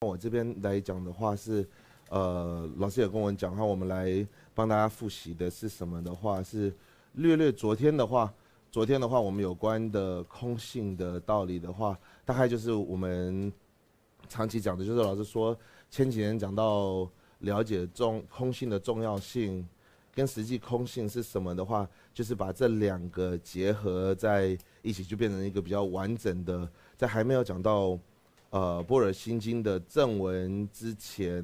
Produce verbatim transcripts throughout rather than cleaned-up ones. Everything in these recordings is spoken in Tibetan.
我这边来讲的话是，呃，老师也跟我们讲，然后我们来帮大家复习的是什么的话是，略略昨天的话，昨天的话我们有关的空性的道理的话，大概就是我们长期讲的，就是老师说前几年讲到了解重空性的重要性，跟实际空性是什么的话，就是把这两个结合在一起，就变成一个比较完整的，在还没有讲到呃般若心经的正文之前，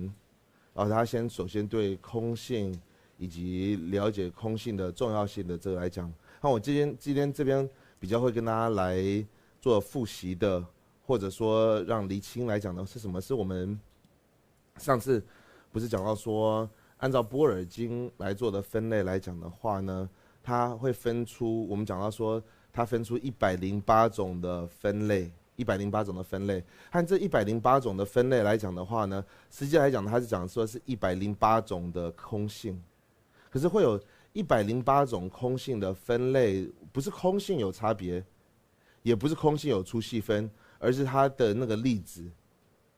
然后他先首先对空性以及了解空性的重要性的这个来讲。那我今天今天这边比较会跟大家来做复习的，或者说让厘清来讲的是什么？是我们上次不是讲到说，按照般若经来做的分类来讲的话呢，它会分出我们讲到说，它分出一百零八种的分类，一百零八种的分类。按这一百零八种的分类来讲的话呢，实际来讲，它是讲说是一百零八种的空性。可是会有一百零八种空性的分类，不是空性有差别，也不是空性有粗细分，而是它的那个粒子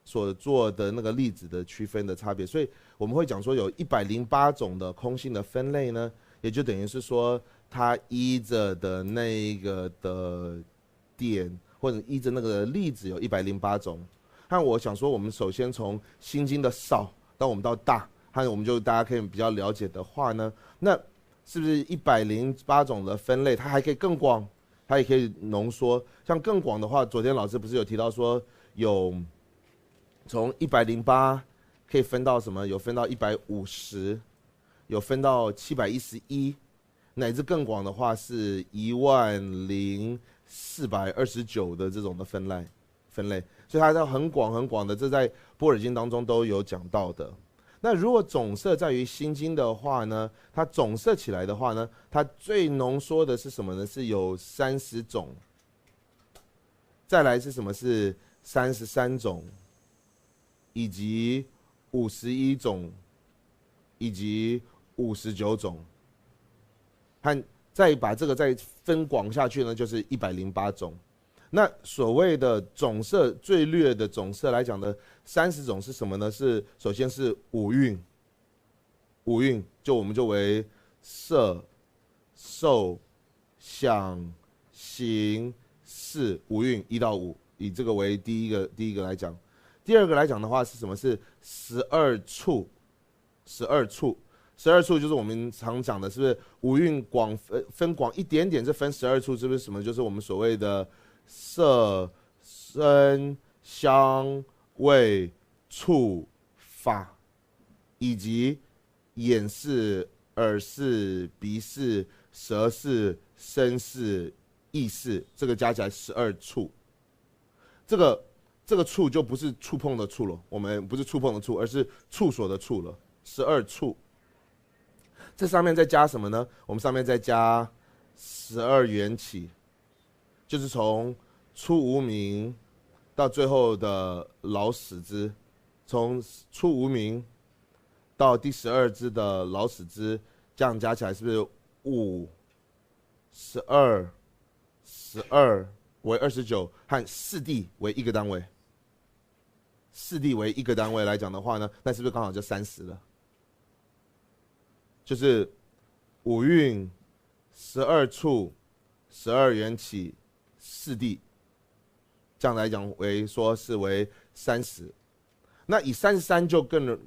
所做的那个粒子的区分的差别。所以我们会讲说有一百零八种的空性的分类呢，也就等于是说它依着的那一个的点，或者依着那个粒子有一百零八种。那我想说，我们首先从心经的少，到我们到大，还有我们就大家可以比较了解的话呢，那是不是一百零八种的分类，它还可以更广，它也可以浓缩。像更广的话，昨天老师不是有提到说，有从一百零八可以分到什么？有分到一百五十，有分到七百一十一，乃至更广的话是一万零四百二十九的这种的分类。分类，所以它是很广很广的，这在般若经当中都有讲到的。那如果总摄在于心经的话呢，它总摄起来的话呢，它最浓缩的是什么呢？是有三十种，再来是什么？是三十三种，以及五十一种，以及五十九种，和再把这个再分广下去呢，就是一百零八种。那所谓的总摄，最略的总摄来讲的三十种是什么呢？是首先是五蕴，五蕴就我们就为色、受、想、行、识五蕴一到五，以这个为第一个第一个来讲。第二个来讲的话是什么？是十二处，十二处，十二处就是我们常讲的，是不是五蕴广分分广一点点，这分十二处，是不是什么？就是我们所谓的色、声、香、味、触、法，以及眼识、耳识、鼻识、舌识、身识、意识，这个加起来十二处。这个这个触就不是触碰的触了，我们不是触碰的触，而是处所的处了。十二处，这上面再加什么呢？我们上面再加十二缘起，就是从初无明到最后的老死支，从初无明到第十二支的老死支，这样加起来是不是五、十二、十二为二十九，和四谛为一个单位？四谛为一个单位来讲的话呢，那是不是刚好就三十了？就是五蕴、十二处、十二缘起、四谛，这样来讲为说是为三十。那以三十三就更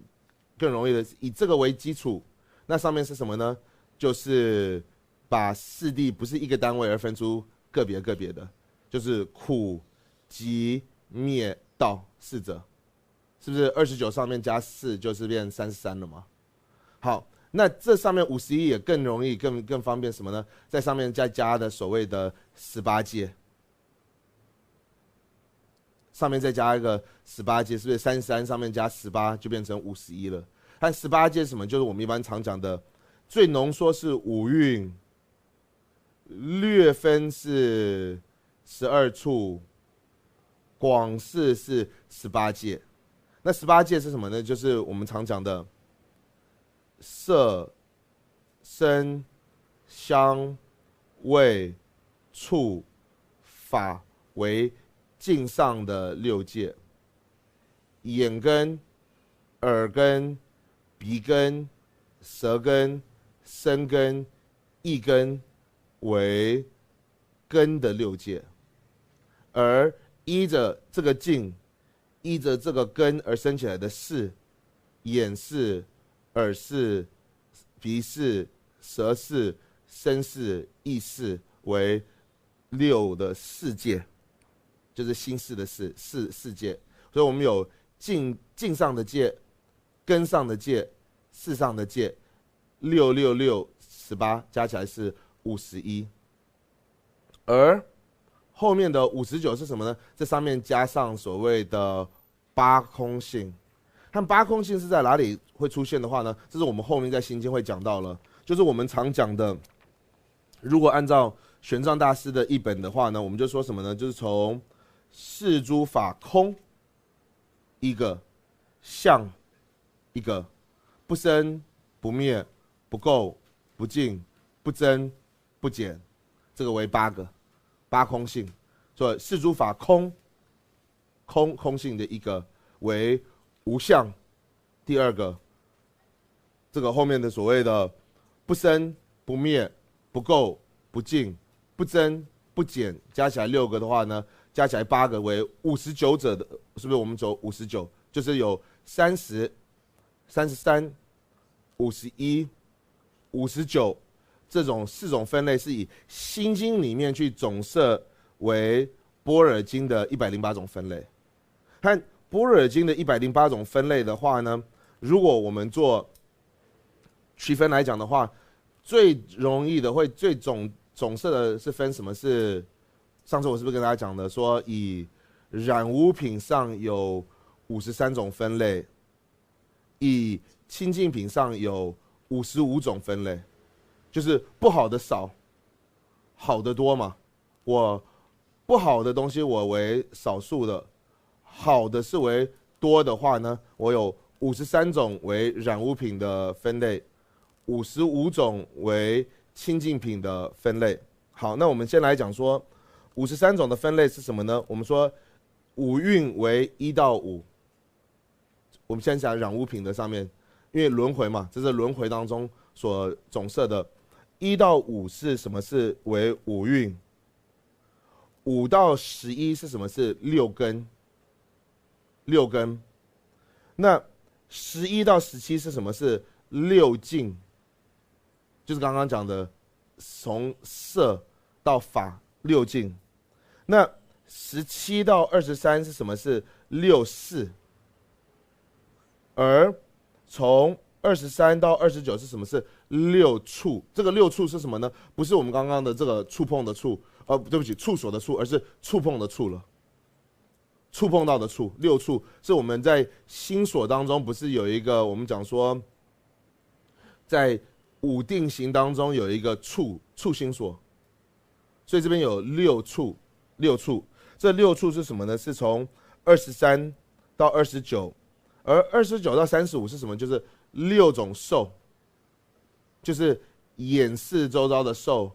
更容易的，以这个为基础，那上面是什么呢？就是把四谛不是一个单位而分出个别个别的，就是苦、集、灭、道四者，是不是？二十九上面加四就是变三十三了吗？好，那这上面五十一也更容易、更更方便什么呢？在上面再加的所谓的十八界，上面再加一个十八界，是不是三十三上面加十八就变成五十一了？但十八界是什么？就是我们一般常讲的，最浓缩是五蕴，略分是十二处，广摄是十八界。那十八界是什么呢？就是我们常讲的色、声、香、味、触、法为境上的六界。眼根、耳根、鼻根、舌根、身根、意根为根的六界，而依着这个境，依着这个根而生起来的识，眼识、耳识、鼻识、舌识、身识、意识为六的识界，就是心识的识，识识界。所以我们有境境上的界、根上的界、识上的界，六六六十八，加起来是五十一。而后面的五十九是什么呢？这上面加上所谓的八空性。看八空性是在哪里会出现的话呢？这是我们后面在心经会讲到了，就是我们常讲的，如果按照玄奘大师的译本的话呢，我们就说什么呢？就是从是诸法空一个，相一个，不生不灭、不垢不净、不增不减，这个为八个，八空性。所以是诸法空，空空性的一个为无相，第二个，这个后面的所谓的不生不灭、不垢不净、不增不减，加起来六个的话呢，加起来八个为五十九者的，是不是我们走五十九？就是有三十、三十三、五十一、五十九这种四种分类是以心经里面去总摄为般若经的一百零八种分类。看般若经的一百零八种分类的话呢，如果我们做区分来讲的话，最容易的会最总总摄的是分什么？是上次我是不是跟大家讲的，说以染污品上有五十三种分类，以清净品上有五十五种分类，就是不好的少，好的多嘛。我不好的东西我为少数的，好的是为多的话呢，我有五十三种为染污品的分类，五十五种为清净品的分类。好，那我们先来讲说五十三种的分类是什么呢？我们说五蕴为一到五，我们先讲染污品的上面，因为轮回嘛，这是轮回当中所总摄的。一到五是什么？是为五蕴。五到十一是什么？是六根。六根。那十一到十七是什么？是六境，就是刚刚讲的从色到法六境。那十七到二十三是什么？是六识。而从二十三到二十九是什么？是六触。这个六触是什么呢？不是我们刚刚的这个触碰的触，呃，对不起，处所的处，而是触碰的触了。触碰到的触，六触是我们在心所当中不是有一个，我们讲说，在五定型当中有一个触触心所，所以这边有六触，六触。这六触是什么呢？是从二十三到二十九，而二十九到三十五是什么？就是六种受，就是眼识周遭的受。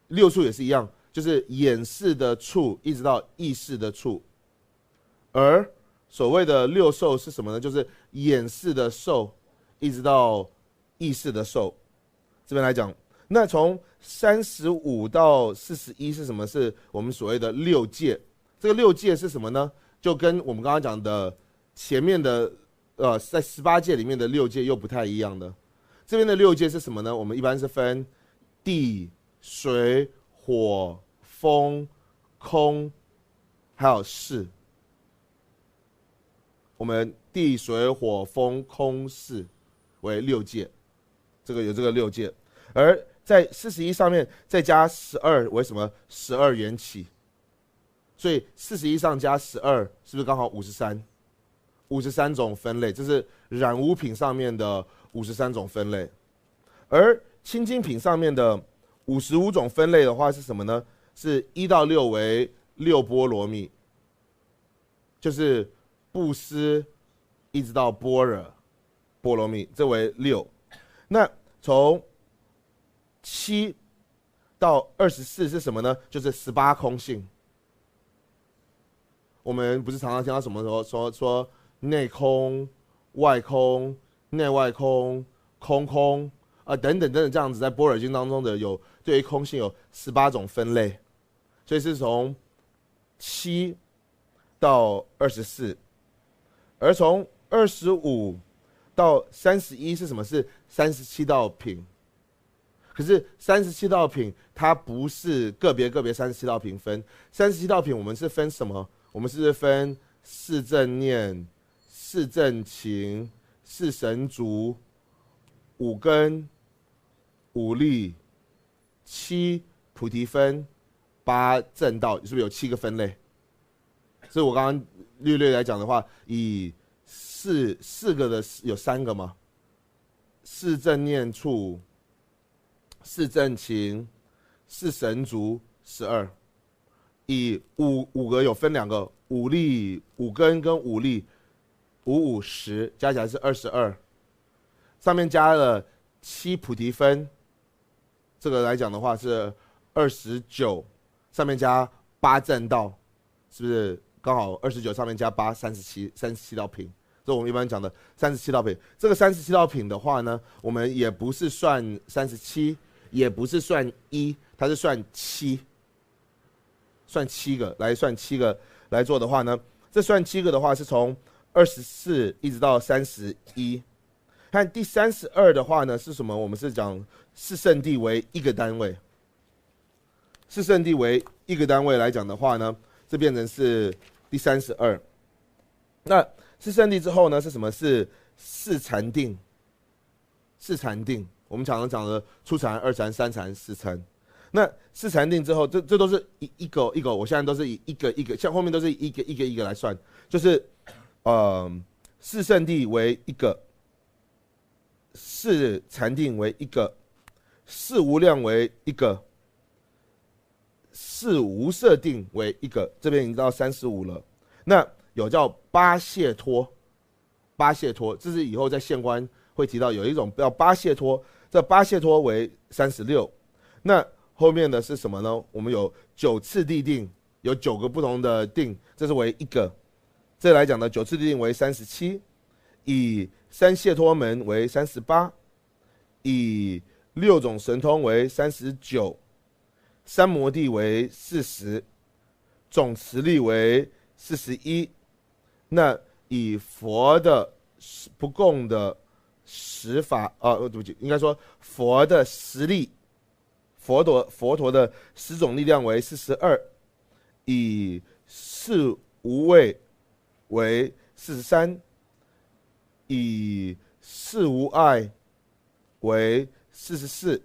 六触也是一样，就是眼识的触一直到意识的触。而所谓的六受是什么呢？就是眼识的受一直到意识的受。这边来讲，那从三十五到四十一是什么？是我们所谓的六界。这个六界是什么呢？就跟我们刚刚讲的前面的，呃，在十八界里面的六界又不太一样的。这边的六界是什么呢？我们一般是分地、水、火、风、空，还有识。我们地、水、火、风、空、识为六界，这个有这个六界。而在四十一上面再加十二，为什么？十二缘起。所以四十一上加十二，是不是刚好五十三？五十三种分类，这是染污品上面的五十三种分类。而清净品上面的五十五种分类的话是什么呢？是一到六为六波罗蜜，就是布施一直到般若波罗蜜，这为六。那从七到二十四是什么呢？就是十八空性。我们不是常常听到什么说说说内空、外空、内外空、空空啊等等等等这样子，在般若经当中的有对于空性有十八种分类，所以是从七到二十四，而从二十五到三十一是什么？是三十七道品。可是三十七道品它不是个别个别三十七道品分，三十七道品我们是分什么？我们是分四正念、四正勤、四神足、五根、五力、七菩提分、八正道，是不是有七个分类？所以我刚刚略略来讲的话，以四四个的有三个吗？四正念处、四正勤、四神足十二。以五五个有分两个，五力五根跟五力，五五十，加起来是二十二。上面加了七菩提分，这个来讲的话是二十九，上面加八正道，是不是刚好二十九上面加八，三十七，三十七道品？这我们一般讲的三十七道品。这个三十七道品的话呢，我们也不是算三十七，也不是算一，它是算七，算七个来算七个来做的话呢，这算七个的话是从二十四一直到三十一。看第三十二的话呢是什么？我们是讲四圣谛为一个单位，四圣谛为一个单位来讲的话呢，这变成是第三十二。那四圣谛之后呢是什么？是四禅定，四禅定。我们常常讲的初禅、二禅、三禅、四禅。那四禅定之后，这这都是一一个一个，我现在都是以一个一个，像后面都是一个一个一个来算，就是呃，四圣谛为一个，四禅定为一个，四无量为一个，四无色定为一个，这边已经到三十五了。那有叫八解脱，八解脱，这是以后在现观会提到，有一种叫八解脱，这八解脱为三十六。那后面的是什么呢？我们有九次第定，有九个不同的定，这是为一个。这来讲呢，九次第定为三十七，以三解脱门为三十八，以六种神通为三十九，三摩地为四十，总持力为四十一。那以佛的不共的十法，呃，对不起，应该说佛的十力，佛陀佛陀的十种力量为四十二，以四无畏为四十三，以四无碍为四十四，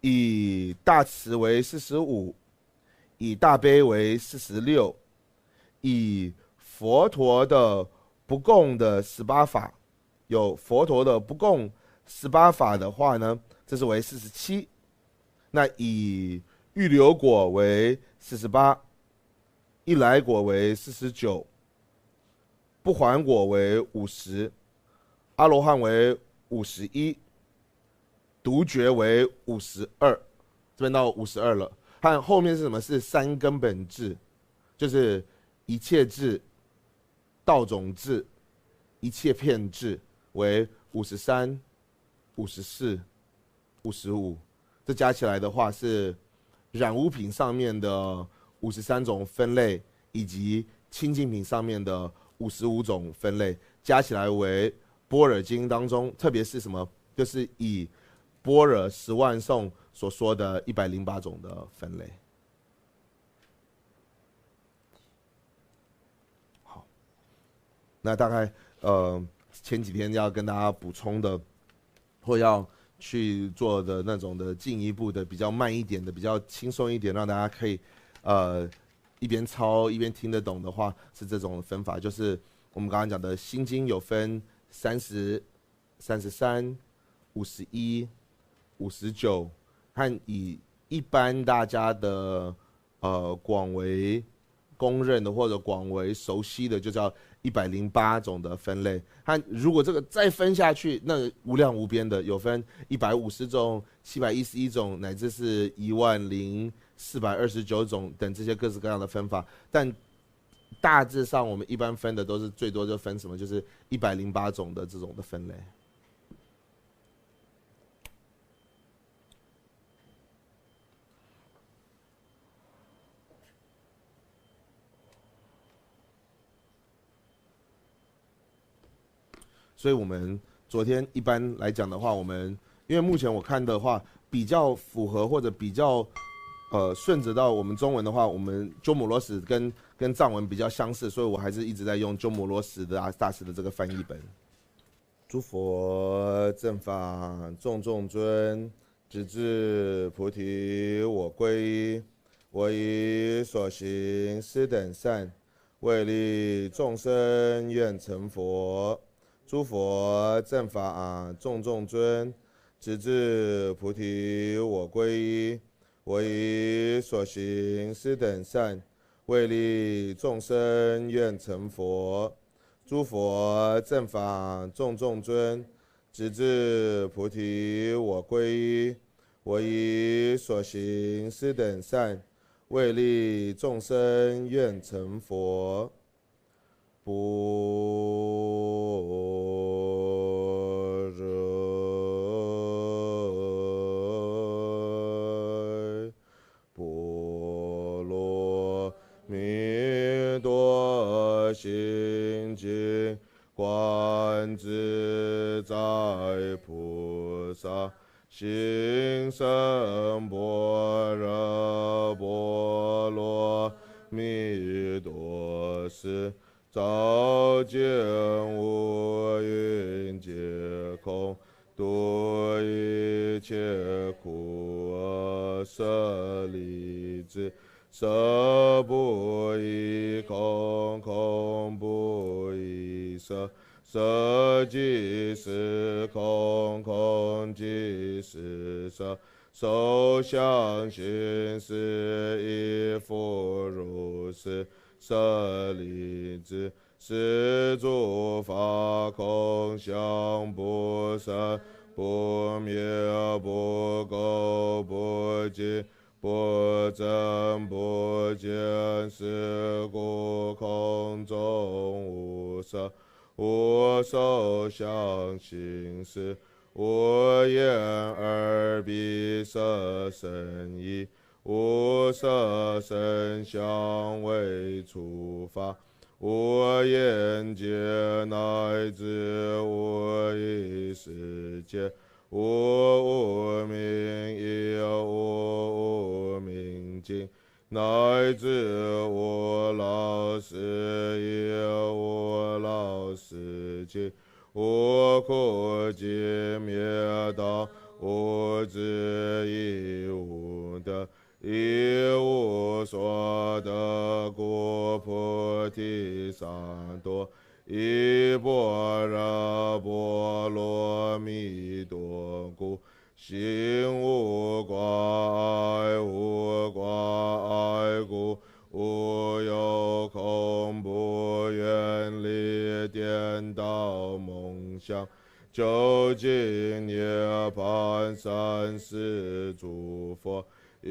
以大慈为四十五，以大悲为四十六，以佛陀的不共的十八法，有佛陀的不共十八法的话呢，这是为四十七。那以预流果为四十八，一来果为四十九，不还果为五十，阿罗汉为五十一，独觉为五十二。这边到五十二了。看后面是什么？是三根本智，就是一切智、道种智、一切遍智为五十三、五十四、五十五。这加起来的话是染污品上面的五十三种分类，以及清净品上面的五十五种分类，加起来为般若经当中，特别是什么？就是以般若十万颂所说的一百零八种的分类。好，那大概呃前几天要跟大家补充的，或要去做的那种的进一步的比较慢一点的、比较轻松一点，让大家可以呃一边抄一边听得懂的话，是这种分法。就是我们刚刚讲的心经有分三十、三十三、五十一、五十九，和以一般大家的呃广为公认的或者广为熟悉的，就叫一百零八种的分类。它如果这个再分下去，那无量无边的，有分一百五十种、七百一十一种，乃至是一万零四百二十九种等这些各式各样的分法。但大致上我们一般分的都是最多就分什么，就是一百零八种的这种的分类。所以我们昨天一般来讲的话，我们因为目前我看的话，比较符合或者比较呃顺着到我们中文的话，我们鸠摩罗什跟跟藏文比较相似，所以我还是一直在用鸠摩罗什的大师的这个翻译本。诸佛正法种种尊，直至菩提我归依。我以所行斯等善， 为利众生愿成佛。诸佛正法种种尊，直至菩提我归依。我以所行斯等善，为利众生愿成佛。诸佛正法种种尊，直至菩提我归依。我以所行斯等善，为利众生愿成佛。 般若波罗蜜多心经，观自在菩萨 行深般若波罗蜜多时，照见五蕴皆空，度一切苦厄。舍利子，色不异空，空不异色， 色即是空，空即是色，受想行识亦复如是。舍利子，是诸法空，相不生不灭，不垢不净， 不增不减，是故空中无色，无受想行识，无眼耳鼻舌身意，无色声香味触法， 无眼界，乃至无意识界，无无明，亦无无明尽，乃至无老死，亦无老死尽，无苦集灭道，无智亦无得， 亦无所得。故菩提萨埵依般若波罗蜜多故，心无挂碍。无挂碍故，无有恐怖，远离颠倒梦想，究竟涅槃。三世诸佛 依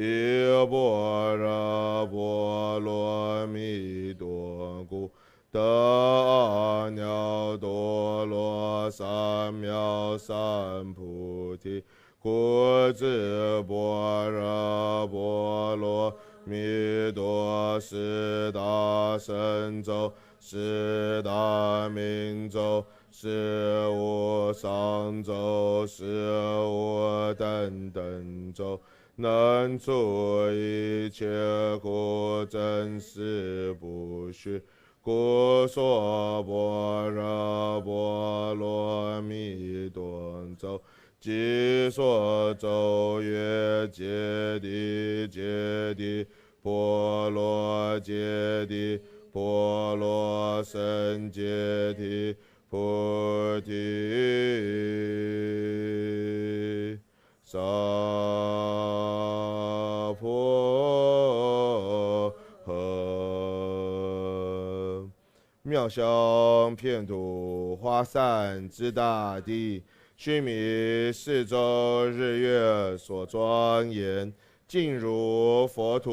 般若波罗蜜多故，得阿耨多罗三藐三菩提。故知般若波罗蜜多，是大神咒，是大明咒，是无上咒，是无等等咒， 能除一切苦，真实不虚。故说般若波罗蜜多咒，即说咒曰：揭谛，揭谛，波罗揭谛，波罗僧揭谛，菩提 萨婆诃。妙香遍吐花散之大地，须弥四周日月所庄严，尽如佛土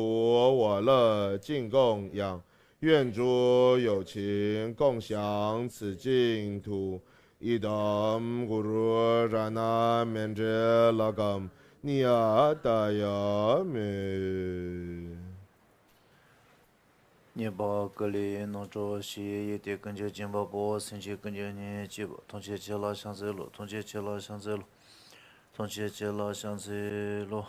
我乐尽供养。愿诸有情共享此净土。 इदं गुरुरनमेन्द्रे लकं नियतायामे। 念报格里农州西耶的跟前金宝波，神奇跟前你吉宝，通切切拉香水路，通切切拉香水路，通切切拉香水路。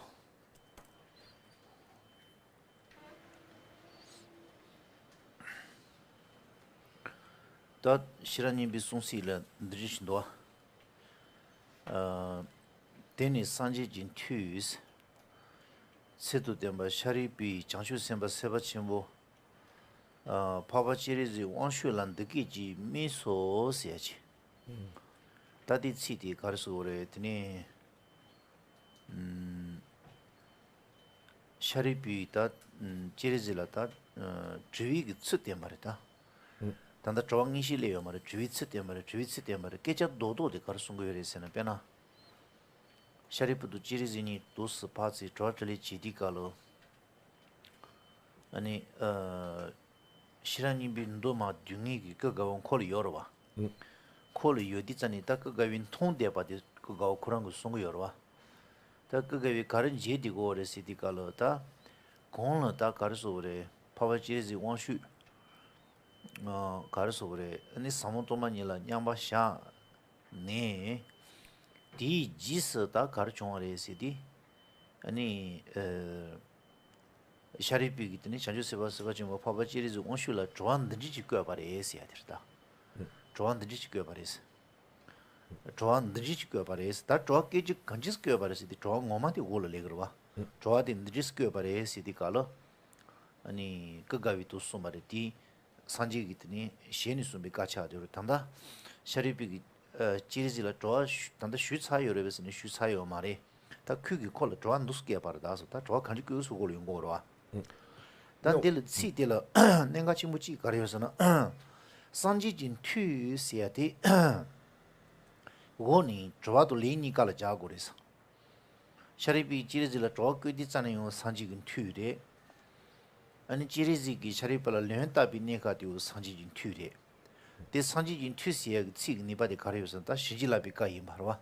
ད་ཤེས་རབ་སྙིང་པོའི་གསུང་ཚིག་ལ་འདི་འདྲ་ཞིག་འདུག་ཨ། དེ་ནི་སངས་རྒྱས་ཀྱི་མཐུས། ཚད་དུ་བསྟན་པ་ཤཱ་རིའི་བུས་བྱང་ཆུབ་སེམས་དཔའ་སེམས་དཔའ་ཆེན་པོ། འཕགས་པ་སྤྱན་རས་གཟིགས་དབང་ཕྱུག་ལ་འདི་སྐད་ཅེས་སྨྲས་སོ་ཟེར་ཡ་ཅིག་ད་དེའི་ཚིག་དེ་ག་རེ་ཟེར་དགོས་རེད། དེ་ནི། ཤཱ་རིའི་བུས་ད་སྤྱན་རས་གཟིགས་ལ་ད་དྲི་བའི་གི་ཚུལ་བསྟན་པ་རེད་ད། ད་ལྟ་དྲི་བ་དངོས་གཞི་སླེབས་ཡོད་མ་རེད། དྲི་བའི་ཚུལ་བསྟན་པ་རེད། དྲི་བའི་ཚུལ་བསྟན་པ་རེད། སྐད་ཆ་རྡོག་རྡོག་དེ་ག་རེ་གསུང་གི་ཡོད་རེད་ཟེར་ན། དཔེར་ན། ཤཱ་རིའི་བུ་དང་སྤྱན་རས་གཟིགས་གཉིས་འདུག་སེ་ཕར་ཚུར་དྲི་བ་དྲིས་ལན་བྱེད་དུས་སྐབས་ལ། ཨ་ནི། ཤེས་རབ་སྙིང་པོའི་མདོ་མ་བསྡུས་ངེས་ཀྱི་སྐུ་དགའ་བོ་ཁོ་ལ་ཡོད་རེད་བ། ཁོ་ལ་ཡོད་དུས་ཙ་ནས་ད་སྐུ་དགའ་བོས་མཐོང་བསྡད་པ་དེ་སྐུ་དགའ་བོ་ཁོ་རང་གིས་གསུང་གི་ཡོད་རེད་བ། ད་སྐུ་དགའ་བོས་ག་རེ་མཇལ་བསྡད་ཀྱི་ཡོད་རེད་ཟེར་དུས་སྐབས་ལ་ད། གོང་ལ་ད་ག་རེ་ཟེར་དགོས་རེད། འཕགས་པ་སྤྱན་རས་གཟིགས་དབང་ཕྱུག་ག་རེ་ཟེར་དགོས་རེད། ཨ་ནི་ཟབ་མོ་སྟོང་པ་ཉིད་ལ་མཉམ་པར་བཞག་ནས། དེའི་རྗེས་སུ་ད་ག་རེ་བྱུང་བ་རེད་ཟེར་དུས། ཨ་ནི། ཤཱ་རིའི་བུས་ཀྱིས་དེ་ནི་བྱང་ཆུབ་སེམས་དཔའ་སེམས་དཔའ་ཆེན་པོ་འཕགས་པ་སྤྱན་རས་གཟིགས་དབང་ཕྱུག་ལ་དྲི་བ་འདི་འདྲ་ཅིག་བཀོད་པ་རེད་ཟེར་ཡ་དེ་རེད་ད། དྲི་བ་འདི་འདྲ་ཅིག་བཀོད་པ་རེད། དྲི་བ་འདི་འདྲ་ཅིག་བཀོད་པ་རེད། ད་དྲི་བ་སྐད་ཆ་གང་ཅིས་བཀོད་པ་རེད་ཟེར་དུས་དྲི་བ་ངོ་མ་དེ་འོག་ལ་སླེབས་ཀྱི་རེད་བ། དྲི་བ་དེ་འདི་འདྲ་བཀོད་པ་རེད་ཟེར་དུས་སྐབས་ལ། ཨ་ནི་སྐུ་དགའ་བོས་འདུག་སེ་གསུངས་པ་རེད་དེ། སངས་རྒྱས་ཀྱིས་དེ་ནི་ཞལ་ནས་གསུངས་པའི་བཀའ་ཆགས་དེ་རེད། ད་ལྟ་ཤཱ་རིའི་བུས་ཀྱིས་སྤྱན་རས་གཟིགས་ལ་དྲི་བ་ཞུ་ད་ལྟ་ཞུས་ཚར་ཡོད་རེད་པས་ཟེར་ནས་ཞུས་ཚར་ཡོད་མ་རེད། ད་ཁོས་ཀྱིས་ཁོ་ལ་དྲི་བ་འདུག་སེ་བཀོད་པ་རེད། ད་སོ་ད་དྲི་བ་གང་ཅི་བཀོད་སོ་གོ་ལ་ཡོང་གི་རེད་བ། ད་འདི་ལ་ཚིག་དེ་ལ་གནད་འགག་ཆེན་པོ་གཅིག་ག་རེ་ཡོད་ཟེར་ན། སངས་རྒྱས་ཀྱི་མཐུས་ཟེར་ཡ་དེ། འོག་ནས་དྲི་བ་དང་ལན་གཉིས་ཀ་ལ་སྦྱར་དགོས་རེད་ཟེར། ཤཱ་རིའི་བུས་སྤྱན་རས་གཟིགས་ལ་དྲི་བ་བཀོད་དུས་ཙ་ནས་ཡང་སངས་རྒྱས་ཀྱི་མཐུས་རེད། ཨ་ནི་སྤྱན་རས་གཟིགས་ཀྱིས་ཤཱ་རིའི་བུ་ལ་ལན་བཏབ་པའི་གནས་སྐབས་དེ་ཡང་སངས་རྒྱས་ཀྱི་མཐུས་རེད། དེ་སངས་རྒྱས་ཀྱི་མཐུས་ཟེར་ཡ་གི་ཚིག་གི་ནུས་པ་དེ་ག་རེ་ཡོད་ཟེར་ན། ད་བྱིན་གྱིས་བརླབས་པའི་བཀའ་ཡིན་པ་རེད་བ།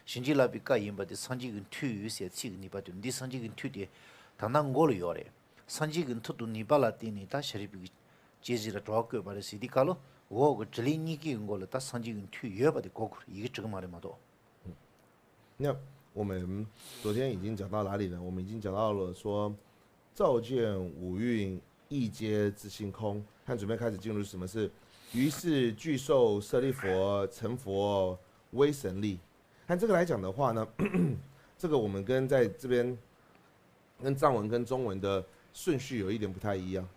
བྱིན་གྱིས་བརླབས་པའི་བཀའ་ཡིན་པ་དེ་སངས་རྒྱས་ཀྱི་མཐུས་ཟེར་ཚིག་གི་ནུས་པ་དེ། འདི་སངས་རྒྱས་ཀྱི་མཐུས་དེ་ད་ལྟ་མགོ་ལ་ཡོད་རེད། སངས་རྒྱས་ཀྱི་མཐུ་དང་ནུས་པ་ལ་བརྟེན་ནས་ད་ཤཱ་རིའི་བུས་ཀྱིས་སྤྱན་རས་གཟིགས་ལ་དྲི་བ་བཀོད་པ་རེད་ཟེར་དུས་སྐབས་ལ། འོག་གི་དྲིས་ལན་གཉིས་ཀའི་མགོ་ལ་ད་སངས་རྒྱས་ཀྱི་མཐུས་ཡོད་པ་དེ་གོ་དགོས་རེད། ཡི་གེ་འབྲི་གི་མ་རེད་མ་གཏོགས། 那我们昨天已经讲到哪里呢？我们已经讲到了说，照见五蕴，亦皆自性空。看，准备开始进入什么是，于是具受舍利弗成佛威神力。看这个来讲的话呢，这个我们跟在这边跟藏文跟中文的顺序有一点不太一样，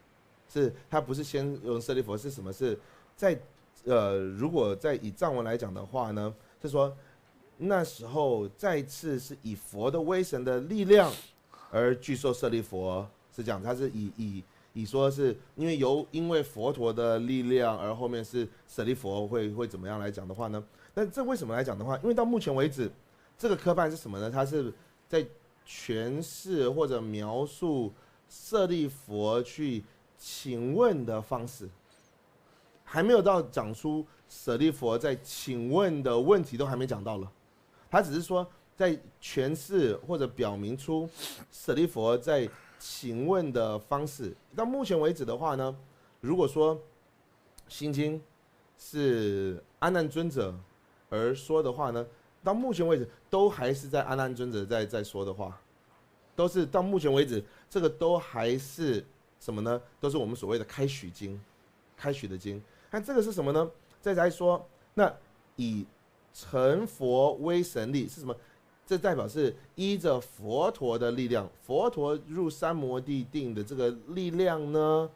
是它不是先用舍利弗，是什么？是在呃，如果在以藏文来讲的话呢，是说那时候再次是以佛的威神的力量而具受舍利弗，是这样，它是以以以说是因为由因为佛陀的力量而后面是舍利弗会会怎么样来讲的话呢？那这为什么来讲的话？因为到目前为止，这个科判是什么呢？它是在诠释或者描述舍利弗去请问的方式，还没有到讲出舍利弗在请问的问题都还没讲到了，他只是说在诠释或者表明出舍利弗在请问的方式。到目前为止的话呢，如果说心经是阿难尊者而说的话呢，到目前为止都还是在阿难尊者在在说的话，都是到目前为止这个都还是什么呢？都是我们所谓的开许经，开许的经。那这个是什么呢？再来说，那以成佛威神力是什么？这代表是依着佛陀的力量，佛陀入三摩地定的这个力量呢，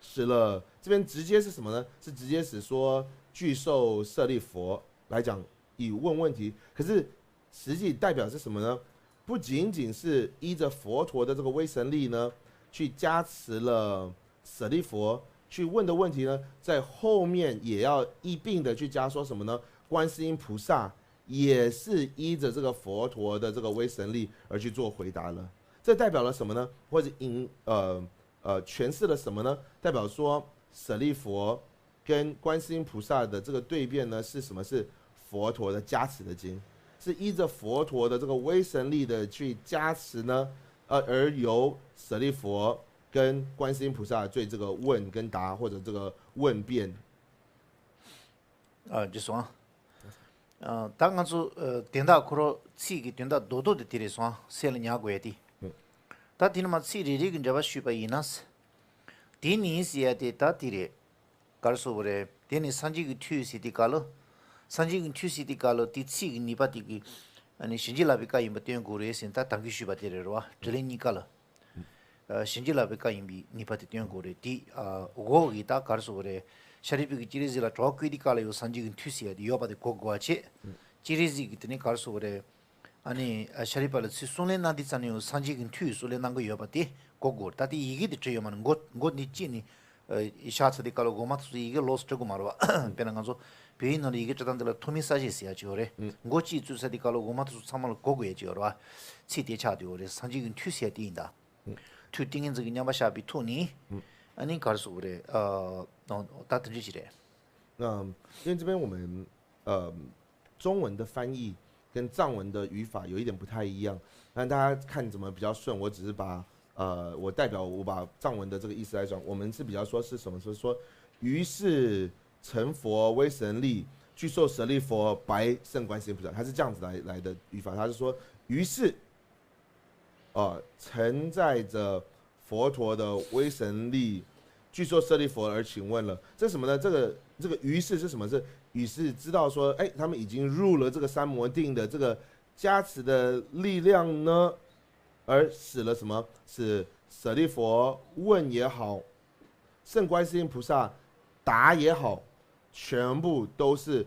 使了这边直接是什么呢？是直接使说具受舍利弗来讲，以问问题。可是实际代表是什么呢？不仅仅是依着佛陀的这个威神力呢，去加持了舍利弗去问的问题呢，在后面也要一并的去加说什么呢？观世音菩萨也是依着这个佛陀的这个威神力而去做回答了。这代表了什么呢？或者引呃呃诠释了什么呢？代表说舍利佛跟观世音菩萨的这个对辩呢，是什么？是佛陀的加持的经，是依着佛陀的这个威神力的去加持呢，呃，而由舍利佛跟观世音菩萨对这个问跟答或者这个问辩。ཨ་ཇུ་སོང་ཨ། ད་ང་ཚོ་ཨ་དོན་དག་ཁོ་རོ་ཚིག་གི་དོན་དག་རྡོག་རྡོག་དེ་དེ་རེད་སོང་ཨ། སེ་ལ་ཉག་དགོས་ཡ་དེ། ད་དེ་ནི་མ་ཚིག་རེ་རེ་གི་འགྲེལ་པ་ཞུས་པ་ཡིན་ན། དེ་ནི་ཟེར་ཡ་དེ་ད་དེ་རེད། ག་རེ་ཟེར་དགོས་རེད། དེ་ནི་སངས་རྒྱས་ཀྱི་མཐུས་ཟེར་དེ་ག་ལོ། སངས་རྒྱས་ཀྱི་མཐུས་ཟེར་དེ་ག་ལོ་དེ་ཚིག་གི་ནུས་པ་དེ་གི། ཨ་ནི་བྱིན་གྱིས་བརླབས་པའི་བཀའ་ཡིན་པ་སྟོན་དགོས་རེད་ཟེར་ད་ད་གིན་ཞུས་པ་དེ་རེད་རོ། དྲིས་ལན་གཉིས་ཀ་ལ། ཨ་བྱིན་གྱིས་བརླབས་པའི་བཀའ་ཡིན་པའི་ནུས་པ་དེ་སྟོན་དགོས་རེད་དེ། ཨ་འོག་གི་ད་ག་རེ་ཟེར་དགོས་རེད། ཤཱ་རིའི་བུས་ཀྱི་སྤྱན་རས་གཟིགས་ལ་གྲོགས་བསྐོས་དེ་ག་ལ་ཡོད་སངས་རྒྱས་ཀྱི་མཐུས་ཟེར་ཡ་དེ་ཡོད་པ་དེ་གོ་དགོས་པ་བྱེད། སྤྱན་རས་གཟིགས་ཀྱི་དེ་ནི་ག་རེ་ཟེར་དགོས་རེད། ཨ་ནི་ཨ་ཤཱ་རིའི་བུ་ལ་ཚུར་གསུང་ལན་གནང་དུས་ཙམ་ནས་ཡང་སངས་རྒྱས་ཀྱི་མཐུས་གསུང་ལན་གནང་གི་ཡོད་པ་དེ་གོ་དགོས། ད་དེ་ཡི་གེ་དེ་བྲིས་ཡོད་མ་རེད། མགོ་མགོ་འདི་གཅིག་ནི་ཨ་ཤ་ཚ་དེ་ག་ལ་འགོ་མ་ཐུག་སུ་ཡི་གེ་ལོགས་སུ་བྲི་དགོས་མ་རེད་བ། དཔེར་ན་ང་ཚོ་བོད་ཡིག་ནང་ལ་ཡི་གེ་བྲི་སྟངས་དེ་ལ་ཐོགས་མེད་གསལ་བྱེད་ཟེར་ཡ་ཅིག་ཡོད་རེད། མགོ་གཅིག་བཙུགས་ས་དེ་ག་ལ་འགོ་མ་ཐུག་སུ་ཚང་མ་ལ་གོ་དགོས་ཡ་ཅིག་ཡོད་རེད་བ། ཚིག་དེ་ཆགས་དེ་ཡོད་རེད། སངས་རྒྱས་ཀྱི་མཐུས་ཟེར་ཡ་དེ་ཡིན་ད། མཐུ་ཏིང་ངེ་འཛིན་གྱི་མཉམ་པར་བཞག་པའི་ཐོག་ནས། ཨ་ནི་ག་རེ་ཟེར་དགོས་རེད། ཨ་ད་དེ་འདྲ་ཅིག་རེད། 嗯，因为这边我们呃中文的翻译跟藏文的语法有一点不太一样，那大家看怎么比较顺。我只是把呃我代表我把藏文的这个意思来讲，我们是比较说是什么？是说于是成佛威神力，具受舍利佛白胜观世音菩萨，他是这样子来来的语法，他是说于是呃，承载着佛陀的威神力，具受舍利佛而请问了。这是什么呢？这个这个于是是什么？是于是知道说，哎，他们已经入了这个三摩定的这个加持的力量呢，而使了什么？使舍利佛问也好，圣观世音菩萨答也好，全部都是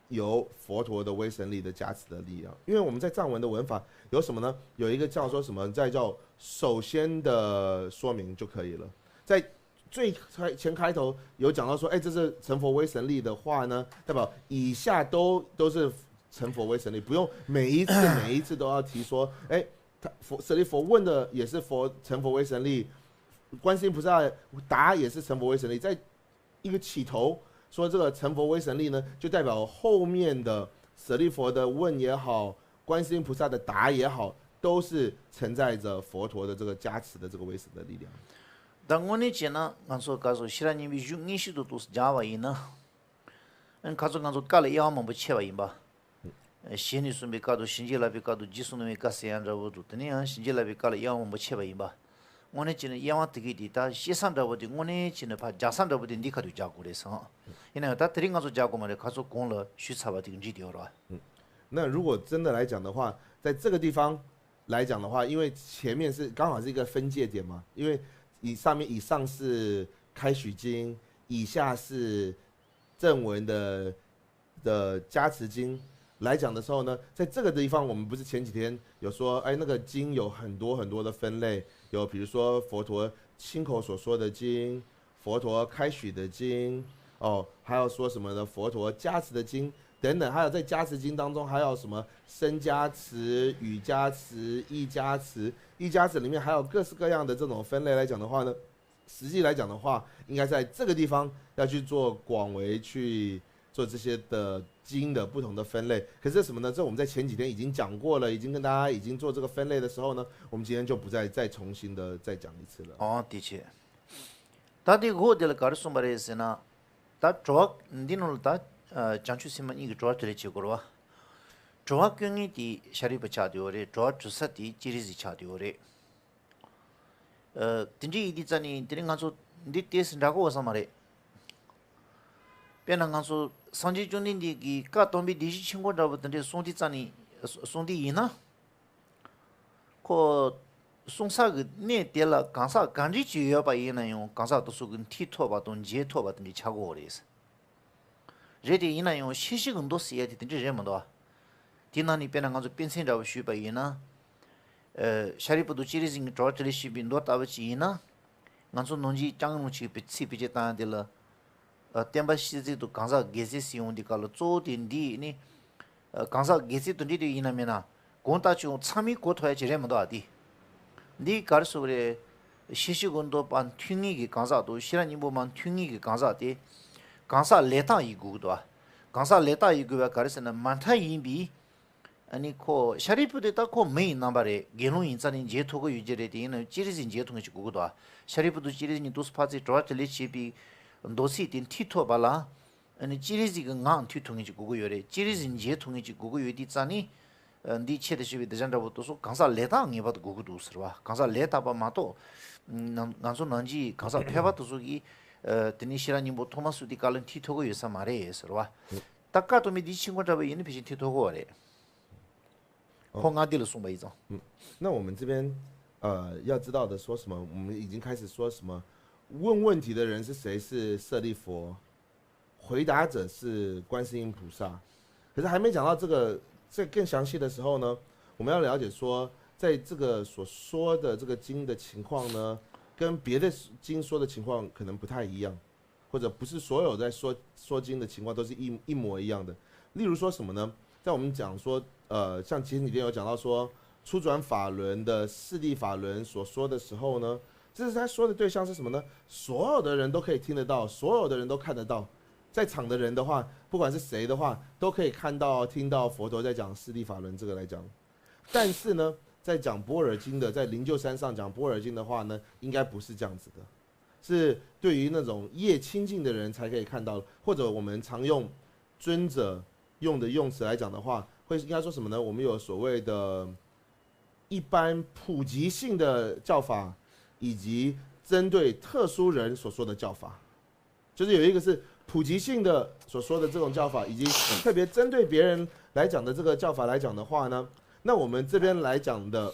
由佛陀的威神力的加持的力量。因为我们在藏文的文法有什么呢？有一个叫做什么？在叫首先的说明就可以了。在最开前开头有讲到说，哎，这是成佛威神力的话呢，代表以下都都是成佛威神力，不用每一次每一次都要提说，哎，他佛舍利佛问的也是佛成佛威神力，观世音菩萨答也是成佛威神力，在一个起头说这个成佛威神力呢，就代表后面的舍利佛的问也好，观世音菩萨的答也好，都是承载着佛陀的这个加持的这个威神的力量。 ད་དངོས་གནས་བྱས་ན་ང་ཚོ་ག་ཚོད་ཤེས་རབ་སྙིང་པོའི་གཞུང་དངོས་གཞི་དུ་དུ་སྦྱར་བ་ཡིན་ན། ཁ་ཚོ་ང་ཚོ་བཀའ་ལ་དབྱེ་བ་མང་པོ་ཕྱེ་བ་ཡིན་པ། ཞལ་ནས་གསུངས་པའི་བཀའ་དང་བྱིན་གྱིས་བརླབས་པའི་བཀའ་དང་རྗེས་སུ་གནང་བའི་བཀའ་ཟེར་ཡ་འདྲ་བོ་དང་དེ་ནས་ཡང་བྱིན་གྱིས་བརླབས་པའི་བཀའ་ལ་དབྱེ་བ་མང་པོ་ཕྱེ་བ་ཡིན་པ། དངོས་གནས་བྱས་ན་དབྱེ་བ་དེ་གས་དེ་ད་ཤེས་ས་འདྲ་བོ་དེ་དངོས་གནས་བྱས་ན་ཕར་རྒྱག་ས་འདྲ་བོ་དེ་འདི་ཁ་ཐུག་རྒྱག་དགོས་རེད་བསམ། ཡིན་ན་ཡང་ད་དེ་རིང་ང་ཚོ་རྒྱག་དགོས་མ་རེད། ཁ་ཚོ་གོང་ལ་ཞུས་ཚར་བ་དེ་གི་འགྲིག་དེ་ཡོད་རེད་བ། 那如果真的来讲的话，在这个地方来讲的话，因为前面是刚好是一个分界点嘛，因为以上面以上是开许经，以下是正文的的加持经来讲的时候呢，在这个地方我们不是前几天有说，哎，那个经有很多很多的分类，有比如说佛陀亲口所说的经，佛陀开许的经，哦，还有说什么呢？佛陀加持的经等等，还有在加持经当中还有什么身加持、语加持、意加持，意加持里面还有各式各样的这种分类来讲的话呢，实际来讲的话，应该在这个地方要去做广为去做这些的经的不同的分类。可是什么呢？这我们在前几天已经讲过了，已经跟大家已经做这个分类的时候呢，我们今天就不再再重新的再讲一次了。 ཨོ་དེ་ཆེ། ད་དེ་འོག་དེ་ལ་ག་རེ་གསུངས་པ་རེད་ཟེར་ན། ད་དྲི་བ་འདི་ནང་ལ་ད་བྱང་ཆུབ་སེམས་དཔའ་གཉིས་ཀྱི་དྲི་བ་དེ་ལ་བྱེད་དགོས་རེད་བ། དྲི་བ་བཀོད་མཁན་དེ་ཤཱ་རིའི་བུ་ཆགས་བསྡད་ཡོད་རེད། དྲི་བ་དྲི་ས་དེ་སྤྱན་རས་གཟིགས་ཆགས་བསྡད་ཡོད་རེད། ཨ་དེ་འདྲ་ཡིན་དུས་ཙ་ནས་དེ་རིང་ང་ཚོ་འདི་ཏོག་ཙམ་འདྲ་གོ་བསམ་པ་རེད། དཔེར་ན་ང་ཚོ་སངས་རྒྱས་བཅོམ་ལྡན་འདས་ཀྱི་བཀའ་དམ་པའི་བདེན་བཞིའི་ཆོས་འཁོར་འདྲ་བོ་དེ་འདྲས་གསུངས་དུས་ཙ་ནས་གསུངས་དུས་ཡིན་ན། ཁོ་གསུང་ས་གི་གནས་དེ་ལ་གང་ཟག་ག་འདྲས་ཅིག་ཡོད་པ་ཡིན་ན་ཡང་གང་ཟག་དེ་ཚོ་གི་མཐུ་ཐོབ་པ་དང་རྗེས་ཐོབ་པ་དེ་འདྲས་ཆགས་ཀྱི་ཡོད་རེད། རེད་དེ་ཡིན་ན་ཡང་ཤེས་བཞིན་གྱི་མདོ་ཟེར་ཡ་དེ་དེ་འདྲས་རེད་མི་འདུག་ཨ། དེ་ནང་ནས་དཔེར་ན་ང་ཚོ་དཔེ་མཚོན་འདྲ་བོ་ཞུས་པ་ཡིན་ན། ཨ་ཤཱ་རིའི་བུ་དང་སྤྱན་རས་གཟིགས་ཀྱི་དྲི་བ་དྲིས་ལན་ཞུས་པའི་མདོ་ལྟ་བུ་ཅིག་ཡིན་ན། ང་ཚོ་ནང་བཞིན་སྐྱབས་མགོན་རིན་པོ་ཆེ་གི་ཚིག་བེད་སྤྱོད་བཏང་ཡ་དེ་ལ། ཨ་བསྟན་པ་སྤྱི་གཙུག་ཏུ་གང་ཟག་སྒེར་རྩོད་ཟེར་ཡོང་དུས་སྐབས་ལ་གཙོ་བོ་དེ་འདི་ནི། ཨ་གང་ཟག་སྒེར་རྩོད་དེ་འདྲ་དེ་ཡིན་ན་མིན་ན། གང་ལྟར་ཀྱང་ཚང་མས་གོ་ཐུབ་ཡ་ཅིག་རེད་མི་འདུག་ཨ་དེ། འདི་ག་རེ་ཟེར་དགོས་རེད། ཤེར་ཕྱིན་སྐུ་མདོག་དཔལ་མཐུན་ངེས་ཀྱི་གང་ཟག་དང་ཤེས་རབ་སྙིང་པོ་དཔལ་མཐུན་ངེས་ཀྱི་གང་ཟག་དེ་གང་ཟག་ལས་དག་ཡིན་དགོས་ཀྱི་འདུག་བ། གང་ཟག་ལས་དག་ཡིན་དགོས་པ་ག་རེ་ཟེར་ན། མ་མཐའ་ཡིན་པའི་ཨ་ནི་ཁོ་ཤཱ་རིའི་བུ་དེ་ད་ཁོ་མི་ཡི་རྣམ་པ་རེད། དགེ་སློང་ཡིན་ཙང་ནི་མཇལ་ཐུབ་ཀྱི་ཡོད་ཀྱི་རེད། དེ་ཡིན་ན་སྤྱན་རས་གཟིགས་མཇལ་ཐུབ་མཁན་ཅིག་དགོས་ཀྱི་འདུག་བ། ཤཱ་རིའི་བུ་དང་སྤྱན་རས་གཟིགས་གཉིས་ཏོག་ཙམ་ཕར་ཚད་བྲོ་བ་དེ་ལས་བྱས་པའི་མདོ་ཚིག་དེ་འཁྲིལ་ཐུབ་པ་ལ། ཨ་ནི་སྤྱན་རས་གཟིགས་ཀྱི་ངག་ཐོས་ཐུབ་མཁན་ཅིག་དགོས་ཀྱི་ཡོད་རེད། སྤྱན་རས་གཟིགས་མཇལ་ཐུབ་མཁན་ཅིག་དགོས་ཀྱི་ཡོད་དུས་ཙང་ནི། ཨ། འདིའི་ཆེད་དུ་ཞུས་པའི་གདུལ་བྱ་འདྲ་པོ་དེ་ཚོ་གང་ཟག་ལས་དག་ངེས་པར་དུ་དགོས་ཀྱི་འདུག་ཟེར་བ། གང་ཟག་ལས་དག་པ་མ་གཏོགས། ང་ང་ཚོ་ནང་གི་གང་ཟག་ཕལ་པ་དེ་ཚོ་གིས། ཨ། དེ་ནི་ཤེས་རབ་སྙིང་པོ་ཐོག་མ་སུ་དེ་བཀའ་ལན་འཁྲིལ་ཐུབ་ཀྱི་ཡོད་ས་མ་རེད་ཟེར་བ། ད་ཀ་ཏོ་མི་འདིའི་ཆིང་ཀོ་འདྲ་པོ་ཡིན་ན་ཕལ་ཆེར་འཁྲིལ་ཐུབ་ཀྱི་ཡོད་རེད། 哦， ཁོ་ང་འདི་ལ་གསུངས་པ་ཡིན་ཙང་། 嗯，那我们这边呃要知道的说什么？我们已经开始说什么？问问题的人是谁？是舍利佛。回答者是观世音菩萨。可是还没讲到这个这更详细的时候呢，我们要了解说，在这个所说的这个经的情况呢，跟别的经说的情况可能不太一样，或者不是所有在说说经的情况都是一一模一样的。例如说什么呢？在我们讲说，呃，像前几天有讲到说初转法轮的四谛法轮所说的时候呢，这是他说的对象是什么呢？所有的人都可以听得到，所有的人都看得到，在场的人的话，不管是谁的话，都可以看到、听到佛陀在讲四谛法轮这个来讲。但是呢，在讲般若经的，在灵鹫山上讲般若经的话呢，应该不是这样子的，是对于那种业清净的人才可以看到，或者我们常用尊者用的用词来讲的话，会应该说什么呢？我们有所谓的一般普及性的教法，以及针对特殊人所说的教法。就是有一个是普及性的所说的这种教法，以及特别针对别人来讲的这个教法来讲的话呢，那我们这边来讲的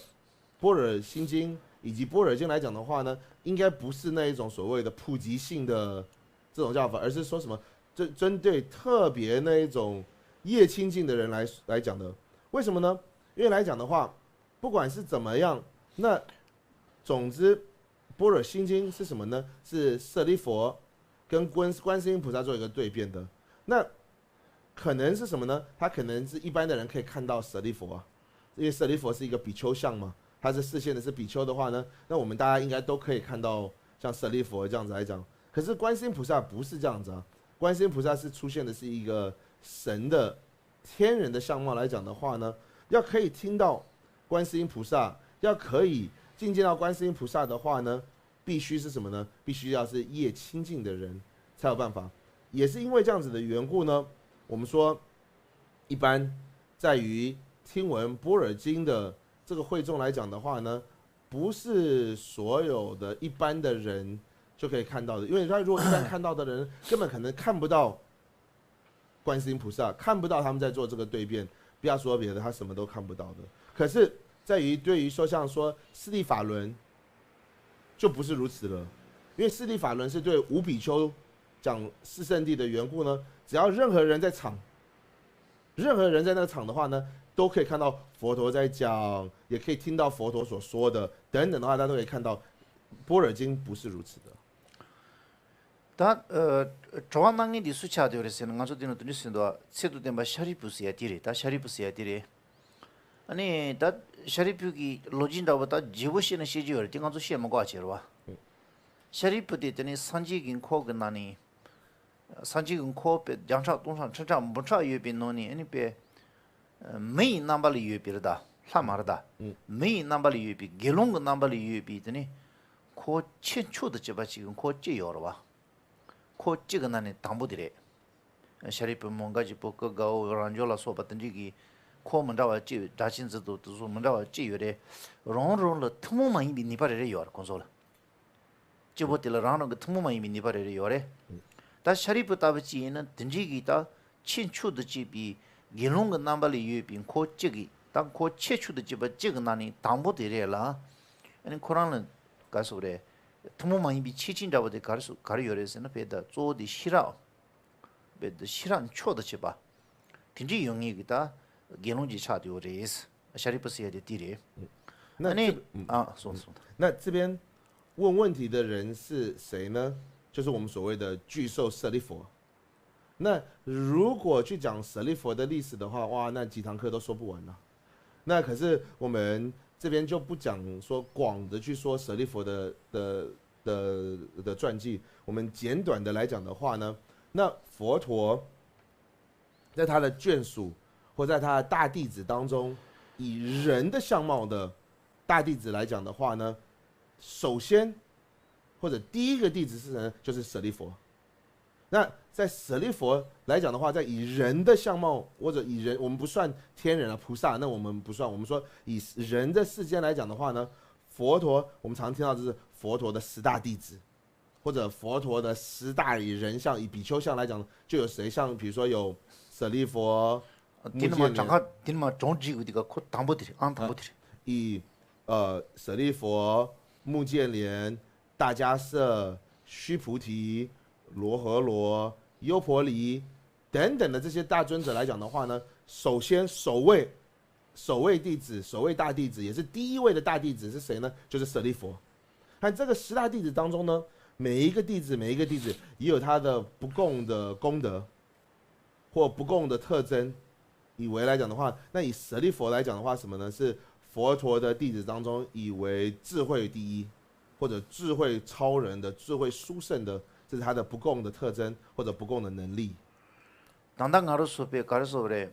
般若心经以及般若经来讲的话呢，应该不是那一种所谓的普及性的这种教法，而是说什么，就针对特别那一种业清净的人来来讲的。为什么呢？因为来讲的话，不管是怎么样，那总之般若心经是什么呢？是舍利佛跟观观世音菩萨做一个对辩的。那可能是什么呢？他可能是一般的人可以看到舍利佛啊，因为舍利佛是一个比丘像嘛，他是示现的是比丘的话呢，那我们大家应该都可以看到像舍利佛这样子来讲。可是观世音菩萨不是这样子啊，观世音菩萨是出现的是一个神的天人的相貌来讲的话呢，要可以听到观世音菩萨，要可以觐见到观世音菩萨的话呢，必须是什么呢？必须要是业清净的人才有办法。也是因为这样子的缘故呢，我们说一般在于听闻般若经的这个会众来讲的话呢，不是所有的一般的人就可以看到的，因为他如果一般看到的人根本可能看不到观世音菩萨，看不到他们在做这个对辩，不要说别的，他什么都看不到的。可是在于对于说像说四谛法轮，就不是如此了，因为四谛法轮是对五比丘讲四圣谛的缘故呢，只要任何人在场，任何人在那个场的话呢，都可以看到佛陀在讲，也可以听到佛陀所说的等等的话，大家都可以看到。般若经不是如此的。 ད། ཨ། དྲི་བ་གནང་མཁན་འདི་སུ་ཆགས་བསྡད་ཡོད་རེད་ཟེར་ན། ང་ཚོ་འདི་ནང་དུ་འདི་ཟིན་འདུག་ཚད་དུ་ལྡན་པ་ཤཱ་རིའི་བུ་ཟེར་ཡ་དེ་རེད། ད་ཤཱ་རིའི་བུ་ཟེར་ཡ་དེ་རེད། ཨ་ནི་ད་ཤཱ་རིའི་བུ་གི་ལོ་རྒྱུས་འདྲ་པོ་ད་ལྗིད་པོ་བཤད་ན་བཤད་རྒྱུ་ཡོད་རེད། དེ་ང་ཚོ་བཤད་མི་དགོས་པ་བྱས་རེད་བ། ཤཱ་རིའི་བུ་དེ་དེ་ནི་སངས་རྒྱས་ཀྱི་འཁོར་གྱི་ནང་ནས། སངས་རྒྱས་ཀྱི་འཁོར་དཔེ་བརྒྱ་ཕྲག་སྟོང་ཕྲག་ཁྲི་ཕྲག་འབུམ་ཕྲག་ཡོད་པའི་ནང་ནས། ཨ་ནི་དཔེ། མི་ཡི་རྣམ་པ་ལ་ཡོད་པའི་རེད་ད། ལྷ་མ་རེད་ད། ཨུ། མི་ཡི་རྣམ་པ་ལ་ཡོད་པའི། དགེ་སློང་གི་རྣམ་པ་ལ་ཡོད་པའི་དེ་ནི་འཁོར་ཁྱུ་མཆོག་ཏུ་གཅིག་པ་ཅིག་གི་འཁོར་གཅིག་ཡོད་རེད་བ། འཁོར་གཅིག་གི་ནང་ནས་དང་པོ་དེ་རེད། ཤཱ་རིའི་བུ་མོའུ་འགལ་གྱི་བུ་ཀུན་དགའ་བོ་རབ་འབྱོར་ལ་སོགས་པ་དེ་འདྲས་ཀྱི་འཁོར་མི་འདྲ་བ་གཅིག་སྒྲ་གཅན་འཛིན་དང་དེ་ཚོ་མི་འདྲ་བ་གཅིག་ཡོད་རེད། རང་རང་ལ་ཐུན་མོང་མ་ཡིན་པའི་ནུས་པ་རེ་རེ་ཡོད་རེད་ཁོང་ཚོ་ལ། སྐྱེ་བོ་དེ་ལ་རང་རང་གི་ཐུན་མོང་མ་ཡིན་པའི་ནུས་པ་རེ་རེ་ཡོད་རེད། ད་ཤཱ་རིའི་བུ་ལྟ་བུ་ཅིག་ཡིན་ན་དེ་འདྲའི་གི་ད་ཁྱུ་མཆོག་ཏུ་གཅིག་པའི་དགེ་སློང་གི་རྣམ་པ་ལ་ཡོད་པའི་འཁོར་གཅིག་གི། ད་འཁོར་ཁྱུ་མཆོག་ཏུ་གཅིག་པ་གཅིག་གི་ནང་ནས་དང་པོ་དེ་རེད་ལ། ཨ་ནི་ཁོ་རང་ལ་ག་སོགས་རེད། ཐུན་མོང་མ་ཡིན་པའི་ཁྱད་ཆོས་འདྲ་བོ་དེ་ག་རེ་སོ་ག་རེ་ཡོད་རེད་ཟེར་ན། དཔེ་ད་གཙོ་བོ་དེ་ཤེས་རབ། དཔེ་ད་ཤེས་རབ་མཆོག་ཏུ་གཅིག་པ། དེ་འདྲའི་ཡོད་མཁན་གྱི་ད་དགེ་སློང་ཅིག་ཆགས་བསྡད་ཡོད་རེད། ཤཱ་རིའི་བུ་ཟེར་ཡ་དེ་དེ་རེད། 那 ཨ་ནི། 这嗯 ཨ། སོང་སོང་། 那这边问问题的人是谁呢？就是我们所谓的巨兽舍利佛。那如果去讲舍利佛的历史的话，哇，那几堂课都说不完了。那可是我们这边就不讲说广的去说舍利佛的的的的传记，我们简短的来讲的话呢，那佛陀在他的眷属或在他的大弟子当中，以人的相貌的大弟子来讲的话呢，首先或者第一个弟子是谁呢？就是舍利佛。那在舍利佛来讲的话，在以人的相貌或者以人，我们不算天人啊、菩萨，那我们不算。我们说以人的世间来讲的话呢，佛陀我们常听到就是佛陀的十大弟子，或者佛陀的十大以人相、以比丘相来讲，就有谁？像比如说有舍利佛、དེ་ནི་མ་གྲངས་ཀ་དེ་ནི་མ་གྲངས་བསྒྲིགས་ཡོད་དེ་ག་ཁོ་དང་པོ་དེ་རེད། ཨང་དང་པོ་དེ་རེད། 以呃舍利佛、目犍连、大迦叶、须菩提、罗何罗、优婆离等等的这些大尊者来讲的话呢，首先首位首位弟子、首位大弟子，也是第一位的大弟子是谁呢？就是舍利佛。看这个十大弟子当中呢，每一个弟子、每一个弟子也有他的不共的功德或不共的特征。以为来讲的话，那以舍利佛来讲的话，什么呢？是佛陀的弟子当中以为智慧第一，或者智慧超人的、智慧殊胜的，这是他的不共的特征或者不共的能力。 ད་ལྟ་ང་རང་ཚོ་པའི་ག་རེ་ཟེར་བ་རེད།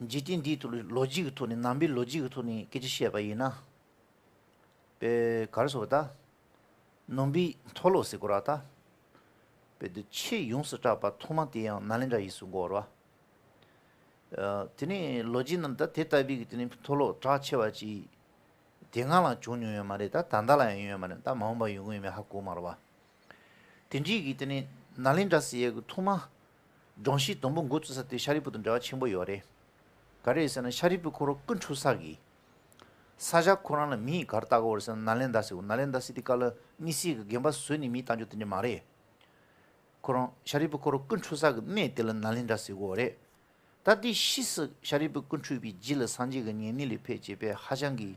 འཇིག་རྟེན་འདིའི་ཐོག་ལ་ལོ་རྒྱུས་ཀྱི་ཐོག་ནས་ནང་པའི་ལོ་རྒྱུས་ཀྱི་ཐོག་ནས་སྐད་ཆ་བཤད་པ་ཡིན་ན། པའི་ག་རེ་ཟེར་བ་ད། ནང་པའི་མཐོ་སློབ་ཟེར་དགོས་ར་ད། པའི་དེ་ཆེས་ཡོངས་སུ་གྲགས་པ་ཐོག་མ་དེ་ཡང་ནཱ་ལེནྡྲ་ཡིན་ཟེར་དགོས་ར། དེ་ནས་ལོ་རྒྱུས་ནང་ད་དེ་ལྟ་བུའི་གི་དེ་ནས་མཐོ་སློབ་གྲགས་ཆེ་བ་ཅིག་དེ་སྔ་ལ་བྱུང་མྱོང་ཡོད་མ་རེད། ད་ད་ལྟ་ལ་ཡང་ཡོད་མ་རེད། ད་མ་འོངས་པ་ཡོང་གི་ཡོད་མེད་ཧ་གོ་མ་རེད་བ། དེ་འདྲའི་གི་དེ་ནས་ནཱ་ལེནྡྲ་ཟེར་ཡས་གི་ཐོག་མ་སྒྲོམ་གཞི་དང་པོ་འགོ་བཙུགས་ས་དེ་ཤཱ་རིའི་བུ་དང་འབྲེལ་བ་ཆེན་པོ་ཡོད་རེད། ག་རེ་ཟེར་ན་ཤཱ་རིའི་བུ་ཁོ་རང་སྐུ་འཁྲུངས་ས་གི་ས་ཆ་ཁོ་རང་ལ་མིང་ག་རེ་བཏགས་ཀྱི་ཡོད་རེད་ཟེར་ན་ནཱ་ལེནྡྲ་ཟེར་གི། ནཱ་ལེནྡྲ་ཟེར་དེ་ག་ལ་དམིགས་བསལ་གི་དགོན་པ་བཟོས་ནས་མིང་བཏགས་རྒྱུ་དེ་འདྲ་མ་རེད། ཁོ་རང་ཤཱ་རིའི་བུ་ཁོ་རང་སྐུ་འཁྲུངས་ས་གི་གནས་དེ་ལ་ནཱ་ལེནྡྲ་ཟེར་གི་ཡོད་རེད། ད་དེ་ཕྱིས་སུ་ཤཱ་རིའི་བུ་སྐུ་འཁྲུངས་པའི་རྗེས་ལ་སངས་རྒྱས་ཀྱི་ཉེ་གནས་ལ་ཕེབས་བྱས་པས་ཧ་ཅང་གི་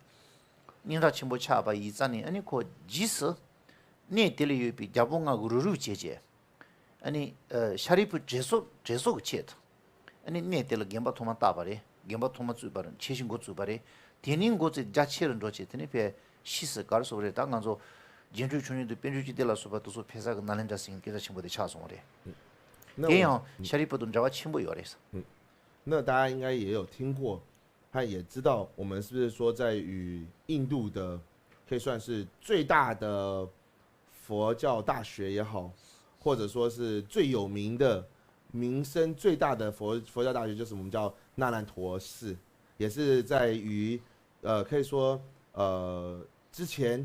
སྙན་གྲགས་ཆེན་པོ་ཆགས་པ་ཡིན་ཙང་ནས། ཨ་ནི་ཁོ་རྗེས་སུ་གནས་དེ་ལ་ཡོད་པའི་རྒྱལ་པོ་ལྔ་གི་རུ་རུག་བྱས་བྱས། ཨ་ནི་ཨ་ཤཱ་རིའི་བུ་དྲན་གསོ་དྲན་གསོ་གི་ཆེད་དུ། ཨ་ནི་གནས་དེ་ལ་དགོན་པ་ཐོག་མ་བཏགས་པ་རེད། དགོན་པ་ཐོག་མ་བཙུགས་པ་རེད། ཆེ་ཞིང་འགོ་བཙུགས་པ་རེད། དེ་ནས་འགོ་བཙུགས་རྒྱ་ཆེ་རུ་འགྲོ་བྱས། དེ་ནས་ཕེབས། ཕྱིས་སུ་ག་རེ་ཟེར་བ་རེད། ད་ང་ཚོ་རྒྱན་སྤྲུལ་ཆོས་འབྱུང་དང་པཎ་གྲུབ་ཀྱི་སྡེ་ལ་སོགས་པ་དེ་ཚོ་ཕེབས་ས་གི་ནཱ་ལེནྡྲ་ཟེར་མཁན་སྐད་ཆ་ཆེན་པོ་དེ་ཆགས་སོང་བ་རེད། 那 དེ་我 ཡང་ཤཱ་རིའི་བུ་དང་འབྲེལ་བ་ཆེན་པོ་ཡོད་རེད། 那大家应该也有听过，他也知道我们是不是说在于印度的可以算是最大的佛教大学也好，或者说是最有名的、名声最大的佛佛教大学，就是我们叫那烂陀寺，也是在于呃，可以说呃之前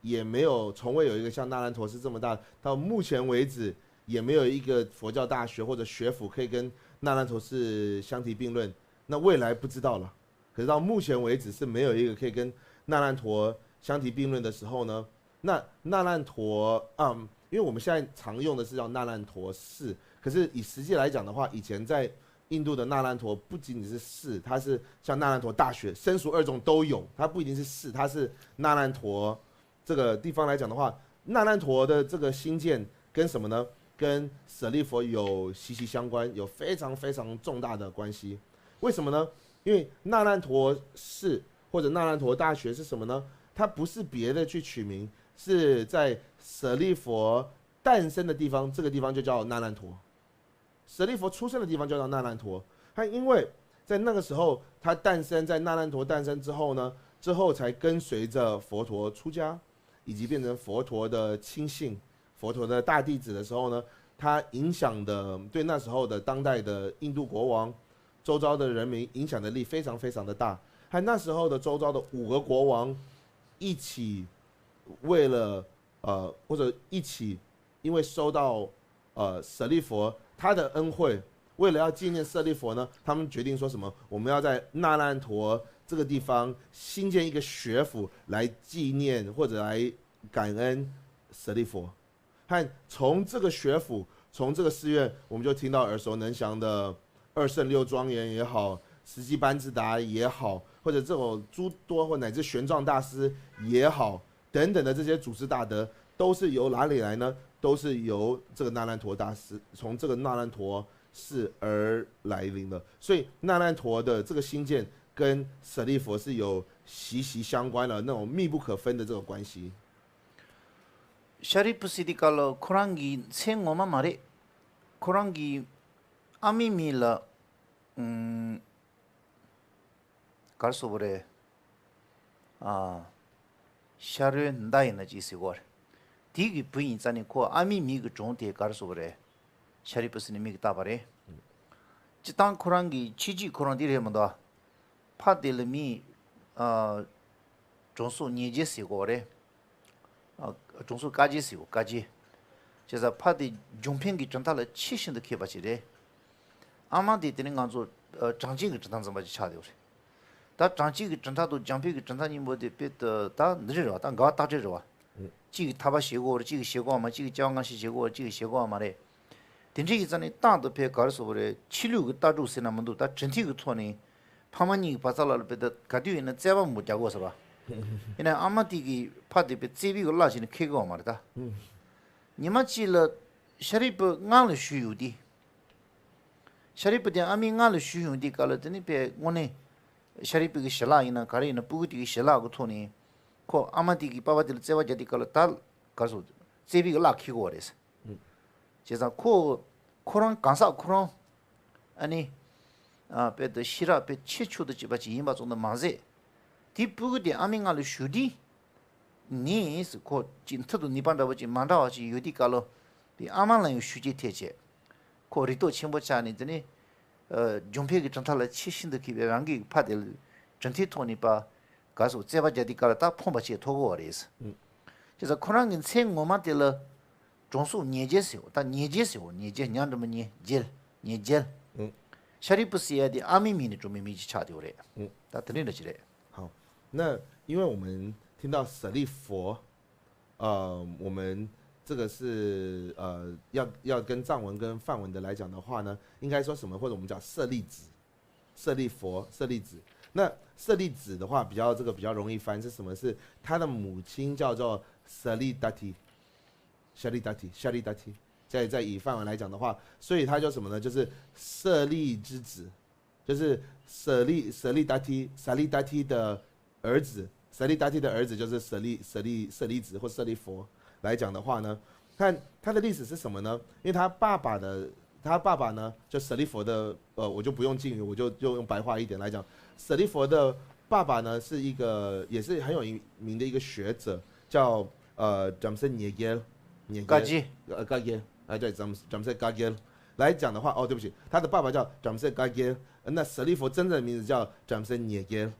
也没有从未有一个像那烂陀寺这么大，到目前为止也没有一个佛教大学或者学府可以跟那烂陀寺相提并论。那未来不知道了，可是到目前为止是没有一个可以跟那烂陀相提并论的时候呢，那那烂陀，嗯，因为我们现在常用的是叫那烂陀寺，可是以实际来讲的话，以前在印度的那烂陀不仅仅是寺，它是像那烂陀大学、僧俗二众都有，它不一定是寺，它是那烂陀这个地方来讲的话，那烂陀的这个兴建跟什么呢？跟舍利佛有息息相关，有非常非常重大的关系。为什么呢？因为那烂陀寺或者那烂陀大学是什么呢？它不是别的去取名，是在舍利佛诞生的地方，这个地方就叫那烂陀。舍利佛出生的地方就叫那烂陀。他因为在那个时候，他诞生在那烂陀诞生之后呢，之后才跟随着佛陀出家，以及变成佛陀的亲信、佛陀的大弟子的时候呢，他影响的对那时候的当代的印度国王周遭的人民影响的力非常非常的大。和那时候的周遭的五个国王一起为了呃，或者一起，因为受到呃舍利佛他的恩惠，为了要纪念舍利佛呢，他们决定说什么？我们要在那烂陀这个地方新建一个学府来纪念或者来感恩舍利佛。和从这个学府，从这个寺院，我们就听到耳熟能详的二圣六庄严也好，十际班智达也好，或者这种诸多或乃至玄奘大师也好，等等的这些祖师大德，都是由哪里来呢？都是由这个那烂陀大师，从这个那烂陀寺而来临的。所以那烂陀的这个兴建，跟舍利佛是有息息相关的那种密不可分的这个关系。 ཤཱ་རིའི་བུ་ཟེར་དུས་སྐབས་ལ་ཁོ་རང་གི་མཚན་ངོ་མ་མ་རེད། ཁོ་རང་གི་ཨ་མའི་མིང་ལ་ཨུམ། ག་རེ་ཟེར་དགོས་རེད། ཨ། ཤ་རུའི་མདའ་ཡིན་ན་ཅིག་ཟེར་གོ་རེད། དེ་གི་བུ་ཡིན་ཙང་ནི་ཁོ་ཨ་མའི་མིང་གི་གྲངས་དེ་ག་རེ་ཟེར་དགོས་རེད། ཤཱ་རིའི་བུ་ཟེར་ནས་མིང་གི་བཏགས་པ་རེད། སྤྱིར་བཏང་ཁོ་རང་གི་ཁྱད་ཆོས་ཁོ་རང་འདི་རེད་མ་གཏོགས། ཕ་དེ་ལ་མིང་ཨ། གྲངས་གསོག་ཉེ་རྒྱལ་ཟེར་གོ་རེད། ཨ། གྲངས་གསོག་དཀའ་རྒྱལ་ཟེར་གོ་དཀའ་རྒྱལ། བྱས་ཙང་ཕ་དེ་འབྱུང་འཕེལ་གྱི་གྲུབ་མཐའ་ལ་ཆེས་ཤིན་ཏུ་མཁས་པ་ཞིག་རེད། ཨ་མ་དེ་དེ་ནི་ང་ཚོ་ཨ། གྲངས་ཅན་གྱི་གྲུབ་མཐའ་འཛིན་པ་ཞིག་ཆགས་བསྡད་ཡོད་རེད། ད་གྲངས་ཅན་གྱི་གྲུབ་མཐའ་དང་འབྱུང་འཕེལ་གྱི་གྲུབ་མཐའ་གཉིས་པོ་དེ་དཔེ་ད་ད་འདི་རེད་རེད་བ། ད་འགལ་བ་རྟགས་བྲལ་རེད་བ། གཅིག་གིས་ཐར་པ་བཞེས་དགོས་རེད། གཅིག་གིས་བཞེས་དགོས་པ་མ། གཅིག་གིས་སྐྱེ་བ་སྔ་ཕྱི་བཞེས་དགོས་རེད། གཅིག་གིས་བཞེས་དགོས་པ་མ་རེད། དེ་འདྲའི་ཡིན་ཙང་ནི་རྟག་ཏུ་ཕེ་ག་རེ་ཟེར་དགོས་རེད། ཆོས་ལུགས་ཀྱི་ལྟ་གྲུབ་ཟེར་ན་མི་འདུག་ད་གྲུབ་མཐའ་གི་ཐོག་ནས་ཕ་མ་གཉིས་ཀྱི་བར་མཚམས་ལ་ལ་དཔེ་ད་ག་དུས་ཡིན་ན་བརྩེ་བ་མོ་རྒྱག་དགོས་ཟེར་བ། ཡིན་ན་ཨ་མ་དེ་གིས་ཕ་དེ་དཔེ་བརྩེ་བའི་གི་བླ་བྱས་ནས་ཁེགས་དགོས་པ་མ་རེད་ད། ཉི་མ་གཅིག་ལ་ཤཱ་རིའི་བུ་སྔགས་ལ་ཞུགས་ཡོང་དུས། ཤཱ་རིའི་བུ་དེ་ཨ་མའི་སྔགས་ལ་ཞུགས་ཡོང་དུས་སྐབས་ལ་དེ་ནི་དཔེ་དངོས་གནས་ཤཱ་རིའི་བུ་གི་ཞལ་ལག་ཡིན་ན་ག་རེ་ཡིན་ན་སྤུ་གུ་དེ་གི་ཞལ་ལག་གི་ཐོག་ནས་ཁོ་ཨ་མ་དེ་གིས་པ་ཕ་དེ་ལ་བརྩེ་བ་རྒྱག་དུས་སྐབས་ལ་ད་ག་རེ་ཟེར་བརྩེ་བའི་གི་བླ་ཁེགས་དགོས་པ་རེད། བྱས་ཙང་ཁོ་ཁོ་རང་གང་ཟག་ཁོ་རང་ཨ་ནི་ཨ་དཔེ་དེ་ཤེས་རབ་དཔེ་ཆེས་མཆོག་ཏུ་གཅེས་པ་ཅིག་ཡིན་པ་ཙམ་དུ་མ་ཟད། དེའི་སྤུ་གུ་དེ་ཨ་མའི་སྔགས་ལ་ཞུགས་དུས་ནི་ཁོ་ཅིག་མཐུ་དང་ནུས་པ་འདྲ་བོ་ཅིག་མ་འདྲ་བ་ཅིག་ཡོད་དུས་སྐབས་ལ་དེ་ཨ་མ་ལ་ཡང་ཞུ་རྒྱུའི་ཐད་བྱས། ཁོ་རིག་སྟོབས་ཆེན་པོ་ཆགས་ནས་དེ་ནི་ཨ་འབྱུང་འཕེལ་གྱི་གྲུབ་མཐའ་ལ་ཆེས་ཤིན་ཏུ་མཁས་པའི་རང་གི་ཕ་དེ་ལ་གྲུབ་མཐའི་ཐོག་ནས་པ་ག་རེ་ཟེར་བརྩེ་བ་རྒྱག་དུས་སྐབས་ལ་ད་ཕོངས་པ་ཅིག་ཐོབ་དགོས་པ་རེད། བྱས་ཙང་ཁོ་རང་གི་མཚན་ངོ་མ་དེ་ལ་གྲངས་གསོག་ཉེ་རྒྱལ་ཟེར་བ། ད་ཉེ་རྒྱལ་ཟེར་བ། ཉེ་རྒྱལ་ཉ་འགྲེང་བུ་ཉེ་རྒྱལ་ཉེ་རྒྱལ། ཤཱ་རིའི་བུ་ཟེར་ཡ་དེ་ཨ་མའི་མིང་ནས་གྲུབ་པའི་མིང་ཅིག་ཆགས་བསྡད་ཡོད་རེད། ད་དེ་འདྲ་འདྲ་ཅིག་རེད། 好，那因为我们听到舍利佛，呃，我们这个是呃要要跟藏文跟梵文的来讲的话呢，应该说什么？或者我们讲舍利子，舍利佛、舍利子。那舍利子的话，比较这个比较容易翻是什么？是他的母亲叫做 Saridati，Saridati，Saridati。在在以梵文来讲的话，所以他叫什么呢？就是舍利之子，就是舍利舍利达提 Saridati 的儿子。舍利达提的儿子就是舍利舍利舍利子或舍利佛来讲的话呢，看他的历史是什么呢？因为他爸爸的他爸爸呢，就舍利佛的，呃，我就不用敬语，我就就用白话一点来讲，舍利佛的爸爸呢是一个也是很有名的一个学者，叫呃 Jamse Nyegel，Nyegel， 嘎吉。呃 Kagel， 哎对，Jamse Kagel 来讲的话，哦对不起，他的爸爸叫 Jamse Kagel，那舍利佛真正的名字叫 Jamse Nyegel。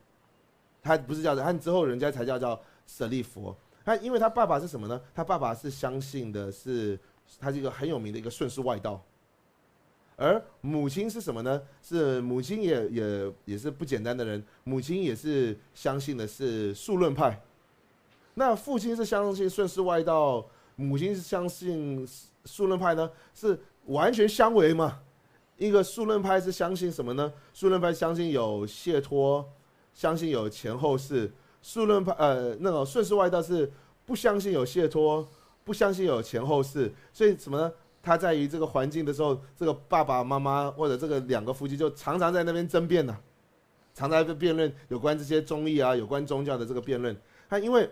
他不是叫，他之后人家才叫叫舍利佛。他因为他爸爸是什么呢？他爸爸是相信的是，他是一个很有名的一个顺世外道，而母亲是什么呢？是母亲也也也是不简单的人，母亲也是相信的是数论派。那父亲是相信顺世外道，母亲是相信数论派呢，是完全相违嘛？一个数论派是相信什么呢？数论派相信有谢脱，相信有前后世。数论派呃那种顺世外道是不相信有谢脱，不相信有前后世。所以什么呢？他在于这个环境的时候，这个爸爸妈妈或者这个两个夫妻就常常在那边争辩呢、常常在辩论有关这些中医啊、有关宗教的这个辩论。他因为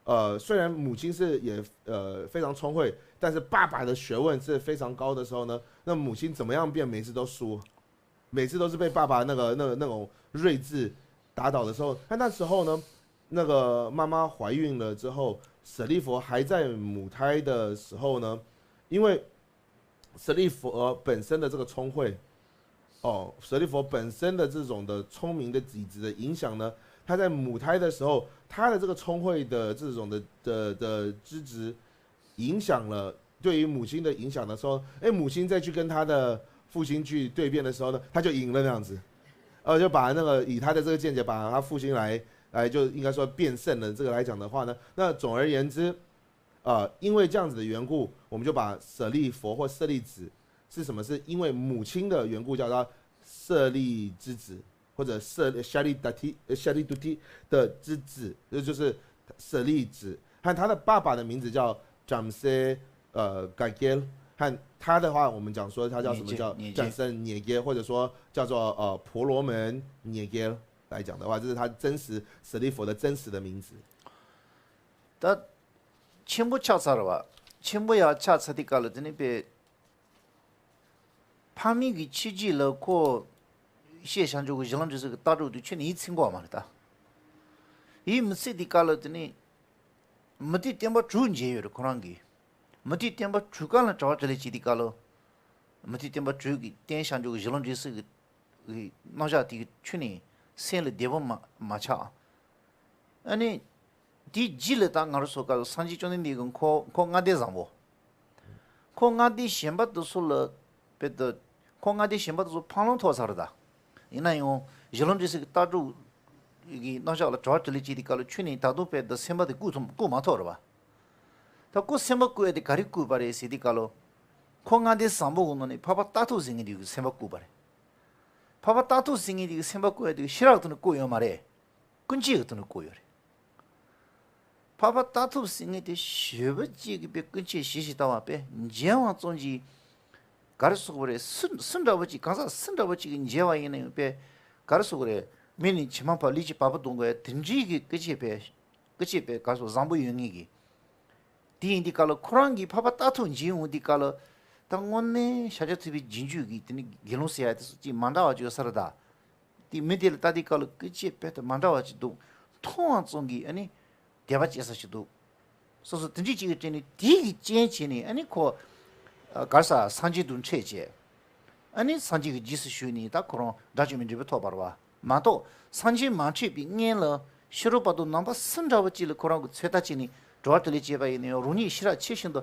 呃虽然母亲是也呃非常聪慧，但是爸爸的学问是非常高的时候呢，那母亲怎么样辩，每次都输，每次都是被爸爸那个那个那种睿智打倒的时候。那那时候呢，那个妈妈怀孕了之后，舍利佛还在母胎的时候呢，因为舍利佛本身的这个聪慧，哦，舍利佛本身的这种的聪明的底子的影响呢，他在母胎的时候，他的这个聪慧的这种的的的资质，影响了对于母亲的影响的时候，哎，母亲再去跟他的父亲去对辩的时候呢，他就赢了那样子，呃，就把那个以他的这个见解，把他父亲来来就应该说辩胜了。这个来讲的话呢，那总而言之，呃，因为这样子的缘故，我们就把舍利佛或舍利子是什么？是因为母亲的缘故叫他舍利之子，或者舍 Sharidati 呃 Shariduti 的之子，也就是舍利子。和他的爸爸的名字叫 Jamse 呃 Gagel， 和他的话，我们讲说他叫什么？叫 Jamse Nyegel， 或者说叫做呃婆罗门 Nyegel。来讲的话，这是他真实舍利佛的真实的名字。 ད་ཆེན་པོ་ཆགས་ཚར་བ། ཆེན་པོ་ཡར་ཆགས་ཚར་དུས་སྐབས་ལ་དེ་ནི་དཔེ་ཕ་མེས་ཀྱི་ཆོས་བརྒྱུད་ལ་ཁོ་ཤེས་བྱ་འཇོག་གི་གཞི་ལམ་འབྲས་གསུམ་གྱི་ལྟ་གྲུབ་དེ་ཁྱོན་ནས་ཡིད་ཚིམ་གོ་བ་མ་རེད་ད། ཡིད་མི་ཚིམ་དུས་སྐབས་ལ་དེ་ནི་མུ་སྟེགས་བསྟན་པ་དྲུག་མཇལ་ཡོད་རེད་ཁོ་རང་གིས། མུ་སྟེགས་བསྟན་པ་དྲུག་ག་ལ་གྲྭ་པ་དྲིན་ལས་བྱེད་དུས་སྐབས་ལ། མུ་སྟེགས་བསྟན་པ་དྲུག་གི་བསྟན་བྱ་འཇོག་གི་གཞི་ལམ་འབྲས་གསུམ་གྱི་རྣམ་གཞག་དེ་གི་ཁྱོན་ནས་སེམས་ལ་བདེ་པོ་མ་མ་ཆགས། ཨ་ནི། དེའི་རྗེས་ལ་ད་ང་རང་ཚོ་སྐབས་སུ་སངས་རྒྱས་བཅོམ་ལྡན་འདས་ཀྱི་འཁོར་འཁོར་ལྔ་སྡེ་བཟང་པོ། འཁོར་ལྔ་སྡེ་གཞན་པ་དེ་ཚོ་ལ་དཔེ་དེ། འཁོར་ལྔ་སྡེ་གཞན་པ་དེ་ཚོ་འཕང་ལམ་ཐོབ་ཚར་རེད་ད། ཡིན་ན་ཡང་གཞི་ལམ་འབྲས་གསུམ་གྱི་ལྟ་གྲུབ་ཀྱི་རྣམ་གཞག་ལ་གྲྭ་པ་དྲིན་ལས་བྱེད་དུས་སྐབས་ལ་ཁྱོན་ནས་ད་དུང་དཔེ་དེ་སེམས་པ་དེ་བཀུག་ཐུབ་བཀུག་མ་ཐུབ་རེད་པ། ད་ཁོ་སེམས་པ་བཀུག་ཡ་དེ་ག་རེ་བཀུག་པ་རེད་ཟེར་དུས་སྐབས་ལ། འཁོར་ལྔ་སྡེ་བཟང་པོ་གི་ནང་ནས་འཕགས་པ་རྟ་ཐུལ་ཟེར་མཁན་དེ་གི་སེམས་པ་བཀུག་པ་རེད། འཕགས་པ་རྟ་ཐུལ་ཟེར་མཁན་དེ་གི་སེམས་པ་བཀུག་ཡ་དེ་གི་ཤེས་རབ་ཀྱི་ཐོག་ནས་བཀུག་ཡོད་མ་རེད། ཀུན་སྤྱོད་ཀྱི་ཐོག་ནས་བཀུག་ཡོད་རེད། འཕགས་པ་རྟ་ཐུལ་ཟེར་མཁན་དེ་ཞེ་པོ་ཅིག་གི་དཔེ་ཀུན་སྤྱོད་ཞིབ་ཞིབ་ལྟ་བ་དཔེ་མཇལ་བ་ཙམ་གྱིས། ག་རེ་ཟེར་དགོས་རེད། སུ་སུ་འདྲ་བོ་ཅིག་གང་ཟག་སུ་འདྲ་བོ་ཅིག་གིས་མཇལ་བ་ཡིན་ན་ཡང་དཔེ། ག་རེ་ཟེར་དགོས་རེད། མི་ནས་ཇེ་མང་ཕར་ལུས་ཀྱི་བ་སྤུ་གཏོང་དགོས་ཡ་དེ་འདྲའི་གི་ཀུན་སྤྱོད་དཔེ། ཀུན་སྤྱོད་དཔེ་ག་རེ་ཟེར་བཟང་པོ་ཡོད་མཁན་གྱི། དེ་ཡིན་དུས་སྐབས་ལ་ཁོ་རང་གིས་འཕགས་པ་རྟ་ཐུལ་མཇལ་ཡོང་དུས་སྐབས་ལ། ད་དངོས་གནས་ཤཱཀྱ་ཐུབ་པའི་རྗེས་འཇུག་གི་དེ་ནི་དགེ་སློང་ཟེར་ཡ་དེ་ཚོ་ཅིག་མ་འདྲ་བ་ཅིག་ཡོད་ས་རེད་ད། དེ་མི་དེ་ལ་ལྟ་དུས་སྐབས་ལ་ཀུན་སྤྱོད་དཔེ་དེ་མ་འདྲ་བ་ཅིག་འདུག་མཐོང་བ་ཙམ་གྱིས་ཨ་ནི་དད་པ་སྐྱེ་ས་ཞིག་འདུག་སོ་སོ་དེ་འདྲའི་ཅིག་གི་སྟེང་ནས་དེ་གི་རྐྱེན་བྱས་ནས་ཨ་ནི་ཁོ། ཨ། ག་རེ་ཟེར་སངས་རྒྱས་དང་འཕྲད་བྱས། ཨ་ནི་སངས་རྒྱས་ཀྱི་རྗེས་སུ་ཞུགས་ནས་ད་ཁོ་རང་དགྲ་བཅོམ་པའི་འབྲས་བུ་ཐོབ་པ་རེད་པ། མ་གཏོགས་སངས་རྒྱས་མ་འཕྲད་པའི་སྔོན་ལ་ཕྱི་རོལ་པ་དང་ནང་པ་སུ་འདྲ་བོ་ཅིག་ལ་ཁོ་རང་གི་ཚོད་ལྟ་བྱས་ནས་གྲྭ་པ་དྲིན་ལས་བྱས་པ་ཡིན་ན་ཡང་རང་ཉིད་ཤེས་རབ་ཆེ་ཞིང་དུ་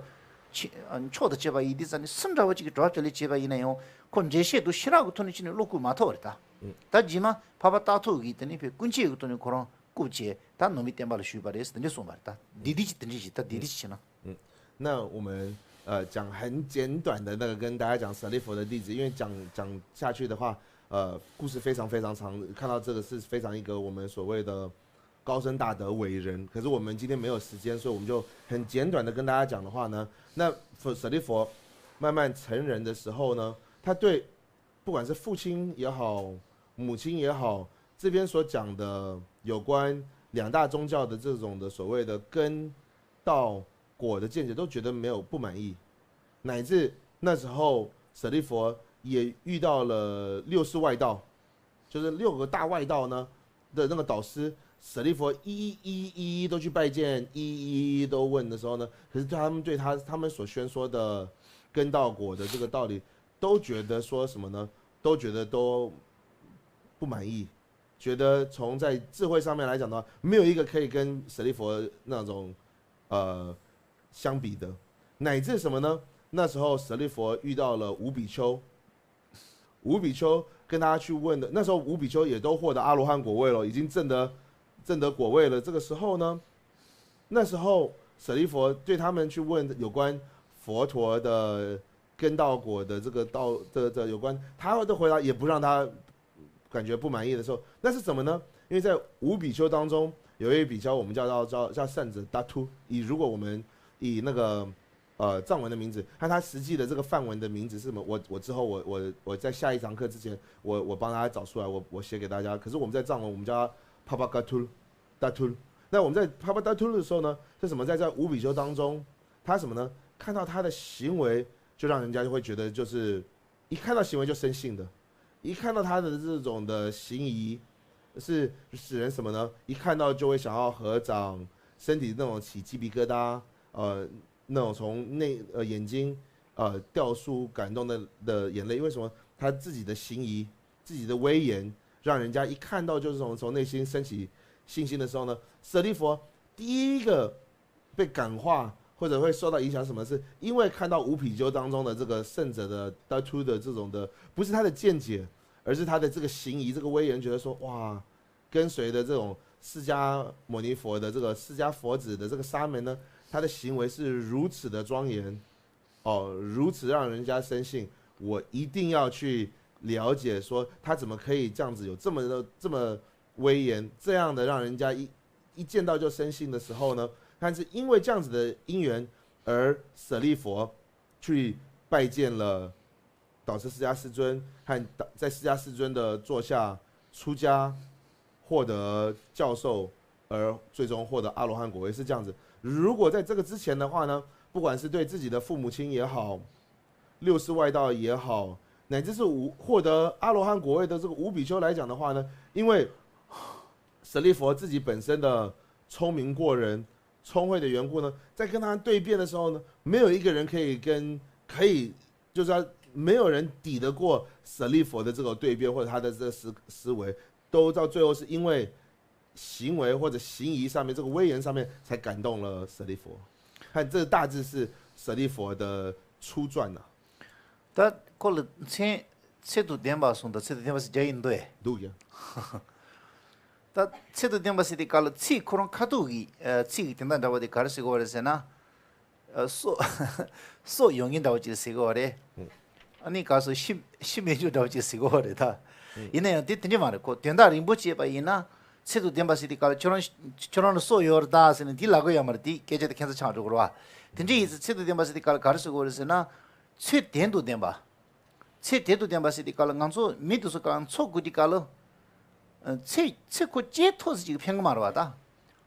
ཆེ་མཆོག་ཏུ་གྱུར་པ་ཡིན་དུས་ཙང་ནས་སུ་འདྲ་བོ་ཅིག་གིས་གྲྭ་པ་དྲིན་ལས་བྱས་པ་ཡིན་ན་ཡང་ཁོ་འགྲེལ་བཤད་དང་ཤེས་རབ་ཀྱི་ཐོག་ནས་ཅི་ནས་བློ་བཀུག་མ་ཐུབ་པ་རེད་ད། ད་རྗེས་མ་འཕགས་པ་རྟ་ཐུལ་གིས་དེ་ནས་ཕའི་ཀུན་སྤྱོད་ཀྱི་ཐོག་ནས་ཁོ་རང་བཀུག་བྱས་ད་ནང་པའི་བསྟན་པ་ལ་ཞུགས་པ་རེད་ཟེར་དེ་འདྲས་གསུངས་པ་རེད་ད། འདི་འདི་ཅི་དེ་འདྲས་ཅི་ད་འདི་འདི་ཅི་བྱས་ན། 那我们呃讲很简短的那个跟大家讲舍利佛的例子，因为讲讲下去的话，呃，故事非常非常长，看到这个是非常一个我们所谓的高僧大德伟人，可是我们今天没有时间，所以我们就很简短的跟大家讲的话呢，那舍利佛慢慢成人的时候呢，他对不管是父亲也好，母亲也好，这边所讲的有关两大宗教的这种的所谓的根、道、果的见解，都觉得没有不满意，乃至那时候舍利佛也遇到了六世外道，就是六个大外道呢的那个导师，舍利佛一一一一都去拜见，一一一都问的时候呢，可是他们对他他们所宣说的根道果的这个道理，都觉得说什么呢？都觉得都不满意，觉得从在智慧上面来讲的话，没有一个可以跟舍利佛那种呃相比的，乃至什么呢？那时候舍利佛遇到了五比丘，五比丘跟他去问的，那时候五比丘也都获得阿罗汉果位了，已经证得证得果位了。这个时候呢，那时候舍利佛对他们去问有关佛陀的跟道果的这个道的的有关，他的回答也不让他感觉不满意的时候，那是什么呢？因为在五比丘当中有一比丘，我们叫叫叫叫善者达突。以如果我们以那个呃藏文的名字，那它实际的这个梵文的名字是什么？我我之后我我我在下一堂课之前，我我帮大家找出来，我我写给大家。可是我们在藏文我们叫它帕帕嘎突达突。那我们在帕帕达突的时候呢，是什么？在在五比丘当中，他什么呢？看到他的行为，就让人家就会觉得就是一看到行为就生信的，一看到他的这种的行仪，是使人什么呢？一看到就会想要合掌，身体那种起鸡皮疙瘩，呃，那种从内呃眼睛呃掉出感动的的眼泪。为什么？他自己的行仪，自己的威严，让人家一看到就是从从内心升起信心的时候呢，舍利佛第一个被感化或者会受到影响，什么是因为看到五比丘当中的这个圣者的 d a t u 的这种的，不是他的见解，而是他的这个行仪、这个威严，觉得说哇，跟随的这种释迦牟尼佛的这个释迦佛子的这个沙门呢，他的行为是如此的庄严，哦，如此让人家深信，我一定要去了解，说他怎么可以这样子有这么的这么威严，这样的让人家一一见到就深信的时候呢，但是因为这样子的因缘，而舍利佛去拜见了导师释迦世尊，和在释迦世尊的座下出家。获得教授，而最终获得阿罗汉果位，是这样子。如果在这个之前的话呢，不管是对自己的父母亲也好，六世外道也好，乃至是无获得阿罗汉果位的这个五比丘来讲的话呢，因为舍利佛自己本身的聪明过人、聪慧的缘故呢，在跟他对辩的时候呢，没有一个人可以跟可以，就是说没有人抵得过舍利佛的这个对辩或者他的这个思思维，都到最后是因为行为或者行仪上面这个威严上面才感动了舍利佛。看，这大致是舍利佛的初传呐、ད་ཁོ་ལ་མཚན་ཚད་དང་ལྡན་པ་གསུངས་དང་ཚད་དང་ལྡན་པ་ཟེར་རྒྱ་ཡིན་འདུག་ཨེ། འདུག་ཡ། ད་ཚད་དང་ལྡན་པ་ཟེར་དེ་ག་ལ་ཚིག་ཁོ་རང་ཁ་ཐུག་གི་ཨ་ཚིག་གི་དོན་དག་འདྲ་བ་དེ་ག་རེ་ཟེར་གོ་རེད་ཟེར་ན། ཨ་སྲོག་སྲོག་ཡོང་མཁན་འདྲ་བ་ཅིག་ཟེར་གོ་རེད། ཨ་ནི་ག་སོ་ཤི་ཤི་མེད་རྒྱུ་འདྲ་བ་ཅིག་ཟེར་གོ་རེད་ད། ཡིན་ན་ཡང་དེ་དེ་འདྲ་མ་རེད། ཁོ་དོན་དག་རིང་པོ་བྱས་པ་ཡིན་ན། ཚད་དང་ལྡན་པ་ཟེར་དེ་ག་ལ་ཁྱོད་རང་ཁྱོད་རང་ལ་སྲོག་ཡོད་རེད་ད་ཟེར་ནས་དེ་ལབ་གི་ཡོད་མ་རེད། དེ་སྐད་ཆ་དེ་ཁྱད་མཚར་ཆགས་འགྲོ་གི་རེད་བ། དེ་འདྲ་ཡིན་ཙང་ཚད་དང་ལྡན་པ་ཟེར་དེ་ག་ལ་ག་རེ་ཟེར་གོ་རེད་ཟེར་ན། ཚད་ལྡན་དང་ལྡན་པ། ཚེ་དེ་དང་ལྡན་པ་ཟེར་དེ་ག་ལ་ང་ཚོ་མི་དེ་ཚོ་གང་འཚོ་དགོས་དེ་ག་ལ། ཚེ་ཚེ་ཁོ་སྐྱེལ་ཐུབ་ཟེར་ཅིག་ཕན་གི་མ་རེད་བ་ད།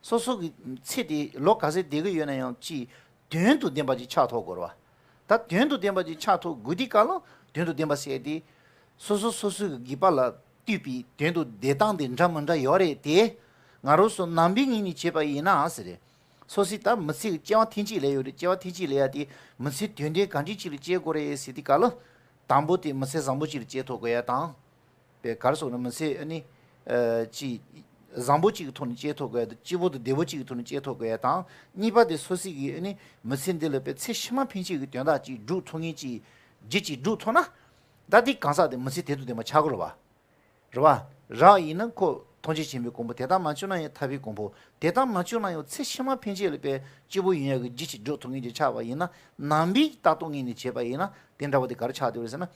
སོ་སོ་གི་ཚེ་དེ་ལོ་ག་ཚོད་བསྡད་གི་ཡོད་ན་ཡང་ཅིག་དོན་དང་ལྡན་པ་ཅིག་ཆགས་ཐུབ་དགོས་རེད་བ། ད་དོན་དང་ལྡན་པ་ཅིག་ཆགས་ཐུབ་དགོས་དེ་ག་ལ་དོན་དང་ལྡན་པ་ཟེར་དེ། སོ་སོ་སོ་སོའི་གི་དགེ་བ་ལ་ལྟོས་པའི་དོན་དང་ལྡན་སྟངས་དེ་འདྲ་མི་འདྲ་ཡོད་རེད་དེ། ང་རང་ཚོ་ནང་པའི་ངོས་ནས་བྱས་པ་ཡིན་ན་ཟེར་རེད། སོ་སོའི་ད་མི་ཚེ་གི་སྐྱེ་བ་ཐེངས་གཅིག་ལས་ཡོད་རེད། སྐྱེ་བ་ཐེངས་གཅིག་ལས་ཡ་དེ་མི་ཚེ་དོན་ལྡན་གང་ཅི་ཅིག་ལ་སྐྱེལ་དགོས་རེད་ཟེར་དེ་ག་ལ། དང་པོ་དེ་མི་ཚེ་བཟང་པོ་ཅིག་ལ་སྐྱེལ་ཐུབ་དགོས་ཡ་དང་། པའི་ག་རེ་ཟེར་ན་མི་ཚེ་ཨ་ནི། ཨ་ཅི། བཟང་པོ་ཅིག་གི་ཐོག་ནས་སྐྱེལ་ཐུབ་དགོས་ཡ་དང་སྐྱིད་པོ་དང་བདེ་པོ་ཅིག་གི་ཐོག་ནས་སྐྱེལ་ཐུབ་དགོས་ཡ་དང་། གཉིས་པ་དེ་སོ་སོའི་གི་ཨ་ནི་མི་ཚེ་འདི་ལ་པའི་ཚེ་ཕྱི་མ་ཕན་ཆད་ཀྱི་དོན་དག་ཅིག་སྒྲུབ་ཐུབ་མཁན་ཅིག་རྒྱུ་ཅིག་སྒྲུབ་ཐུབ་ན། ད་དེ་གང་ཟག་དེ་མི་ཚེ་དོན་དང་ལྡན་པ་ཆགས་ཀྱི་རེད་བ། རེད་བ། རག་ཡིན་ན་ཁོ་ཐམས་ཅད་མཁྱེན་པའི་གོ་འཕང་། དེ་ལྟར་མ་བྱུང་ན་ཡང་ཐར་པའི་གོ་འཕང་། དེ་ལྟར་མ་བྱུང་ན་ཡང་ཚེ་ཕྱི་མ་ཕན་ཆད་ལ་པའི་སྐྱིད་པོ་ཡིན་ཡག་གི་རྒྱུ་ཅིག་སྒྲུབ་ཐུབ་མཁན་ཅིག་ཆགས་པ་ཡིན་ན། ནང་པའི་ལྟ་སྟངས་ངོས་ནས་བྱས་པ་ཡིན་ན་དེ་འདྲ་བ་དེ་ག་རེ་ཆགས་བསྡད་ཡོད་རེད་ཟེར་ན།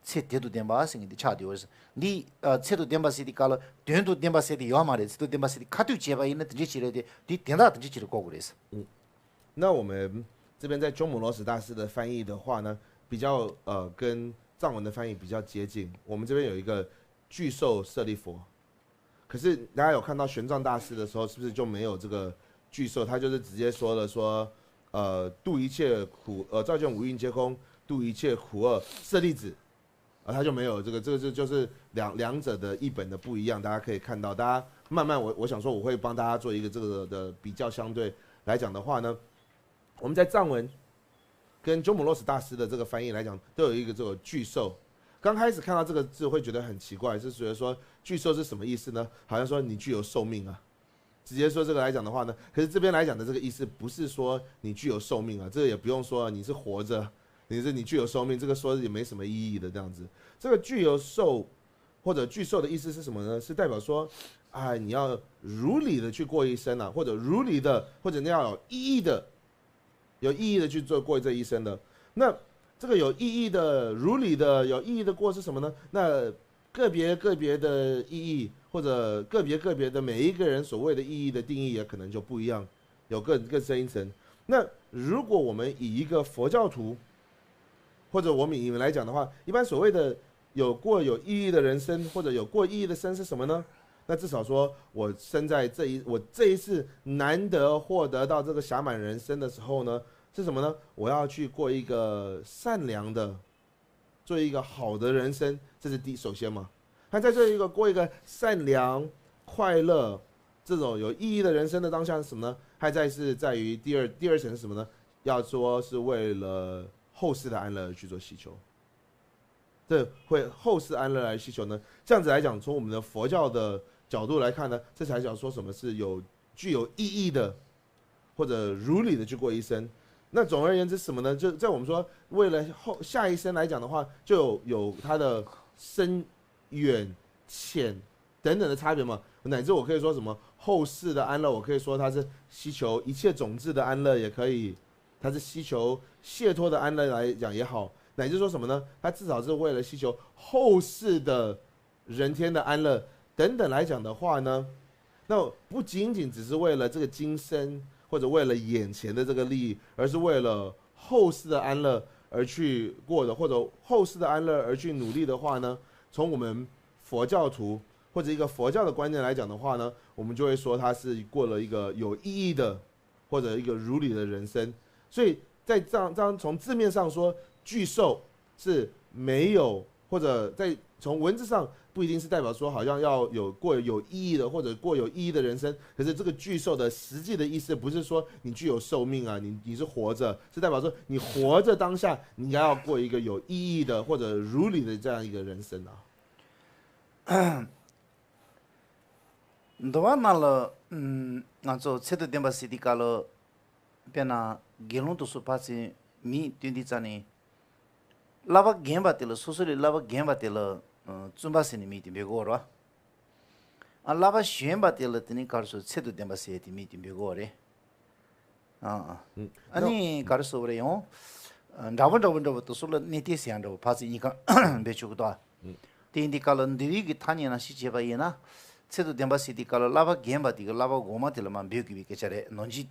ཚེ་དོན་དང་ལྡན་པ་ཟེར་མཁན་དེ་ཆགས་བསྡད་ཡོད་རེད་ཟེར། འདི་ཨ་ཚེ་དང་ལྡན་པ་ཟེར་དེ་ག་ལ་དོན་དང་ལྡན་པ་ཟེར་དེ་ཡོད་མ་རེད། ཚེ་དང་ལྡན་པ་ཟེར་དེ་ཁ་ཐུག་བྱས་པ་ཡིན་ན་དེ་འདྲ་ཅིག་རེད་དེ། དེ་དོན་དག་དེ་འདྲ་ཅིག་རེད་གོ་དགོས་རེད་ཟེར། 那我们这边在鸠摩罗什大师的翻译的话呢，比较呃跟藏文的翻译比较接近。我们这边有一个巨兽舍利佛，可是大家有看到玄奘大师的时候，是不是就没有这个巨兽？他就是直接说了说，呃，度一切苦，呃，照见五蕴皆空，度一切苦厄，舍利子。啊，他就没有这个，这个就就是两两者的译本的不一样，大家可以看到，大家慢慢我我想说我会帮大家做一个这个的比较相对来讲的话呢，我们在藏文跟鸠摩罗什大师的这个翻译来讲，都有一个这个巨兽。刚开始看到这个字会觉得很奇怪，是觉得说巨兽是什么意思呢？好像说你具有寿命啊，直接说这个来讲的话呢，可是这边来讲的这个意思不是说你具有寿命啊，这个也不用说你是活着，你是你具有寿命，这个说也没什么意义的这样子。这个具有寿或者巨兽的意思是什么呢？是代表说，哎，你要如理的去过一生啊，或者如理的，或者你要有意义的有意义的去做过这一生的。那这个有意义的、如理的、有意义的过是什么呢？那个别个别的意义，或者个别个别的每一个人所谓的意义的定义也可能就不一样，有更更深一层。那如果我们以一个佛教徒，或者我们以来讲的话，一般所谓的有过有意义的人生，或者有过意义的生是什么呢？那至少说我生在这一我这一世难得获得到这个暇满人生的时候呢，是什么呢？我要去过一个善良的，做一个好的人生，这是第首先嘛。他在这一个过一个善良、快乐、这种有意义的人生的当下是什么呢？还在是在于第二第二层是什么呢？要说是为了后世的安乐而去做祈求。这会后世安乐来祈求呢？这样子来讲，从我们的佛教的角度来看呢，这才叫说什么是有具有意义的，或者如理的去过一生。那总而言之，什么呢？就在我们说为了后下一生来讲的话，就有有它的深远浅等等的差别嘛。乃至我可以说什么后世的安乐，我可以说它是祈求一切种子的安乐，也可以，它是祈求解脱的安乐来讲也好，乃至说什么呢？它至少是为了祈求后世的人天的安乐等等来讲的话呢，那不仅仅只是为了这个今生或者为了眼前的这个利益，而是为了后世的安乐而去过的，或者后世的安乐而去努力的话呢，从我们佛教徒或者一个佛教的观念来讲的话呢，我们就会说他是过了一个有意义的或者一个如理的人生。所以在这样这样从字面上说，巨兽是没有或者在从文字上不一定是代表说好像要有过有意义的或者过有意义的人生，可是这个巨兽的实际的意思不是说你具有寿命啊，你你是活着，是代表说你活着当下你应该要过一个有意义的或者如理的这样一个人生啊。འདུལ་བ་ནང་ལ་ང་ཚོ་ཚད་དང་ལྡན་པ་ཟེར་དུས་སྐབས་ལ། དཔེར་ན་དགེ་སློང་དུ་སོགས་ཕར་ཚུར་མིང་བཏོན་དུས་ཙམ་ནས། བསླབ་པ་རྒན་པ་དེ་ལ་སོ་སོ་ལས་བསླབ་པ་རྒན་པ་དེ་ལ་བཙུན་པ་ཟེར་ནས་མིང་དེ་འབོད་དགོས་རེད་བ། ཨ་བསླབ་པ་གཞོན་པ་དེ་ལ་དེ་ནི་ག་རེ་ཟེར། ཚད་དང་ལྡན་པ་ཟེར་ཏེ་མིང་དེ་འབོད་དགོས་རེད། ཨ་ཨ་ཨ་ནི་ག་རེ་ཟེར་བ་རེད་ཡང་། འདྲ་པོ་འདྲ་པོ་འདྲ་པོ་དེ་ཚོ་ལ་གནས་བརྟན་ཟེར་ཡང་འདྲ་པོ་ཕར་ཚུར་གཉིས་ཀ་འབོད་ཆོག་གི་འདུག་ཨ། དེ་ཡིན་དུས་སྐབས་ལ་འདུལ་བའི་གི་ཐ་སྙད་ནང་བཞིན་བྱས་པ་ཡིན་ན། ཚད་དང་ལྡན་པ་ཟེར་དུས་སྐབས་ལ་བསླབ་པ་རྒན་པ་དེ་གི་བསླབ་པ་གོང་མ་དེ་ལ་མར་འབོད་དགོས་པའི་སྐད་ཆ་རེད་ནང་བཞིན།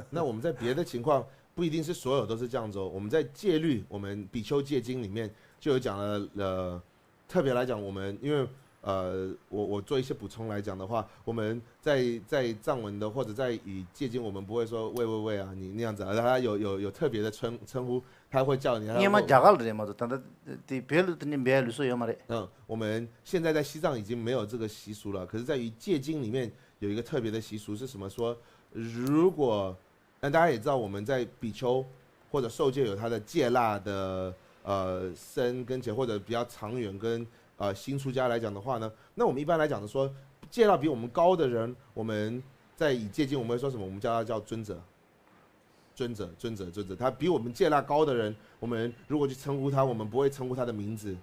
那我们在别的情况不一定是所有都是这样子哦。我们在戒律，我们比丘戒经里面就有讲了，呃，特别来讲，我们因为呃，我我做一些补充来讲的话，我们在在藏文的或者在语戒经，我们不会说喂喂喂啊，你那样子啊，他有有有特别的称称呼，他会叫你。他 སྔོན་མ་རྒྱ་གར་ལ་རེད་མ་གཏོགས་ད་ལྟ་དེ་བོད་ལ་དེ་འདྲའི་འབོད་ཡ་ལུགས་སྲོལ་ཡོད་མ་རེད། 嗯，我们现在在西藏已经没有这个习俗了，可是在于戒经里面有一个特别的习俗是什么？说如果那大家也知道，我们在比丘或者受戒有他的戒腊的呃深跟浅，或者比较长远跟呃新出家来讲的话呢，那我们一般来讲的说，戒腊比我们高的人，我们在以戒经我们会说什么？我们叫他叫尊者，尊者，尊者，尊者。他比我们戒腊高的人，我们如果去称呼他，我们不会称呼他的名字，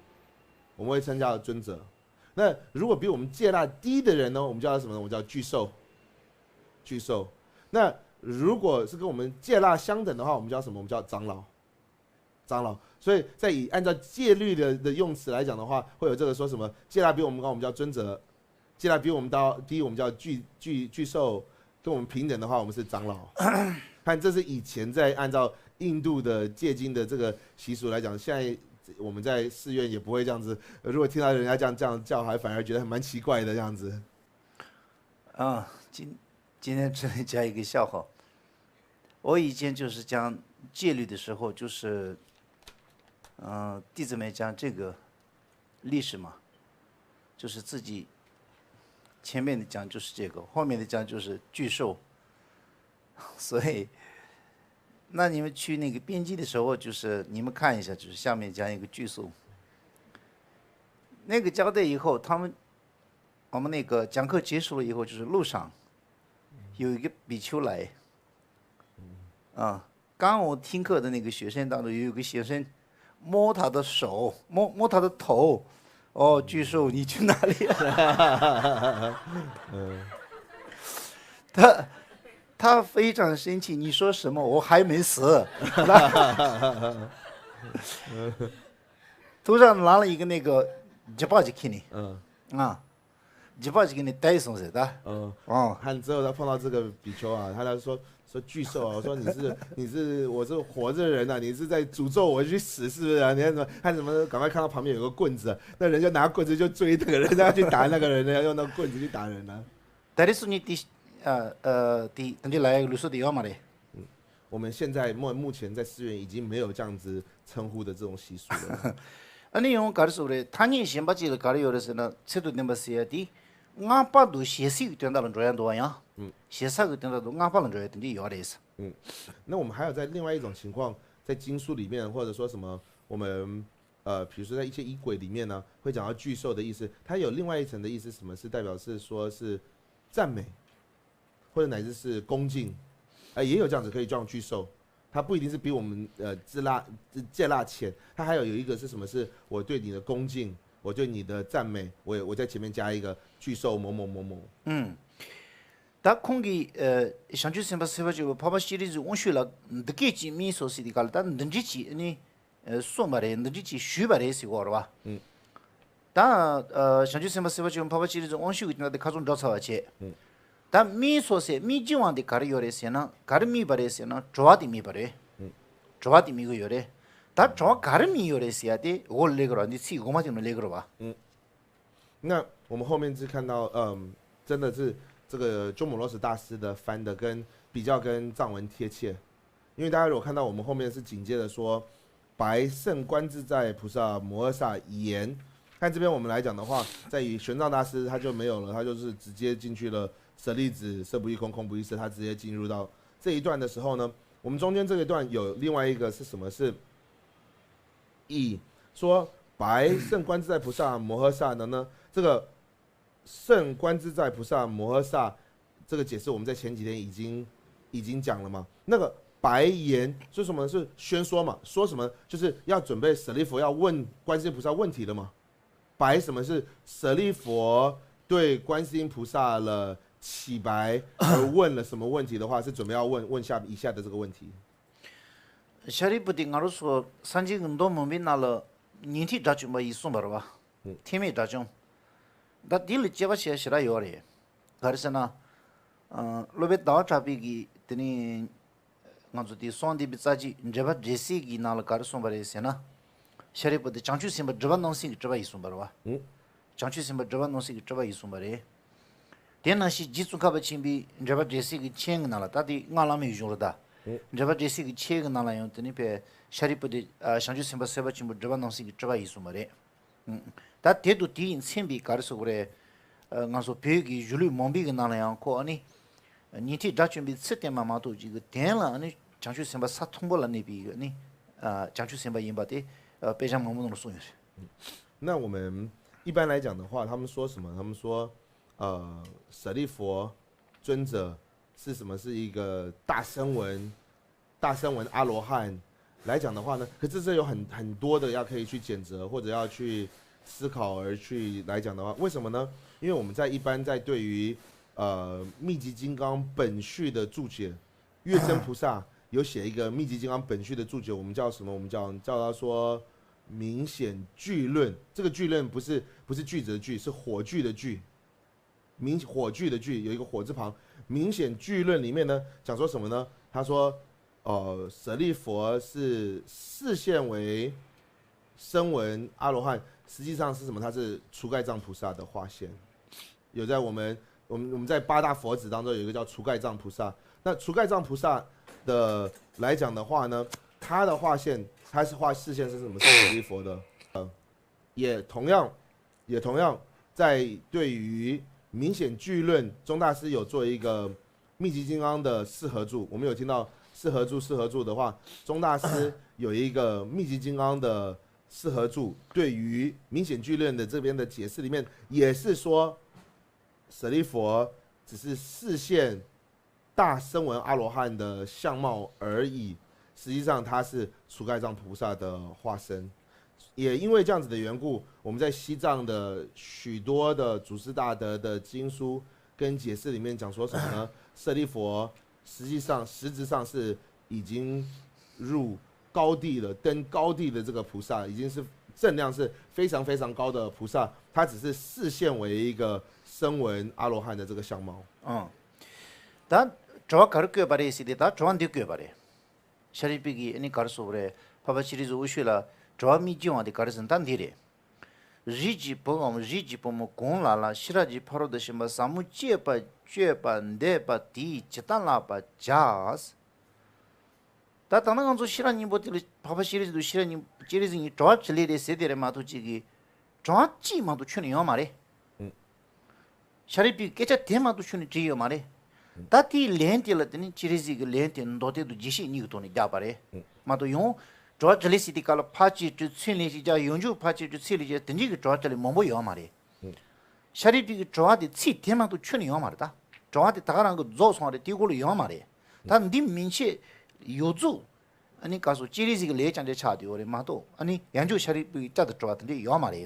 我们会称叫尊者。那如果比我们戒腊低的人呢，我们叫他什么呢？我们叫巨兽，巨兽。那如果是跟我们戒腊相等的话，我们叫什么？我们叫长老，长老。所以在以按照戒律的的用词来讲的话，会有这个说什么戒腊比我们高，我们叫尊者；戒腊比我们高低，我们叫巨巨巨兽；跟我们平等的话，我们是长老。看，这是以前在按照印度的戒经的这个习俗来讲，现在我们在寺院也不会这样子。如果听到人家这样这样叫，还反而觉得蛮奇怪的这样子。啊，今今天这里讲一个笑话。我以前就是讲戒律的时候，就是，嗯、弟子们讲这个历史嘛，就是自己前面的讲就是这个，后面的讲就是巨兽，所以，那你们去那个边境的时候，就是你们看一下，就是下面讲一个巨兽。那个交代以后，他们我们那个讲课结束了以后，就是路上有一个比丘来，啊，刚我听课的那个学生当中有一个学生摸他的手，摸摸他的头，哦，巨兽，你去哪里啊？他他非常生气，你说什么？我还没死。头上拿了一个那个结巴就给你，嗯啊。 རྒྱུད་པ་ཞིག་ནས་དལ་སོང་ཟེར་ད། 嗯，哦， 看之后他碰到这个比丘啊，他他说说巨兽啊，我说你是你是我是活着的人呐、你是在诅咒我去死是不是啊？你看怎么他怎么赶快看到旁边有个棍子，那人就拿棍子就追那个人，他要去打那个人，要用那个棍子去打人呢、 ད་རེས་སུ་ཉིད་དེ་ཨ་ཨ་དེ་དེ་འདྲའི་ལ་ཡག་ལུགས་སྲོལ་དེ་ཡོད་མ་རེད། 我们现在目目前在寺院已经没有这样子称呼的这种习俗了。 ཨ་ནི་ཡང་ག་རེ་ཟེར་རེད། ཐ་སྙད་གཞན་པ་ཅིག་ལ་ག་རེ་ཡོད་རེད་ཟེར་ན། ཚད་དང་ལྡན་པ་ཟེར་ཡ་དེ་སྔགས་པ་དང་ཞེ་སའི་གི་དོན་དག་ལ་འགྲོ་ཡ་འདུག་བ། ཡང་ཞེ་ས་གི་དོན་དག་དང་སྔགས་པ་ལ་འགྲོ་ཡ་དེ་འདྲ་ཡོད་རེད། 嗯，那我们还有在另外一种情况，在经书里面，或者说什么，我们呃，比如说在一些仪轨里面呢，会讲到巨兽的意思，它有另外一层的意思，什么是代表是说是赞美，或者乃至是恭敬，哎，也有这样子可以叫巨兽。它不一定是比我们呃戒腊戒腊浅，它还有有一个是什么？是我对你的恭敬，我对你的赞美，我也我在前面加一个巨兽某某某某。 ད་ཁོང་གིས་ཨ་བྱང་ཆུབ་སེམས་དཔའ་སེམས་དཔའ་ཆེན་པོ་འཕགས་པ་སྤྱན་རས་གཟིགས་དབང་ཕྱུག་ལ་འདི་སྐད་ཅེས་སྨྲས་སོ་ཟེར་དུས་སྐབས་ལ། ད་འདི་འདྲ་ཅིག་ནི་གསུངས་པ་རེད། འདི་འདྲ་ཅིག་ཞུས་པ་རེད་ཟེར་གོ་རེད་བ། ད་ཨ་བྱང་ཆུབ་སེམས་དཔའ་སེམས་དཔའ་ཆེན་པོ་འཕགས་པ་སྤྱན་རས་གཟིགས་དབང་ཕྱུག་གི་དེ་ན་དེ་ཁ་ཚོན་འགྲོ་ཚར་བ་བྱས། ད་སྨྲས་སོ་ཟེར་སྨྲས་རྒྱུ་དབང་དེ་ག་རེ་ཡོད་རེད་ཟེར་ན། ག་རེ་སྨྲས་པ་རེད་ཟེར་ན་དྲི་བ་དེ་སྨྲས་པ་རེད། དྲི་བ་དེ་སྨྲས་གི་ཡོད་རེད། ད་དྲི་བ་ག་རེ་སྨྲས་ཡོད་རེད་ཟེར་ཡ་དེ་འོག་ལ་སླེབས་གི་རེད་བ། འདི་ཚིག་འགོ་མ་དེ་ནས་སླེབས་གི་རེད་བ། 那我们后面是看到，嗯，真的是这个鸠摩罗什大师的翻的跟比较跟藏文贴切，因为大家如果看到我们后面是紧接着说白胜观自在菩萨摩诃萨言，但这边我们来讲的话，在于玄奘大师他就没有了，他就是直接进去了舍利子、色不异空、空不异色，他直接进入到这一段的时候呢，我们中间这一段有另外一个是什么？是以说白胜观自在菩萨摩诃萨的呢？这个胜观自在菩萨摩诃萨这个解释，我们在前几天已经已经讲了嘛。那个白言说什么是宣说嘛？说什么就是要准备舍利弗要问观世音菩萨问题了嘛？白什么是舍利弗对观世音菩萨了起白而问了什么问题的话，是准备要问问下以下的这个问题。 ཤཱ་རིའི་བུ་དེ་ང་རང་ཚོ་སངས་རྒྱས་ཀྱི་མདོ་མུན་པའི་ནང་ལ་ཉན་ཐོས་དགྲ་བཅོམ་པ་ཡིས་གསུངས་པ་རེད་བ། ཐེག་དམན་དགྲ་བཅོམ། ད་དེ་ལ་དཔྱད་པ་བྱེད་ཡ་ཞེ་དྲག་ཡོད་རེད། ག་རེ་ཟེར་ན། སློབ་དཔོན་ཟླ་བ་གྲགས་པས་ཀྱིས་དེ་ནས་ང་ཚོ་དེ་གསང་བདེ་བའི་རྩ་རྒྱུད་འགྲེལ་པ་འགྲེལ་གསེར་གྱི་ནང་ལ་ག་རེ་གསུངས་པ་རེད་ཟེར་ན། ཤཱ་རིའི་བུ་དེ་བྱང་ཆུབ་སེམས་དཔའ་སྒྲུབ་པ་རྣམ་གསུམ་གྱི་སྤྲུལ་པ་ཡིས་གསུངས་པ་རེད་བ། བྱང་ཆུབ་སེམས་དཔའ་སྒྲུབ་པ་རྣམ་གསུམ་གྱི་སྤྲུལ་པ་ཡིས་གསུངས་པ་རེད། དེ་ནང་བཞིན་རྗེ་ཙོང་ཁ་པ་ཆེན་པོའི་འགྲེལ་པ་འགྲེལ་གསེར་གྱི་མཆན་གྱི་ནང་ལ་ད་དེ་སྔགས་བླ་མེད་གཞུང་རེད་ད། འགྲེལ་པ་འགྲེལ་གསེར་གྱི་མཆན་གྱི་ནང་ལ་ཡང་དེ་ནི་ཕའི་ཤཱ་རིའི་བུ་དེ་བྱང་ཆུབ་སེམས་དཔའ་སེམས་དཔའ་ཆེན་པོ་སྒྲུབ་པ་རྣམ་གསུམ་གྱི་སྤྲུལ་པ་ཡིན་གསུངས་པ་རེད། ད་དེ་དང་དེ་ཡི་མཚན་པའི་ག་རེ་ཟེར་དགོས་རེད། ང་ཚོ་བོད་ཀྱི་གཞུང་ལུགས་མང་པོའི་གི་ནང་ལ་ཡང་ཁོ་ཨ་ནི། ཉན་ཐོས་དགྲ་བཅོམ་པའི་ཚུལ་བསྟན་པ་མ་གཏོགས་ཅིག་གི་དོན་ལ་ཨ་ནི་བྱང་ཆུབ་སེམས་དཔའ་ས་མཐོན་པོ་ལ་གནས་པའི་ཨ་ནི། བྱང་ཆུབ་སེམས་དཔའ་ཡིན་པ་དེ་དཔེ་ཆ་མང་པོ་ནང་ལ་གསུངས་ཡོད་རེད། 那我们一般来讲的话，他们说什么？他们说，呃，舍利佛尊者是什么？是一个大声闻，大声闻阿罗汉来讲的话呢，可是这有很很多的要可以去检责或者要去思考而去来讲的话，为什么呢？因为我们在一般在对于呃密集金刚本序的注解，月尊菩萨有写一个密集金刚本序的注解，我们叫什么？我们叫叫他说明显句论。这个句论不是不是句子的句，是火炬的炬。明火炬的炬有一个火字旁。明显句论里面呢讲说什么呢？他说，呃，舍利佛是示现为声闻阿罗汉，实际上是什么？他是除盖障菩萨的化现。有在我们我们我们在八大佛子当中有一个叫除盖障菩萨。那除盖障菩萨的来讲的话呢，他的化现，他是化示现是什么？是舍利佛的。呃，也同样也同样在对于明显句论，宗大师有做一个密集金刚的四合注。我们有听到四合注，四合注的话，宗大师有一个密集金刚的四合注，对于明显句论的这边的解释里面，也是说舍利佛只是示现大声闻阿罗汉的相貌而已，实际上他是除盖障菩萨的化身。也因为这样子的缘故，我们在西藏的许多的祖师大德的经书跟解释里面讲说什么呢？舍利佛实际上实质上是已经入高地了，登高地的这个菩萨，已经是正量是非常非常高的菩萨，他只是示现为一个声闻阿罗汉的这个相貌。 ཨང་། ད་དྲི་བ་ག་རེ་བཀོད་པ་རེད་ཟེར་ཏེ་ད་དྲི་བ་འདི་བཀོད་པ་རེད། ཤཱ་རིའི་བུ་གིས་ཨ་ནི་ག་རེ་ཟེར་དགོས་རེད། འཕགས་པ་སྤྱན་རས་གཟིགས་དབང་ཕྱུག་ལ་དྲི་བ་དམིགས་རྒྱུ་བ་དེ་ག་རེ་ཟེར་ན་ད་འདི་རེད། རིགས་ཀྱི་བུའམ་རིགས་ཀྱི་བུ་མོ་གང་ལ་ལ་ཤེས་རབ་ཀྱི་ཕ་རོལ་ཏུ་ཕྱིན་པ་ཟབ་མོ་སྤྱད་པ་སྤྱོད་པ་འདོད་པ་དེས་ཇི་ལྟར་བསླབ་པར་བྱ། ད་ད་ནང་ང་ཚོ་ཤེས་རབ་སྙིང་པོ་དེ་ལ་འཕགས་པ་སྤྱན་རས་གཟིགས་དང་ཤེས་རབ་སྙིང་སྤྱན་རས་གཟིགས་གཉིས་དྲི་བ་དྲིས་ལན་རེད་ཟེར་དེ་རེད་མ་གཏོགས་གཅིག་གིས་དྲི་བ་གཅིག་མ་གཏོགས་ཁྱོན་ནས་ཡོད་མ་རེད། ཤཱ་རིའི་བུས་སྐད་ཆ་དེ་མ་གཏོགས་ཁྱོན་ནས་དྲིས་ཡོད་མ་རེད། ད་དེའི་ལན་དེ་ལ་དེ་ནི་སྤྱན་རས་གཟིགས་ཀྱི་ལན་དེ་མདོ་སྡེ་དང་རྒྱས་བཤད་གཉིས་ཀྱི་ཐོག་ནས་བརྒྱབ་པ་རེད། མ་གཏོགས་ཡང་དྲི་བ་དྲིས་ལན་ཟེར་དེ་ག་ལ་ཕར་ཅིག་དྲི་ཚུར་ལན་ཞིག་རྒྱག་ཡང་བསྐྱར་ཕར་ཅིག་དྲི་ཚུར་ལན་ཞིག་དེ་འདྲའི་གི་དྲི་བ་དྲིས་ལན་མང་པོ་ཡོད་མ་རེད། ཤཱ་རིའི་བུ་གི་དྲི་བ་དེ་ཚིག་དེ་མ་གཏོགས་ཁྱོན་ནས་ཡོད་མ་རེད་ད། དྲི་བ་དེ་ད་ག་རང་གི་རྫོགས་སོང་བ་རེད་དེའི་སྐོར་ལ་ཡོད་མ་རེད། ད་འདི་མན་ཆད་ཡོད་ཚུལ། ཨ་ནི་ག་སོ་སྤྱན་རས་གཟིགས་ཀྱི་ལས་རྐྱང་རྐྱང་ཆགས་བསྡད་ཡོད་རེད་མ་གཏོགས་ཨ་ནི་ཡང་བསྐྱར་ཤཱ་རིའི་བུ་གི་བསྐྱར་དུ་དྲི་བ་དེ་འདྲས་ཡོད་མ་རེད།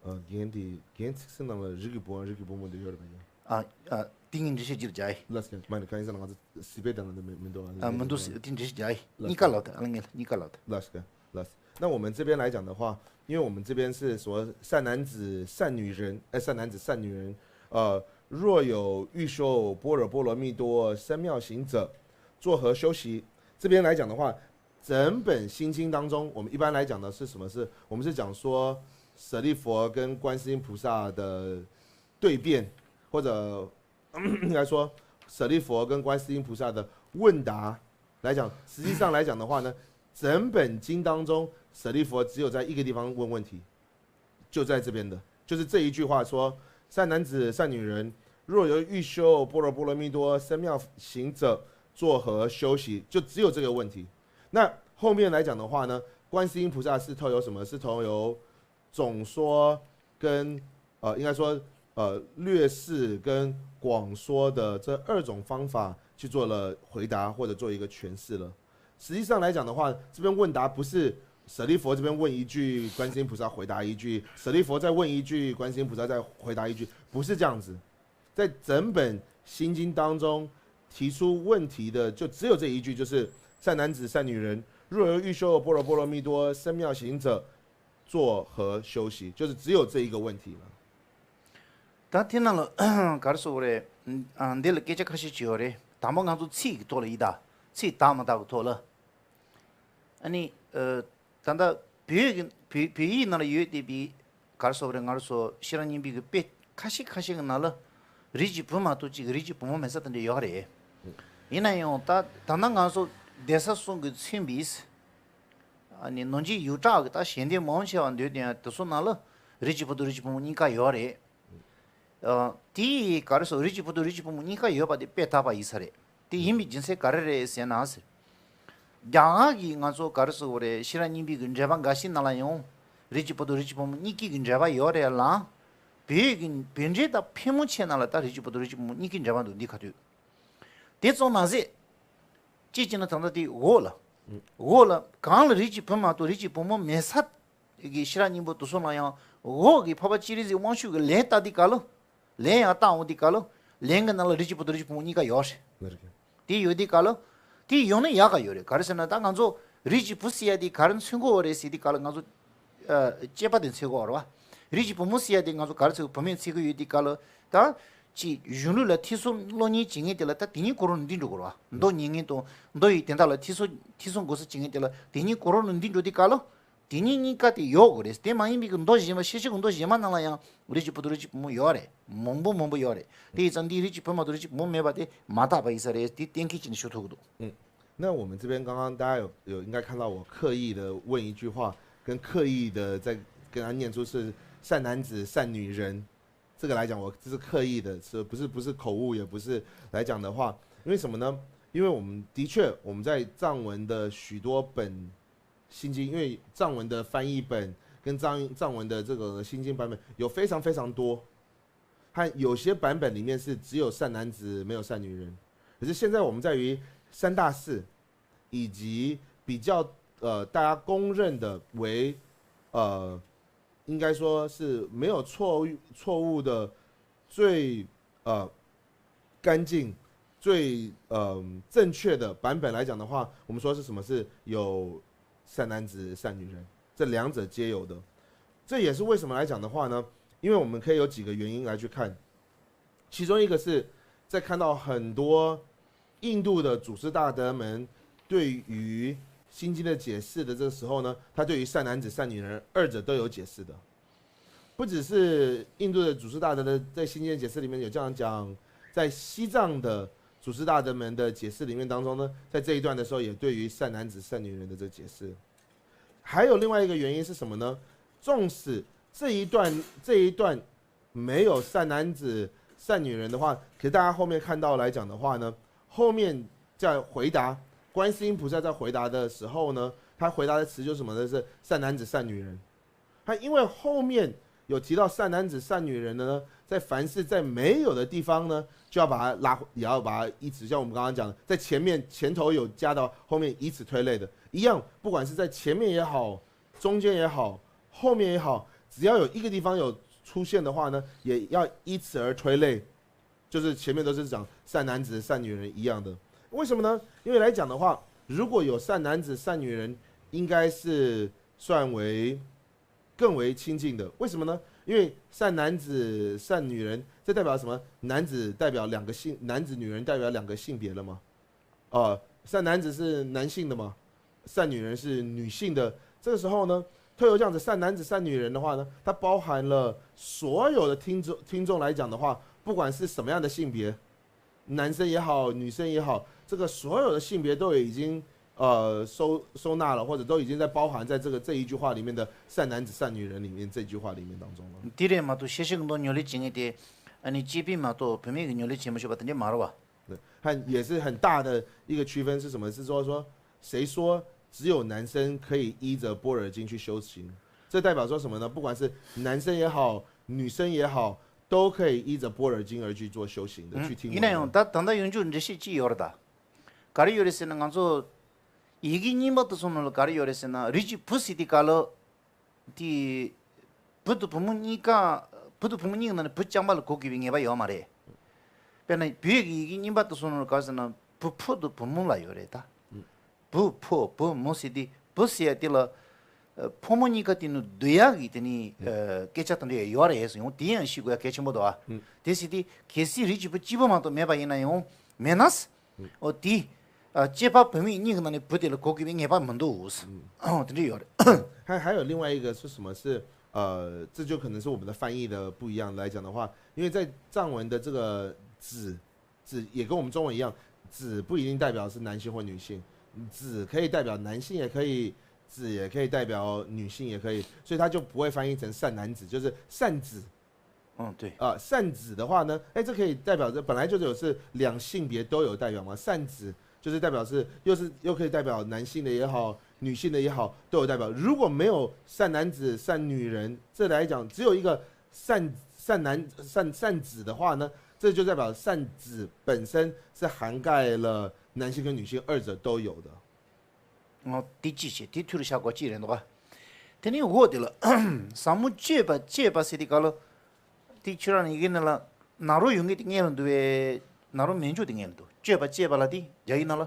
ཨ། རྒན་དེ་རྒན་ཚིག་གསུམ་ནང་ལ་རིགས་ཀྱི་བུའམ་རིགས་ཀྱི་བུ་མོ་འདི་ཡོད་རེད་པས་ཡ། ཨ། ཨ། དེ་ངས་འགྲེལ་བཤད་རྒྱག་རྒྱུ་ཡིན། ལགས་སོ། མ་ནི་གང་ཡིན་ཟེར་ན་ང་ཚོ་སི་པན་དང་ང་ཚོ་མི་མི་འདུག་ཨ། ཨ། མི་འདུག་ཟེར་དེ་འགྲེལ་བཤད་རྒྱག་ཡིན། ལགས་སོ། གཉིས་ཀ་ལབ་ད་ཨ་ལ་ངས་ལ་གཉིས་ཀ་ལབ་ད། ལགས་སོ། ལགས་སོ། 那我们这边来讲的话，因为我们这边是说善男子善女人，哎，善男子善女人，呃，若有欲修般若波罗蜜多三藐行者，作何修习？这边来讲的话，整本心经当中，我们一般来讲的是什么？是我们是讲说，舍利佛跟观世音菩萨的对辩，或者应该说舍利佛跟观世音菩萨的问答来讲，实际上来讲的话呢，整本经当中，舍利佛只有在一个地方问问题，就在这边的，就是这一句话说：善男子、善女人，若有欲修般若波罗蜜多三藐三行者，作何修习？就只有这个问题。那后面来讲的话呢，观世音菩萨是透由什么？是透由总说跟呃，应该说呃略释跟广说的这二种方法去做了回答或者做一个诠释了。实际上来讲的话，这边问答不是舍利佛这边问一句，观世音菩萨回答一句，舍利佛再问一句，观世音菩萨再回答一句，不是这样子。在整本心经当中提出问题的就只有这一句，就是善男子、善女人，若有欲修般若波罗蜜多三藐三行者，作何修习？就是只有这一个问题了。ད་དེ་ནང་ལ་ག་རེ་ཟེར་དགོས་རེད། ཨ། འདི་ལ་སྐད་ཆ་ཁ་ཤས་ཅིག་ཡོད་རེད། དང་པོ་ང་ཚོ་ཚིག་གི་ཐོག་ལ་ཡིན་ད། ཚིག་དག་མ་དག་གི་ཐོག་ལ། ཨ་ནི། ཨ། ད་ལྟ་བོད་ཀྱི་བོད་བོད་ཡིག་ནང་ལ་ཡོད་བསྡད་པའི་ག་རེ་ཟེར་དགོས་རེད། ང་རང་ཚོ་ཤེས་རབ་སྙིང་པོའི་གི་དཔེ་ཁ་ཤས་ཁ་ཤས་ཀྱི་ནང་ལ། རིགས་ཀྱི་བུ་མ་གཏོགས་གཅིག་རིགས་ཀྱི་བུ་མོ་མེད་ས་དེ་འདྲ་ཡོད་རེད། ཡིན་ན་ཡང་ད་ད་ལྟ་ང་ཚོ་གདན་ས་གསུམ་གྱིས་མཚོན་པའི། ཨ་ནི་ནང་ཆོས་ཡུལ་གྲགས་ཀྱི་ད་ཞལ་འདེབས་མང་ཆེ་བ་འདོད་དེ་ཡང་དེ་ཚོ་ནང་ལ་རིགས་ཀྱི་བུ་དང་རིགས་ཀྱི་བུ་མོ་གཉིས་ཀ་ཡོད་རེད། ཨ། དེ་ག་རེ་ཟེར། རིགས་ཀྱི་བུ་དང་རིགས་ཀྱི་བུ་མོ་གཉིས་ཀ་ཡོད་པ་དེ་དཔེ་དག་པ་ཡིན་ས་རེད། དེ་ཡིན་པའི་རྒྱུ་མཚན་ག་རེ་རེད་ཟེར་ན་ཟེར། རྒྱ་གར་གྱི་ང་ཚོ་ག་རེ་ཟེར་དགོས་རེད། ཤེས་རབ་སྙིང་པོའི་གི་འགྲེལ་པ་འགའ་ཞིག་ནང་ལ་ཡང་རིགས་ཀྱི་བུ་དང་རིགས་ཀྱི་བུ་མོ་གཉིས་ཀའི་གི་འགྲེལ་པ་ཡོད་རེད་ལ། བོད་ཀྱི་བོད་འགྲེལ་དང་ཕལ་མོ་ཆེ་ནང་ལ་ད་རིགས་ཀྱི་བུ་དང་རིགས་ཀྱི་བུ་མོ་གཉིས་ཀའི་འགྲེལ་པ་འདུག་འདི་ག་དུས། དེ་ཙམ་མ་ཟད། གཅིག་བྱས་ན་ད་ལྟ་དེ་འོག་ལ། འོག་ལ་གང་ལ་རིགས་ཀྱི་བུ་མ་གཏོགས་རིགས་ཀྱི་བུ་མོ་མེད་ས་གི་ཤེས་རབ་སྙིང་པོ་དེ་ཚོ་ལ་ཡང་འོག་གི་འཕགས་པ་སྤྱན་རས་གཟིགས་དབང་ཕྱུག་གི་ལན་བཏབ་དུས་སྐབས་ལ། ལན་ཡང་བཏབ་འོང་དུས་སྐབས་ལ། ལན་གྱི་ནང་ལ་རིགས་ཀྱི་བུ་དང་རིགས་ཀྱི་བུ་མོ་གཉིས་ཀ་ཡོད་རེད། དེ་ཡོད་དུས་སྐབས་ལ། དེ་ཡོང་ན་ཡག་ག་ཡོད་རེད། ག་རེ་ཟེར་ན་ད་ང་ཚོ་རིགས་ཀྱི་བུ་ཟེར་ཡ་དེ་ག་རེ་མཚོན་གྱི་ཡོད་རེད་ཟེར་དུས་སྐབས་ལ་ང་ཚོ། ཨ། སྐྱེས་པ་དེ་མཚོན་གྱི་ཡོད་རེད་བ། རིགས་ཀྱི་བུ་མོ་ཟེར་ཡ་དེ་ང་ཚོ་ག་རེ་ཟེར། བུད་མེད་མཚོན་གྱི་ཡོད་དུས་སྐབས་ལ། ད། ཅིག་གཞུང་ལུགས་ལ་ཐེ་ཚོམ་སློང་ཉེན་བྱེད་མཁན་དེ་ལ་ད་དེ་གཉིས་ཀོ་རོ་ནི་འདི་འགྲོ་དགོས་རེད་བ། མདོ་ཉན་མཁན་དང་མདོ་ཡི་དོན་དག་ལ་ཐེ་ཚོམ་ཐེ་ཚོམ་དགོས་ས་བྱེད་མཁན་དེ་ལ་དེ་གཉིས་ཀོ་རོ་ནི་འདི་འགྲོ་དུས་སྐབས་ལ། དེ་གཉིས་གཉིས་ཀ་དེ་ཡོད་དགོས་རེད། དེ་མ་ཡིན་པའི་གི་མདོ་གཞན་པ་ཤེས་བྱའི་གི་མདོ་གཞན་པ་ནང་ལ་ཡང་རིགས་ཀྱི་བུ་དང་རིགས་ཀྱི་བུ་མོ་ཡོད་རེད། མང་པོ་མང་པོ་ཡོད་རེད། དེ་ཡིན་ཙང་འདིའི་རིགས་ཀྱི་བུ་མ་གཏོགས་རིགས་ཀྱི་བུ་མོ་མེད་པ་དེ་མ་དག་པ་ཡིན་ས་རེད། དེ་གཏན་འཁེལ་བྱས་ནས་ཞུ་ཐུབ་ཀྱི་འདུག 嗯，那我们这边刚刚大家有有应该看到我刻意的问一句话，跟刻意的在跟他念出是善男子善女人，这个来讲我这是刻意的，是不是不是口误，也不是来讲的话，因为什么呢？因为我们的确我们在藏文的许多本心经，因为藏文的翻译本跟藏藏文的这个心经版本有非常非常多，和有些版本里面是只有善男子没有善女人，可是现在我们在于三大寺以及比较呃大家公认的为呃应该说是没有错误错误的最呃干净最呃正确的版本来讲的话，我们说是什么？是有善男子善女人，这两者皆有的。这也是为什么来讲的话呢？因为我们可以有几个原因来去看，其中一个是在看到很多印度的祖师大德们对于心经的解释的这个时候呢，他对于善男子善女人二者都有解释的。不只是印度的祖师大德的在心经的解释里面有这样讲，在西藏的祖师大德们的解释里面当中呢，在这一段的时候也对于善男子善女人的这个解释。还有另外一个原因是什么呢？纵使这一段这一段没有善男子善女人的话，可是大家后面看到来讲的话呢，后面在回答观世音菩萨在回答的时候呢，他回答的词就是什么呢？是善男子善女人。他因为后面有提到善男子善女人的呢，在凡事在没有的地方呢，就要把它拉，也要把它依次，像我们刚刚讲的，在前面前头有加到后面，以此推类的一样，不管是在前面也好，中间也好，后面也好，只要有一个地方有出现的话呢，也要依此而推类，就是前面都是讲善男子善女人一样的。为什么呢？因为来讲的话，如果有善男子善女人，应该是算为更为亲近的。为什么呢？因为善男子善女人，这代表什么？男子代表两个性，男子女人代表两个性别了吗？呃，善男子是男性的吗？善女人是女性的。这个时候呢，会有这样子善男子善女人的话呢，它包含了所有的听众听众来讲的话，不管是什么样的性别，男生也好，女生也好，这个所有的性别都已经呃收收纳了，或者都已经在包含在这个这一句话里面的善男子善女人里面这句话里面当中了。 དེ་རེད་མ་གཏོགས་ཤེས་ཤིག་འདོན་ཉོ་ལེ་བྱེད་ངེས་དེ། ཨ་ནི་སྐྱེས་པའི་མ་གཏོགས་བུད་མེད་ཀྱི་ཉོ་ལེ་བྱེད་མི་ཆོག་པ་དེ་འདྲ་མ་རེད་བ། 对，和也是很大的一个区分是什么？是说说谁说只有男生可以依着般若经去修行？这代表说什么呢？不管是男生也好，女生也好，都可以依着般若经而去做修行的，嗯，去听闻的。 ཡིན་ན་ཡང་ད་ད་ལྟ་ཡོང་རྒྱུ་འགྲེལ་བཤད་ཅིག་ཡོད་རེད་ད། ག་རེ་ཡོད་རེད་ཟེར་ན། ང་ཚོ་ཡི་གེ་རྙིང་པ་དེ་ཚོ་ནང་ལ་ག་རེ་ཡོད་རེད་ཟེར་ན། རིགས་ཀྱི་བུ་ཟེར་དུས་སྐབས་ལ། དེ། བུ་དང་བུ་མོ་གཉིས་ཀ་བུ་དང་བུ་མོ་གཉིས་ཀྱི་ནང་ནས་བུ་རྐྱང་པ་ལ་གོ་དགོས་པའི་ངེས་པ་ཡོད་མ་རེད། དཔེར་ན་བོད་ཀྱི་ཡི་གེ་རྙིང་པ་དེ་ཚོ་ནང་ལ་ག་རེ་ཟེར་ན། བུ་ཕོ་དང་བུ་མོ་ལ་ཡོད་རེད་ད། བུ་ཕོ་བུ་མོ་ཟེར་དུས་བུ་ཟེར་ཡ་དེ་ལ། ཨ། ཕོ་མོ་གཉིས་ཀ་དེ་ནི་བསྡུ་ཡག་གི་དེ་ནི། ཨ། སྐད་ཆ་དེ་འདྲ་ཡོད་རེད་ཟེར། ཡང་དེ་ཡང་ཤེས་དགོས་ཡ་གལ་ཆེན་པོ་འདུག་ཨ། དེ་ཟེར་དུས་གལ་སྲིད་རིགས་ཀྱི་བུ་གཅིག་པོ་མ་གཏོགས་མེད་པ་ཡིན་ན་ཡང་མེད་ན། ཨོ་དེ། ཨ། སྐྱེས་པ་བུད་མེད་གཉིས་ཀྱི་ནང་ནས་བུ་དེ་ལ་གོ་དགོས་པའི་ངེས་པ་མི་འདུག་ཨ། དེ་འདྲ་ཡོད་རེད། 还还有另外一个是什么？是呃，这就可能是我们的翻译的不一样来讲的话，因为在藏文的这个子 子也跟我们中文一样，子不一定代表是男性或女性，子可以代表男性也可以，子也可以代表女性也可以，所以它就不会翻译成善男子，就是善子。嗯，对。啊，善子的话呢，哎，这可以代表着本来就有是两性别都有代表嘛，善子就是代表是又是又可以代表男性的也好，女性的也好都有代表。如果没有善男子、善女人，这来讲只有一个善善男善善子的话呢，这就代表善子本身是涵盖了男性跟女性二者都有的。 ཨོ་དེ་ཅི་བྱེད། དེ་ཐུར་བཞག་གོ་ཅི་རེད་འདུག་ག་དེ་ནས་འོག་དེ་ལ་ཟབ་མོ་སྤྱོད་པ་སྤྱད་པ་ཟེར་དུས་སྐབས་ལ། དེ་ཁྱོད་རང་ཡི་གེ་ནང་ལ་ན་རོ་ཡོད་མཁན་དེ་སྔོན་ལ་འདུག་པས། ན་རོ་མི་འཇུག་དེ་སྔོན་ལ་འདུག་སྤྱོད་པ་སྤྱད་པ་ལ་དེ་རྒྱ་ཡིག་ནང་ལ། ཨ།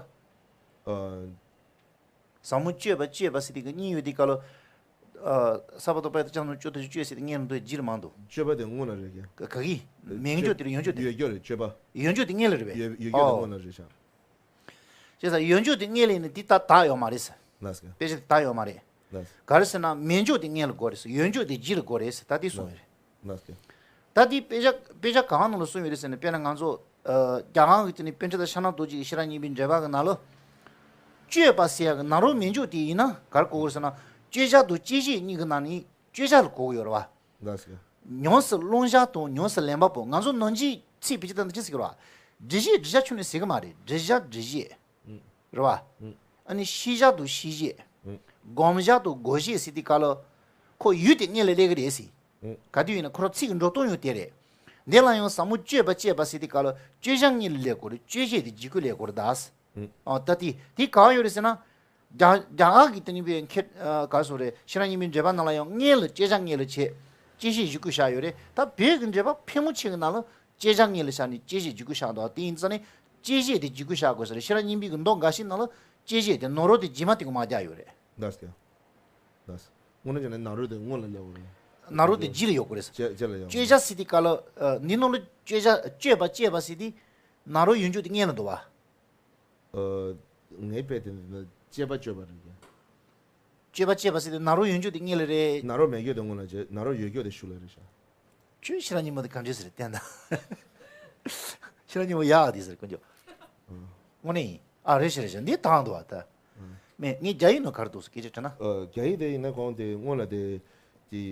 ཟབ་མོ་སྤྱོད་པ་སྤྱད་པ་ཟེར་དུས་ཀྱི་གཉིས་ཡོད་དུས་སྐབས་ལ། ཨ། ས་པ་ཏོ་པ་ཏ་ཅང་ནོ་ཅོ་ཏོ་ཅོ་ཟེར་དེ་སྔོན་ལ་འདུག་པས། རྗེས་ལ་མ་འདུག་སྤྱོད་པ་དེ་སྔོན་ལ་རེད་ཀྱང་། ག་གི། མི་འཇུག་དེ་རེད། ཡོད་འཇུག་དེ། ཡོད་འཇུག་དེ་སྔོན་ལ་རེད་པས། ཡོད་འཇུག་དེ་སྔོན་ལ་རེད་པས། ཨོ། བྱས་ཙང་ཡོད་འཇུག་དེ་སྔོན་ལ་ཡིན་ན་དེ་ད་དག་ཡོད་མ་རེད་ཟེར། དཔེ་ཆ་དེ་དག་ཡོད་མ་རེད། ག་རེ་ཟེར་ན་མི་འཇུག་དེ་སྔོན་ལ་དགོས་རེད་ཟེར། ཡོད་འཇུག་དེ་རྗེས་ལ་དགོས་རེད་ཟེར། ད་དེ་གསུངས་ཡོད་རེད། ད་དེ་དཔེ་ཆ་དཔེ་ཆ་གང་ནང་ལ་གསུངས་ཡོད་རེད་ཟེར་ན། དཔེར་ན་ང་ཚོ་ཨ་རྒྱ་གར་གྱི་དེ་ནི་པཎ་ཌི་ཏ་ཤཱཀྱ་ཐུན་གྱི་ཤེས་རབ་སྙིང་པོའི་འགྲེལ་པ་གི་ནང་ལ། སྤྱོད་པ་ཟེར་ཡག་གི་ན་རོ་མི་འཇུག་དེ་ཡིན་ན་ག་རེ་གོ་དགོས་ཟེར་ན། སྤྱོད་བྱ་དང་སྤྱོད་བྱེད་གཉིས་ཀྱི་ནང་ནས་སྤྱོད་བྱ་ལ་གོ་གི་ཡོད་རེད་པ། ལགས་སོ། ཉམས་སུ་བླང་བྱ་དང་ཉམས་སུ་ལེན་པ་པོ། ང་ཚོ་ནང་ཆོས་ཚིག་ཕལ་ཆེར་ད་འདི་ཅི་ཟེར་གི་རེད་པ། སྒྲུབ་བྱེད་སྒྲུབ་བྱ་ཁྱོན་ནས་ཟེར་གི་མ་རེད། སྒྲུབ་བྱ་སྒྲུབ་བྱེད། རེད་པ། ཨ་ནི་ཤེས་བྱ་དང་ཤེས་བྱེད། སྒོམ་བྱ་དང་སྒོམ་བྱེད་ཟེར་དུས་སྐབས་ལ། ཁོ་ཡུལ་དེ་སྔོན་ལ་སླེབས་གི་རེད་ཟེར། ག་དུས་ཡིན་ན་ཁོ་རང་ཚིག་གི་འགྲོ་སྟངས་ཡང་དེ་རེད། འདི་ལ་ཡང་ཟབ་མོ་སྤྱོད་པ་སྤྱད་པ་ཟེར་དུས་སྐབས་ལ་སྤྱོད་བྱ་སྔོན་ལ་སླེབས་དགོས་རེད། སྤྱོད་བྱེད་དེ་རྗེས་ཁོ་སླེབས་དགོས་རེད་ད་ཟེར། ཨ་ད་དེ་དེ་ག་པར་ཡོད་རེད་ཟེར་ན། རྒྱ་རྒྱ་གར་གྱི་དེ་ནི་པའི་མཁས་ཨ་ག་རེ་ཟེར་དགོས་རེད། ཤེས་རབ་སྙིང་པོའི་འགྲེལ་པ་ནང་ལ་ཡང་སྔོན་ལ་སྤྱོད་བྱ་སྔོན་ལ་བྱེད། སྤྱོད་བྱེད་རྗེས་ཁོ་བཞག་ཡོད་རེད། ད་བོད་ཀྱི་འགྲེལ་པ་ཕལ་མོ་ཆེ་གི་ནང་ལ་སྤྱོད་བྱ་སྔོན་ལ་བཞག་ནས་སྤྱོད་བྱེད་རྗེས་ཁོ་བཞག་འདུག་དེ་ཡིན་ཙང་ནི་སྤྱོད་བྱེད་དེ་རྗེས་ཁོ་བཞག་དགོས་ཟེར། ཤེས་རབ་སྙིང་པོའི་གི་མདོ་འགའ་ཞིག་ནང་ལ་སྤྱོད་བྱེད་དེ་ནོར་བུ་དེ་རྗེས་མ་དེ་གི་མ་རྒྱག་ཡོད་རེད། ལགས་སོ། ལགས་སོ། དངོས་གནས་བྱས་ན་ན་རོ་དེ་སྔོན་ལ་སླེབས་དགོས་རེད། ན་རོ་དེ་རྗེས་ལ་ཡོད་དགོས་རེད། རྗེས་རྗེས་ལ་ཡོད། སྤྱོད་བྱ་ཟེར་དུས་སྐབས་ལ་ཨ་འདི་ནང་ལ་སྤྱོད་བྱ་སྤྱོད་པ་སྤྱད་པ་ཟེར་དུས་ན་རོ་ཡོད་འཇུག་དེ་སྔོན་ལ་འདུག་པ། ཨ། ངའི་དཔེ་དེ་ནི་སྤྱད་པ་སྤྱོད་པ་རེད་ཀྱང་། སྤྱོད་པ་སྤྱད་པ་ཟེར་དུས་ན་རོ་ཡོད་འཇུག་དེ་སྔོན་ལ་རེད། ན་རོ་མེད་འཇུག་དེ་སྔོན་ལ་བྱས། ན་རོ་ཡོད་འཇུག་དེ་གཞུག་ལ་རེད་ཤག་ཁྱོད་ཤེས་རབ་སྙིང་པོ་དེ་གང་འདྲས་ཟེར་བསྟན་དང་། ཤེས་རབ་སྙིང་པོ་ཡག་དེ་ཟེར་དཀོན་མཆོག་དངོས་གནས་ཡིན། ཨ་རེད་ཤག་རེད་ཤག་འདི་དང་འདུག་པ་ད། མེད་ངས་རྒྱ་ཡིག་ནང་ག་རེ་འདུག་ཟེར་སྐད་ཆ་དྲིས་ན། ཨ་རྒྱ་ཡིག་དེ་ཡིན་ན་ཁོང་དེ་སྔོན་ལ་དེ་དེ།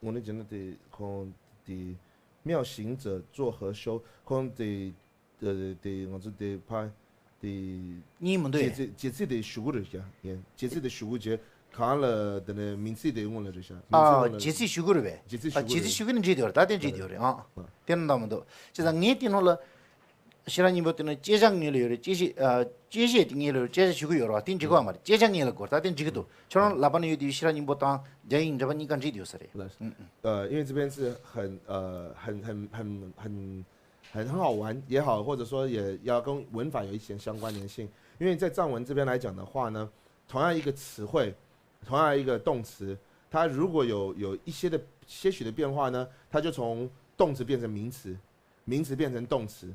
དངོས་གནས་བྱས་ན་དེ་ཁོང་དེ་妙行者作何修ཁོང་དེ། དེ་དེ་ང་ཚོ་དེ་ཕ་དེ་གཉིས་མི་འདུག་ཡ། རྗེས་ཚིག་རྗེས་ཚིག་དེ་གཞུག་གུ་རེད་ཤག་ཡིན། རྗེས་ཚིག་དེ་གཞུག་གུ་བྱས། གང་ལ་དེ་ནས་མིང་ཚིག་དེ་སྔོན་ལ་རེད་ཤག་མིང་ཚིག་ཨ་སྔོན་ལ་རྗེས་ཚིག་གཞུག་གུ་རེད་པས། རྗེས་ཚིག་ཨ་གཞུག་གུ་རྗེས་ཚིག་གཞུག་གུ་ནི་འགྲིག་བསྡད་ཡོད་རེད། ད་དེ་འགྲིག་བསྡད་ཡོད་རེད། ཨ་དེ་ནི་འདང་མི་འདུག་བྱས་ཙང་ངས་དེ་ནང་ལ་ཤེས་རབ་སྙིང་པོ་དེ་ནི་སྤྱོད་བྱ་སྔོན་ལ་ཡོད་རེད། སྤྱོད་བྱེད་ཨ་སྤྱོད་བྱེད་དེ་སྔོན་ལ་ཡོད་རེད། སྤྱོད་བྱ་གཞུག་གུ་ཡོད་རེད་པ། དེ་འགྲིག་གི་ཡོད་མ་རེད། སྤྱོད་བྱ་སྔོན་ལ་དགོས་རེད། ད་དེ་འགྲིག་གི་འདུག་ཁྱོད་རང་ལག་པ་ན་ཡོད་དུས་ཤེས་རབ་སྙིང་པོ་དང་རྒྱ་ཡིག་འགྲེལ་པ་གཉིས་ཀ་འགྲིག་བསྡད་ཡོད་ས་རེད། 对，嗯嗯。呃，因为这边是很呃很很很很很很好玩也好，或者说也要跟文法有一些相关联性。因为在藏文这边来讲的话呢，同样一个词汇，同样一个动词，它如果有有一些的些许的变化呢，它就从动词变成名词，名词变成动词。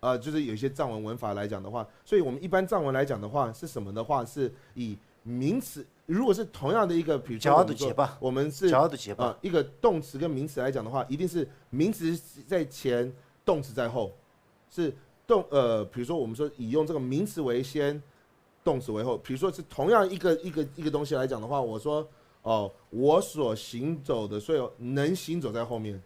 呃，就是有一些藏文文法来讲的话，所以我们一般藏文来讲的话是什么的话，是以名词，如果是同样的一个，比如说我们说我们是呃一个动词跟名词来讲的话，一定是名词在前，动词在后，是动呃，比如说我们说以用这个名词为先，动词为后。比如说是同样一个一个一个东西来讲的话，我说哦，我所行走的，所以能行走在后面。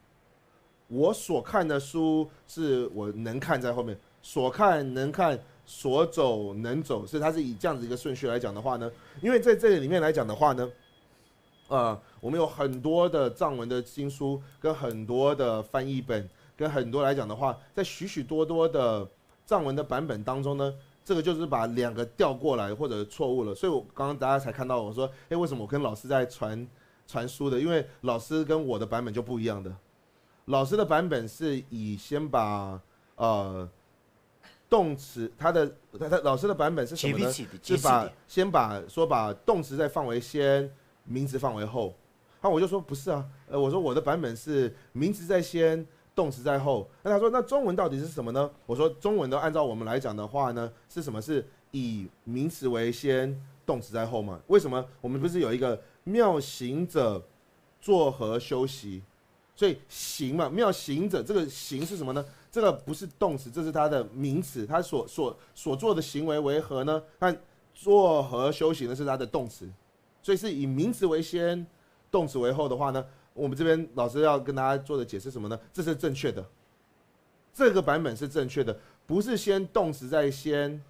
我所看的书是我能看在后面，所看能看，所走能走，是它是以这样子一个顺序来讲的话呢，因为在这个里面来讲的话呢，呃，我们有很多的藏文的经书，跟很多的翻译本，跟很多来讲的话，在许许多多的藏文的版本当中呢，这个就是把两个调过来或者错误了，所以我刚刚大家才看到我说，哎，为什么我跟老师在传传书的？因为老师跟我的版本就不一样的。老师的版本是以先把呃动词，他的他他老师的版本是什么呢？是把先把说把动词再放为先，名词放为后。那我就说不是啊，呃，我说我的版本是名词在先，动词在后。那他说那中文到底是什么呢？我说中文的按照我们来讲的话呢，是什么？是以名词为先，动词在后嘛？为什么？我们不是有一个妙行者坐和修习，所以行嘛，妙行者这个行是什么呢？这个不是动词，这是它的名词，它所所所做的行为为何呢？那坐和修行呢是它的动词，所以是以名词为先，动词为后的话呢，我们这边老师要跟大家做的解释什么呢？这是正确的，这个版本是正确的，不是先动词在先，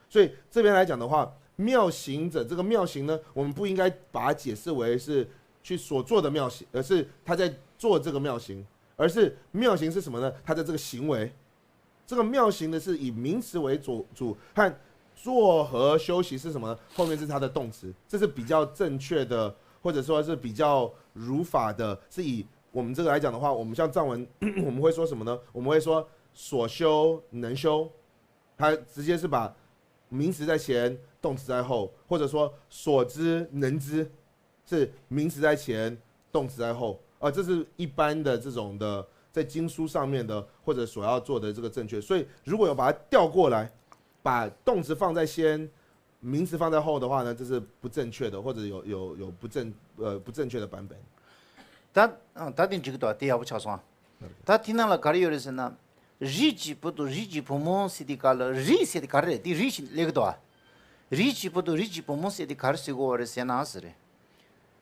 所以这边来讲的话，妙行者这个妙行呢，我们不应该把它解释为是去所做的妙行，而是他在做这个妙行，而是妙行是什么呢？他的这个行为，这个妙行呢是以名词为主主和坐和修习是什么呢？后面是他的动词，这是比较正确的，或者说是比较如法的，是以我们这个来讲的话，我们像藏文，我们会说什么呢？我们会说所修能修，它直接是把名词在前，动词在后，或者说所知能知是名词在前，动词在后。啊，这是一般的这种的在经书上面的或者所要做的这个正确。所以如果有把它调过来，把动词放在先，名词放在后的话呢，这是不正确的，或者有有有不正呃不正确的版本。 ད་ད་དེ་འགྲིག་གི་འདུག་དེ་ཡག་པོ་ཆགས་སོང་། ད་དེ་ནང་ལ་ག་རེ་ཡོད་རེད་ཟེར་ན། རིགས་ཀྱི་བུ་དང་རིགས་ཀྱི་བུ་མོ་ཟེར་དེ་ག་ལ་རིགས་ཟེར་དེ་ག་རེ་རེད། དེ་རིགས་ཤིག་སླེབས་གི་འདུག་རིགས་ཀྱི་བུ་དང་རིགས་ཀྱི་བུ་མོ་ཟེར་དེ་ག་རེ་ཟེར་དགོས་པ་རེད་ཟེར་ན་ཟེར་རེད།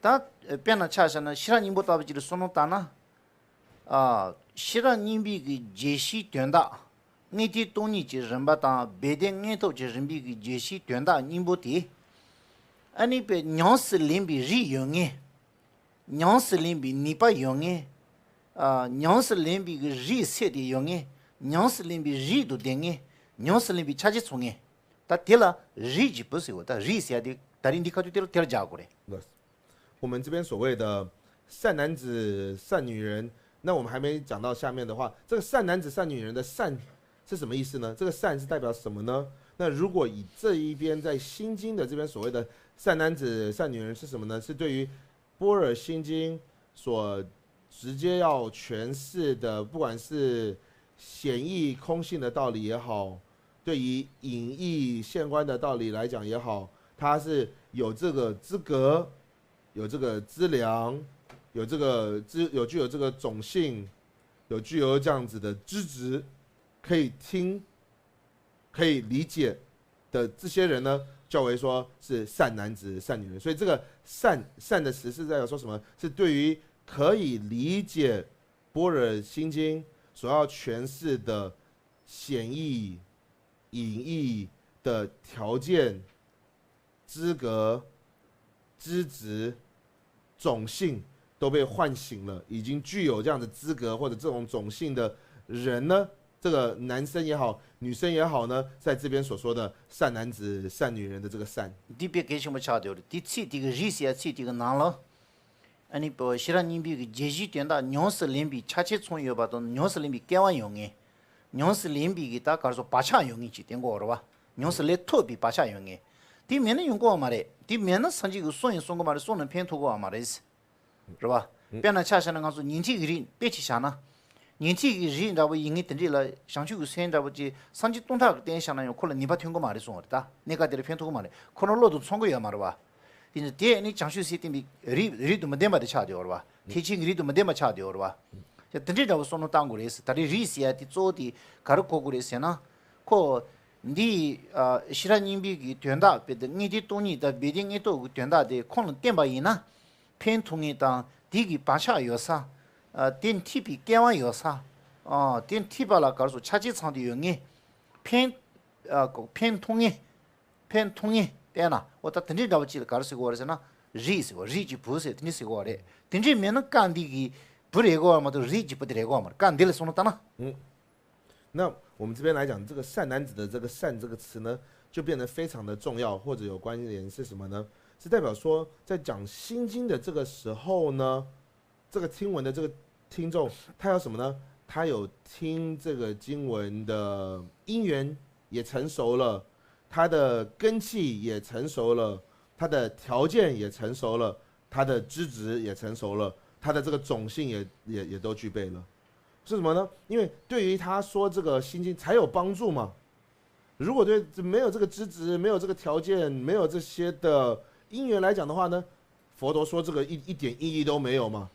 ད་དཔེར་ན་ཆ་བཞག་ན་ཤེས་རབ་སྙིང་པོ་ལྟ་བུ་ཅིག་ལ་བསམ་བློ་བཏང་ན། ཨ། ཤེས་རབ་སྙིང་པོའི་གི་རྒྱས་བཤད་དོན་དག། དངོས་བསྟན་སྟོང་ཉིད་ཀྱི་རིམ་པ་དང་སྦས་དོན་དངོས་ཐོབ་ཀྱི་རིམ་པའི་གི་རྒྱས་བཤད་དོན་དག་སྙིང་པོ་དེ། ཨ་ནི་པའི་ཉམས་སུ་ལེན་པའི་རིགས་ཡོད་ངེས། ཉམས་སུ་ལེན་པའི་ནུས་པ་ཡོད་ངེས། ཨ། ཉམས་སུ་ལེན་པའི་གི་རིགས་ཚད་དེ་ཡོད་ངེས། ཉམས་སུ་ལེན་པའི་རིགས་དུ་ལྡན་ངེས། ཉམས་སུ་ལེན་པའི་ཆ་བྱད་ཚང་ངེས། ད་དེ་ལ་རིགས་ཀྱི་བུ་ཟེར་བ། ད་རིགས་ཟེར་ཡ་དེ་ད་རིང་འདི་ཁ་ཐུག་དེ་ལ་དེ་ལ་སྦྱར་དགོས་རེད། 我们这边所谓的善男子、善女人，那我们还没讲到下面的话，这个善男子、善女人的善是什么意思呢？这个善是代表什么呢？那如果以这一边在心经的这边所谓的善男子、善女人是什么呢？是对于般若心经所直接要诠释的，不管是显义空性的道理也好，对于隐义现观的道理来讲也好，他是有这个资格，有这个资粮，有这个资有具有这个种性，有具有这样子的资质，可以听，可以理解的这些人呢，叫为说是善男子、善女人。所以这个善善的词是在说什么？是对于可以理解般若心经所要诠释的显义、隐义的条件、资格、资质、种性都被唤醒了，已经具有这样的资格或者这种种性的人呢，这个男生也好，女生也好呢，在这边所说的善男子、善女人的这个善。 འདི་དཔེ་གལ་ཆེན་པོ་ཆགས་བསྡད་ཡོད་རེད། དེ་ཚིག་དེ་གི་རིགས་ཟེར་ཡ་ཚིག་དེ་གི་ནང་ལ། ཨ་ནི་བོད་ཤེས་རབ་སྙིང་པོའི་གི་རྒྱས་བཤད་དོན་དག་ཉམས་སུ་ལེན་པའི་ཆ་བྱད་ཚང་ཡོད་པ་དང་ཉམས་སུ་ལེན་པའི་སྐལ་བ་ཡོད་ངེས། ཉམས་སུ་ལེན་པའི་གི་ད་གར་སོ་བག་ཆགས་ཡོད་ངེས་ཅིག་དེ་འགོ་རེད་བ། ཉམས་སུ་ལེན་ཐུབ་པའི་བག་ཆགས་ཡོད་ངེས། དེ་མེད་ན་ཡོང་གི་ཡོད་མ་རེད། དེ་མེད་ན་སངས་རྒྱས་ཀྱི་གསུང་ཡང་གསུང་གི་མ་རེད། གསུང་ན་ཕན་ཐོགས་གི་ཡོད་མ་རེད། རེད་བ། དཔེར་ན་ཆ་བཞག་ན་ང་ཚོ་ཉན་ཐོས་ཀྱི་རིགས་དཔེ་ཅིག་བཞག་ན། ཉན་ཐོས་ཀྱི་རིགས་འདྲ་པོ་ཡིན་ངེས་དེ་འདྲས་ལ་བྱང་ཆུབ་ཀྱི་སེམས་འདྲ་པོ་ཅིག་སངས་རྒྱས་སྟོང་ཕྲག་གིས་བསྟན་བཞག་ན་ཡང་ཁོ་ལ་ནུས་པ་ཐོན་གི་མ་རེད་གསུངས་པ་རེད་ད། གནས་སྐབས་དེར་ཕན་ཐོགས་གི་མ་རེད། ཁོ་རང་བློ་དང་མཚུངས་གི་ཡོད་མ་རེད་བ། དེ་ནི་དེ་ནི་བྱང་ཆུབ་སེམས་བསྟན་པའི་རིགས་རིགས་དང་མི་ལྡན་པ་དེ་ཆགས་བསྡད་ཡོད་རེད་བ། ཐེག་ཆེན་གྱི་རིགས་དང་མི་ལྡན་པ་ཆགས་བསྡད་ཡོད་རེད་བ། ཡ་དེ་འདྲའི་འདྲ་བོ་བསམ་བློ་བཏང་དགོས་རེད་ཟེར། ད་རེས་རིགས་ཟེར་ཡ་དེ་གཙོ་བོ་དེ་ག་རེ་གོ་དགོས་རེད་ཟེར་ན། ཁོ་འདི་ཨ་ཤེས་རབ་སྙིང་པོའི་གི་དོན་དག་དཔེ་དེ་དངོས་བསྟན་སྟོང་ཉིད་དང་སྦས་དོན་དངོས་ཐོབ་ཀྱི་དོན་དག་དེ་ཁོང་ལ་བརྟེན་པ་ཡིན་ན། ཕན་ཐོགས་ངེས་དང་དེ་གི་བག་ཆགས་ཡོད་ས། ཨ་དེ་འཐད་པའི་སྐལ་བ་ཡོད་ས། ཨ་དེ་འཐད་པ་ལ་ག་རེ་ཟེར། ཆ་རྐྱེན་ཚང་དེ་ཡོད་ངེས། ཕན་ཨ་ཕན་ཐོགས་ངེས། ཕན་ཐོགས་ངེས་བལྟས་ན། འོ་ད་དེ་འདྲའི་འདྲ་བོ་ཅིག་ལ་ག་རེ་ཟེར་གོ་རེད་ཟེར་ན། རིགས་ཟེར་བ། རིགས་ཀྱི་བུ་ཟེར་དེ་འདྲ་ཟེར་གོ་རེད། དེ་འདྲའི་མེད་ན་སྐབས་འདི་གི་བུ་རེད་གོ་བ་མ་གཏོགས་རིགས་ཀྱི་བུ་དེ་རེད་གོ་བ་མ་རེད། སྐབས་འདི་ལ་སོང་ན་ལྟ་ན། 嗯，那我们这边来讲，这个善男子的这个“善”这个词呢，就变得非常的重要，或者有关联是什么呢？是代表说，在讲《心经》的这个时候呢，这个听闻的这个听众，他有什么呢？他有听这个经文的因缘也成熟了，他的根器也成熟了，他的条件也成熟了，他的资质也成熟了，他的这个种性也也也都具备了。是什么呢？因为对于他说这个《心经》才有帮助嘛。如果对没有这个资质、没有这个条件、没有这些的因缘来讲的话呢，佛陀说这个一一点意义都没有嘛。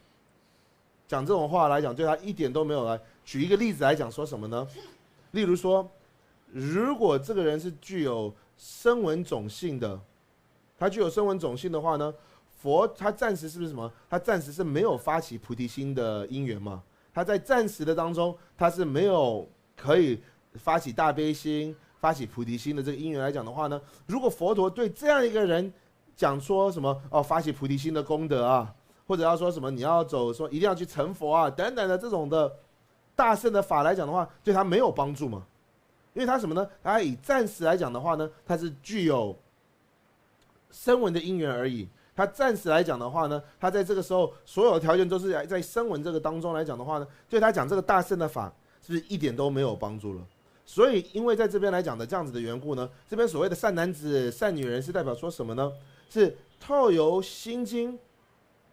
讲这种话来讲，对他一点都没有来。举一个例子来讲，说什么呢？例如说，如果这个人是具有声闻种性的，他具有声闻种性的话呢，佛他暂时是不是什么？他暂时是没有发起菩提心的因缘嘛。他在暂时的当中，他是没有可以发起大悲心、发起菩提心的这个因缘来讲的话呢，如果佛陀对这样一个人讲说什么哦，发起菩提心的功德啊，或者要说什么你要走，说一定要去成佛啊等等的这种的大乘的法来讲的话，对他没有帮助嘛。因为他什么呢？他以暂时来讲的话呢，他是具有声闻的因缘而已。他暂时来讲的话呢，他在这个时候所有条件都是在在声闻这个当中来讲的话呢，对他讲这个大乘的法，是不是一点都没有帮助了？所以，因为在这边来讲的这样子的缘故呢，这边所谓的善男子、善女人是代表说什么呢？是透由心经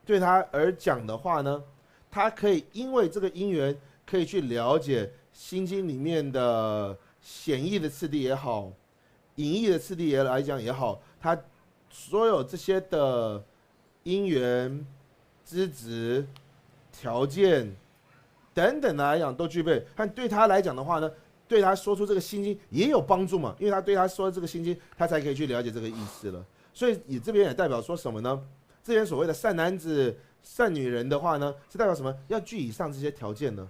对他而讲的话呢，他可以因为这个因缘，可以去了解心经里面的显义的次第也好，隐义的次第也来讲也好，他所有这些的因缘、资质、条件等等的来讲都具备。但对他来讲的话呢，对他说出这个心经也有帮助嘛，因为他对他说这个心经，他才可以去了解这个意思了。所以你这边也代表说什么呢？这边所谓的善男子、善女人的话呢，是代表什么？要具以上这些条件呢？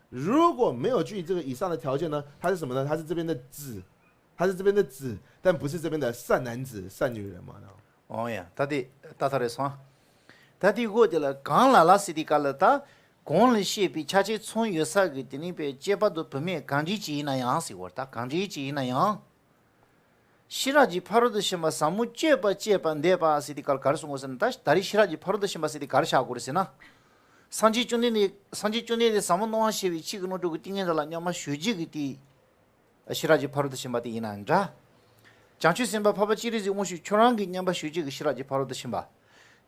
如果没有具这个以上的条件呢，他是什么呢？他是这边的子，他是这边的子，但不是这边的善男子、善女人嘛。哦呀，ད་དེ་ད་ད་རེད་སོང་། ད་དེ་འོ་དེ་ལ་གང་ལ་ལ་ཟེར་དེ་ག་ལ་ད། གོང་ལ་བཤད་པའི་ཆ་རྐྱེན་ཚང་ཡོད་ས་གི་དེ་ནི་པའི་སྐྱེས་པ་དང་བུད་མེད་གང་འདྲ་ཅིག་ཡིན་ན་ཡང་ཟེར་བར། ད་གང་འདྲ་ཅིག་ཡིན་ན་ཡང་། ཤེས་རབ་ཀྱི་ཕ་རོལ་ཏུ་ཕྱིན་པ་ཟབ་མོ་སྤྱོད་པ་སྤྱད་པ་འདས་པ་ཟེར་དེ་ག་ལ་ག་རེ་གསུང་དགོས་ཟེར་ན། ད་ད་རེས་ཤེས་རབ་ཀྱི་ཕ་རོལ་ཏུ་ཕྱིན་པ་ཟེར་དེ་ག་རེ་བཞག་དགོས་རེད་ཟེར་ན། སངས་རྒྱས་བཅོམ་ལྡན་འདས། སངས་རྒྱས་བཅོམ་ལྡན་འདས་ཟབ་མོ་སྣང་བ་ཤེས་པའི་ཆོས་ཀྱི་རྣམ་གྲངས་ཀྱི་ཏིང་ངེ་འཛིན་ལ་མཉམ་པར་ཞུགས་བྱེད་ཀྱི་དེ། ཤེས་རབ་ཀྱི་ཕ་རོལ་ཏུ་ཕྱིན་པ་དེ་ཡིན་ན་འདྲ། བྱང་ཆུབ་སེམས་དཔའ་འཕགས་པ་སྤྱན་རས་གཟིགས་དབང་ཕྱུག་ཁྱོད་རང་གིས་མཉམ་པར་ཞུགས་བྱེད་ཀྱི་ཤེས་རབ་ཀྱི་ཕ་རོལ་ཏུ་ཕྱིན་པ།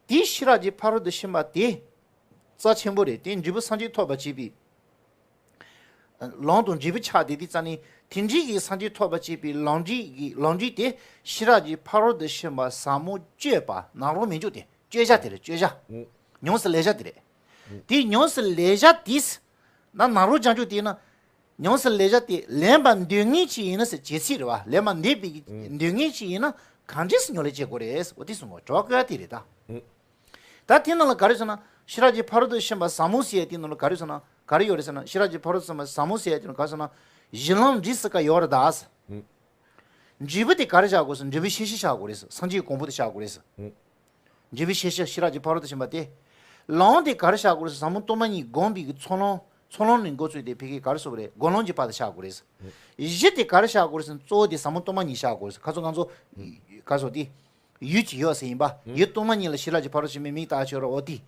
དེའི་ཤེས་རབ་ཀྱི་ཕ་རོལ་ཏུ་ཕྱིན་པ་དེ་རྩ་ཆེན་པོ་རེད། དེ་འབྲས་བུ་སངས་རྒྱས་ཐོབ་པར་བྱེད་པའི་ལམ་དང་འབྲས་བུ་ཆགས་བསྡད་དུས་ཙ་ནི། དེ་འདྲའི་གི་སངས་རྒྱས་ཐོབ་པར་བྱེད་པའི་ལམ་འབྲས་ཀྱི་ལམ་འབྲས་དེ་ཤེས་རབ་ཀྱི་ཕ་རོལ་ཏུ་ཕྱིན་པ་ཟབ་མོ་སྤྱོད་པ། ནཱ་རོ་མི་འཇུག་དེ་སྤྱོད་བྱ་དེ་རེད། སྤྱོད་བྱ། ཨུ། ཉམས་སུ་ལེན་བྱ་དེ་རེད། ཨུ། དེ་ཉམས་སུ་ལེན་བྱ་དེ། ན་ནཱ་རོ་བྱང་ཆུབ་དེ་ན། ཉམས་སུ་ལེན་བྱ་དེ་ལེན་པར་འདོད་མཁན་ཅིག་ཡིན་ན་ཟེར། བྱེད་ཚིག་རེད་བ། ལེན་པར་འདོད་པའི་ཨུ། འདོད་མཁན་ཅིག་ཡིན་ན་གང་འདྲས་སེ་ཉམས་ལེན་བྱེད་དགོས་རེད་ཟེར། འོ་དེ་གསུང་གོ། གྲོགས་སྐད་དེ་རེད་ད། ཨུ། ད་དེ་ནང་ལ་ག་རེ་ཟེར་ན། ཤེས་རབ་ཀྱི་ཕ་རོལ་ཏུ་ཕྱིན་པ་ཟབ་མོ་ཟེར་ཡ་དེ་ནང་ལ་ག་རེ་ཟེར་ན། ག་རེ་ཡོད་རེད་ཟེར་ན། ཤེས་རབ་ཀྱི་ཕ་རོལ་ཏུ་ཕྱིན་པ་ཟབ་མོ་ཟེར་ཡ་དེ་ནང་ག་རེ་ཟེར་ན། གཞི་ལམ་འབྲས་སུ་ཀ་ཡོད་རེད་ད་ཟེར། ཨུ། འབྲས་བུ་དེ་ག་རེ་བཞག་དགོས་ཟེར། འབྲས་བུ་ཤེས་བྱ་བཞག་དགོས་རེད་ཟེར། སངས་རྒྱས་གོ་འཕང་དེ་བཞག་དགོས་རེད་ཟེར། ཨུ། འབྲས་བུ་ཤེས་བྱ་ཤེས་རབ་ཀྱི་ཕ་རོལ་ཏུ་ཕྱིན་པ་དེ། ལམ་དེ་ག་རེ་བཞག་དགོས་རེད་ཟེར། ཟབ་མོ་སྟོང་པ་ཉིད་བསྒོམ་པའི་གི་ཚོགས་ལམ། ཚོགས་ལམ་ནས་འགོ་བཙུགས་ཏེ་ཕ་གི་ག་རེ་ཟེར་དགོས་རེད། སྒོམ་ལམ་གྱི་བར་དུ་བཞག་དགོས་རེད་ཟེར། གཞི་དེ་ག་རེ་བཞག་དགོས་རེད་ཟེར། གཙོ་བོ་དེ་ཟབ་མོ་སྟོང་པ་ཉིད་བཞག་དགོས་རེད་ཟེར། ཁ་སང་ང་ཚོ་ག་རེ་ཟེར་དེ། ཡུལ་གྱི་ཡོད་ཟེར་ཡིན་པ། ཡུལ་སྟོང་པ་ཉིད་ལ་ཤེས་རབ་ཀྱི་ཕ་རོལ་ཏུ་ཕྱིན་པའི་མིང་བཏགས་ཆོག་ར། འོ་དེ།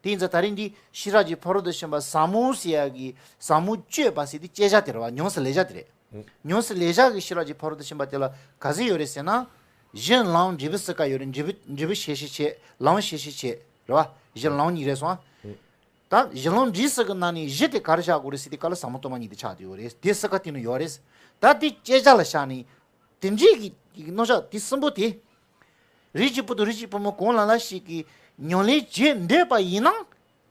དེ་ཡིན་ཙང་ད་རིང་འདི་ཤེས་རབ་ཀྱི་ཕ་རོལ་ཏུ་ཕྱིན་པ་ཟབ་མོ་ཟེར་ཡ་གི་ཟབ་མོ་སྤྱོད་པ་ཟེར་དེ་སྤྱད་བྱ་དེ་རེད་བ། ཉམས་སུ་ལེན་བྱ་དེ་རེད། ཨུ། ཉམས་སུ་ལེན་བྱ་གི་ཤེས་རབ་ཀྱི་ཕ་རོལ་ཏུ་ཕྱིན་པ་དེ་ལ་ག་ཚོད་ཡོད་རེད་ཟེར་ན། གཞི་ལམ་འབྲས་བུ་ཟེར་ཀ་ཡོད་རེད། འབྲས་བུ་འབྲས་བུ་ཤེས་བྱེད་བྱེད། ལམ་ཤེས་བྱེད་བྱེད་རེད་བ། གཞི་ལམ་གཉིས་རེད་སོང་ཨ། ཨུ། ད་གཞི་ལམ་འབྲས་ཟེར་གི་ནང་ནས་གཞི་དེ་ག་རེ་བཞག་དགོས་རེད་ཟེར་དེ་ག་ལ་ཟབ་མོ་སྟོང་པ་ཉིད་དེ་ཆགས་བསྡད་ཡོད་རེད། དེ་ཟེར་ཀ་དེ་ནི་ཡོད་རེད། ད་དེ་སྤྱད་བྱ་ལ་བཞག་ནས། དེ་འདྲའི་གི་རྣམ་གཞག་དེ་གསུམ་པོ་དེ། རིགས་ཀྱི་བུ་དང་རིགས་ཀྱི་བུ་མོ་གང་ལ་ལ་ཞིག་གིས་ཉམས་ལེན་བྱེད་འདོད་པ་ཡིན་ན།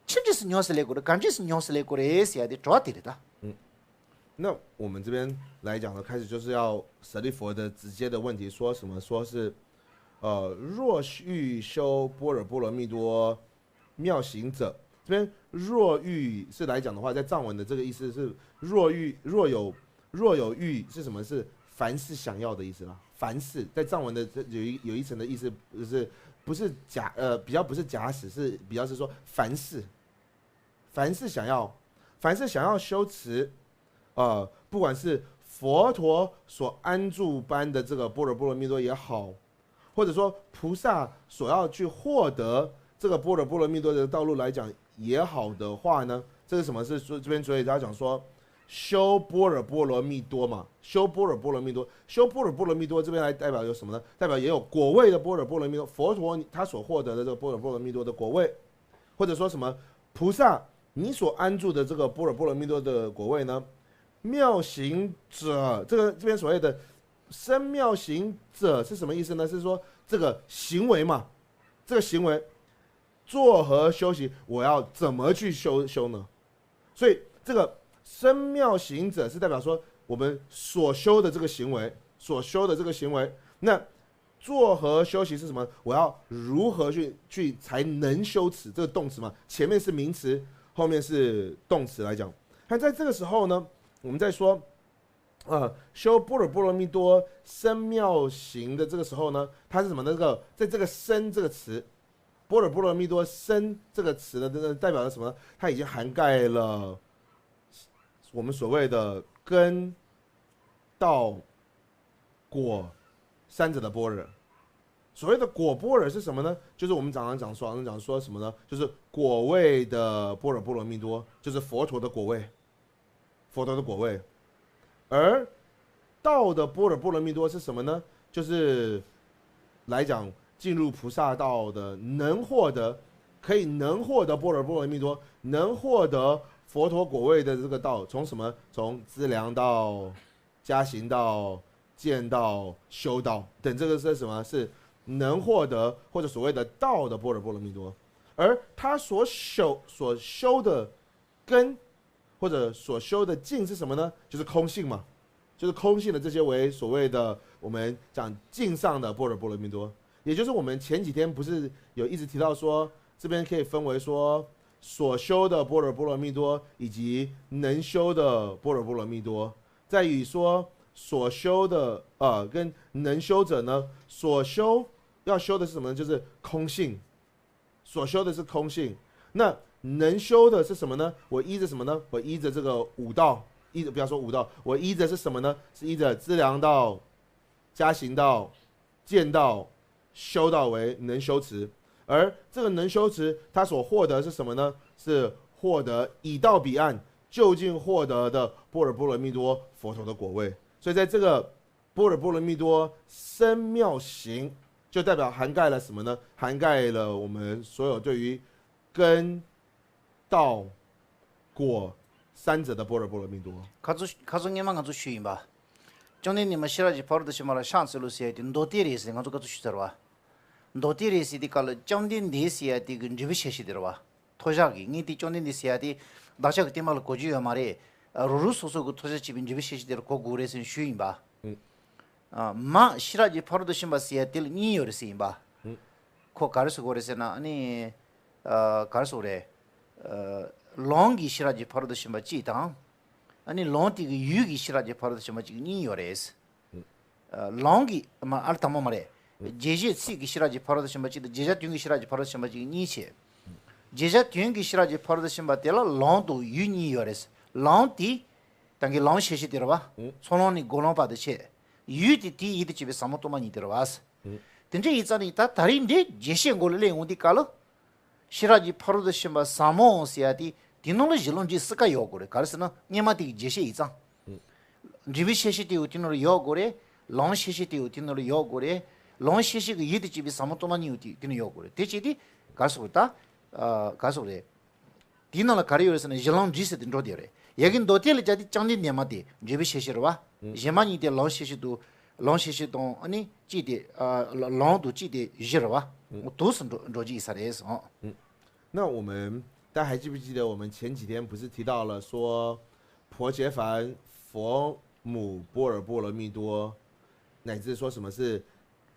ཅི་འདྲས་སེ་ཉམས་སུ་ལེན་དགོས་རེད། ག་འདྲས་སེ་ཉམས་སུ་ལེན་དགོས་རེད་ཟེར་ཡ་དེ་དྲི་བ་དེ་རེད་ད། 那我们这边来讲呢，开始就是要舍利佛的直接的问题，说什么？说是，呃，若欲修般若波罗蜜多妙行者，这边若欲是来讲的话，在藏文的这个意思是若欲若有若有欲是什么？是凡是想要的意思啦。凡是在藏文的这有一有一层的意思，就是不是假呃比较不是假使，是比较是说凡是凡是想要凡是想要修持，呃，不管是佛陀所安住般的这个般若波罗蜜多也好，或者说菩萨所要去获得这个般若波罗蜜多的道路来讲也好的话呢，这是什么？是说这边所以他讲说，修般若波罗蜜多嘛，修般若波罗蜜多，修般若波罗蜜多这边来代表有什么呢？代表也有果位的般若波罗蜜多，佛陀他所获得的这个般若波罗蜜多的果位，或者说什么菩萨你所安住的这个般若波罗蜜多的果位呢？妙行者，这个这边所谓的生妙行者是什么意思呢？是说这个行为嘛，这个行为作何修习？我要怎么去修修呢？所以这个生妙行者是代表说我们所修的这个行为，所修的这个行为，那作何修习是什么？我要如何去去才能修持？这个动词嘛，前面是名词，后面是动词来讲。那在这个时候呢，我们在说，呃，修般若波罗蜜多生妙行的这个时候呢，它是什么呢？这个在这个生这个词，般若波罗蜜多生这个词呢，代表了什么？它已经涵盖了我们所谓的根、道、果三者的般若。所谓的果般若是什么呢？就是我们常常讲说，常常讲说什么呢？就是果位的般若波罗蜜多，就是佛陀的果位，佛陀的果位。而道的般若波罗蜜多是什么呢？就是来讲进入菩萨道的，能获得，可以能获得般若波罗蜜多，能获得佛陀果位的这个道，从什么？从资粮道、加行道、见道、修道等，这个是什么？是能获得或者所谓的道的般若波罗蜜多。而他所修所修的根或者所修的境是什么呢？就是空性嘛，就是空性的这些为所谓的我们讲境上的般若波罗蜜多，也就是我们前几天不是有一直提到说，这边可以分为说所修的般若波罗蜜多以及能修的般若波罗蜜多，在于说所修的呃跟能修者呢，所修要修的是什么呢？就是空性。所修的是空性。那能修的是什么呢？我依着什么呢？我依着这个五道，依着不要说五道，我依着是什么呢？是依着资粮道、加行道、见道、修道为能修持。而这个能修持，他所获得是什么呢？是获得已到彼岸，究竟获得的般若波罗蜜多佛陀的果位。所以在这个般若波罗蜜多深妙行，就代表涵盖了什么呢？涵盖了我们所有对于根、道、果三者的般若波罗蜜多。 ཁ་ཚོ་ཁ་ཚོ་སྔས་མ་ང་ཚོ་ཞུས་ཡིན་པ། བཅོམ་ལྡན་འདས་མ་ཤེས་རབ་ཀྱི་ཕ་རོལ་ཏུ་ཕྱིན་པ་ལ་ཕྱག་འཚལ་ལོ་ཟེར་ཡ་དེ་མདོ་སྡེ་རེད་ཟེར་ང་ཚོ་ཁ་ཚོ་ཞུས་ཚར་བ། མདོ་སྡེ་རེད་ཟེར་དེ་ག་ལ་བཅོམ་ལྡན་འདས་ཟེར་ཡ་དེ་གི་འབྲས་བུ་བཤད་བཤད་དེ་རེད་བ། མཐོ་བཞག་གི་ངས་དེ་བཅོམ་ལྡན་འདས་ཟེར་ཡ་དེ་བདག་ཅག་གི་བསྟན་པ་ལ་གོ་རྒྱུ་ཡོད་མ་རེད། རུ་རུ་སོ་སོ་གི་མཐོ་བཞག་བྱས་པའི་འབྲས་བུ་བཤད་བཤད་དེ་རེད་གོ་དགོས་རེད་ཟེར་ཞུས་ཡིན་པ། ཨ། མ་ཤེས་རབ་ཀྱི་ཕ་རོལ་ཏུ་ཕྱིན་པ་ཟེར་ཡ་དེ་ལ་གཉིས་ཡོད་རེད་ཟེར་ཡིན་པ། ཁོ་ག་རེ་ཟེར་དགོས་རེད་ཟེར་ན་ཨ་ནི། ཨ། ག་རེ་ཟེར་དགོས་རེད། ཨ། ལམ་གྱི་ཤེས་རབ་ཀྱི་ཕ་རོལ་ཏུ་ཕྱིན་པ་གཅིག་དང་། ཨ་ནི་ལམ་དེ་གི་ཡུལ་གྱི་ཤེས་རབ་ཀྱི་ཕ་རོལ་ཏུ་ཕྱིན་པ་གཅིག་གཉིས་ཡོད་རེད། ཨ། ལམ་གྱི་མ་ཨར་དང་པོ་མ་རེད། རྒྱས་བཤད་ཚིག་གི་ཤེས་རབ་ཀྱི་ཕ་རོལ་ཏུ་ཕྱིན་པ་གཅིག་དང་རྒྱས་བྱ་དོན་གྱི་ཤེས་རབ་ཀྱི་ཕ་རོལ་ཏུ་ཕྱིན་པ་གཅིག་གཉིས་བྱས། རྒྱས་བྱ་དོན་གྱི་ཤེས་རབ་ཀྱི་ཕ་རོལ་ཏུ་ཕྱིན་པ་དེ་ལ་ལམ་དང་ཡུལ་གཉིས་ཡོད་རེད། ལམ་དེ། ད་གིན་ལམ་ཤེས་བྱེད་དེ་རེད་བ། ཚོགས་ལམ་ནས་སྒོམ་ལམ་བར་དུ་བྱས། ཡུལ་དེ་དེའི་ཡུལ་དུ་བྱེད་པའི་ཟབ་མོ་སྟོང་པ་ཉིད་དེ་རེད་བ། དེ་འདྲ་ཡིན་ཙང་ནི་ད་ད་རིང་འདི་རྒྱས་བཤད་མགོ་ལ་སླེབས་ཡོང་དུས་སྐབས་ལ། ཤེས་རབ་ཀྱི་ཕ་རོལ་ཏུ་ཕྱིན་པ་ཟབ་མོ་ཟེར་ཡ་དེ་དེ་ནང་ལ་གཞི་ལམ་འབྲས་གསུམ་ཀ་ཡོད་དགོས་རེད། ག་རེ་ཟེར་ན་སྔོན་མ་དེ་གི་རྒྱས་བཤད་ཡིན་ཙང་། འབྲས་བུ་ཤེས་བྱེད་དེ་ཡང་དེ་ནང་ལ་ཡོད་དགོས་རེད། ལམ་ཤེས་བྱེད་དེ་ཡང་དེ་ནང་ལ་ཡོད་དགོས་རེད། ལམ་ཤེས་བྱེད་ཀྱི་ཡུལ་དུ་བྱེད་པའི་ཟབ་མོ་སྟོང་པ་ཉིད་ཡང་དེ་དེ་ནང་ཡོད་དགོས་རེད། དེ་བྱས་ཏེ་ག་རེ་ཟེར་དགོས་རེད་ད། ག་རེ་ཟེར་དགོས་རེད། དེའི་ནང་ལ་ག་རེ་ཡོད་རེད་ཟེར་ན་གཞི་ལམ་འབྲས་གསུམ་དེ་འགྲོ་བསྡད་ཡོད་རེད། ཡ་གི་མདོ་སྡེ་ལ་བྱས་ཏེ་བཅོམ་ལྡན་འདས་མ་དེ་འབྲས་བུ་ཤེས་བྱེད་རེད་བ། གཞན་མ་གཉིས་དེ་ལམ་ཤེས་བྱེད་དུ། ལོང་ཤེས་ཤེས་དང་ཨ་ནི་གཅིག་དེ་ཨ་ལོང་དང་གཅིག་དེ་བཞི་རེད་བ། ཨུ། དུས་སུ་འགྲོ་འགྲོ་རྒྱུ་ཡིན་ས་རེད་ཟེར། ཨུ། 那我们大家还记不记得我们前几天不是提到了说，婆伽梵、佛母、般若波罗蜜多，乃至说什么是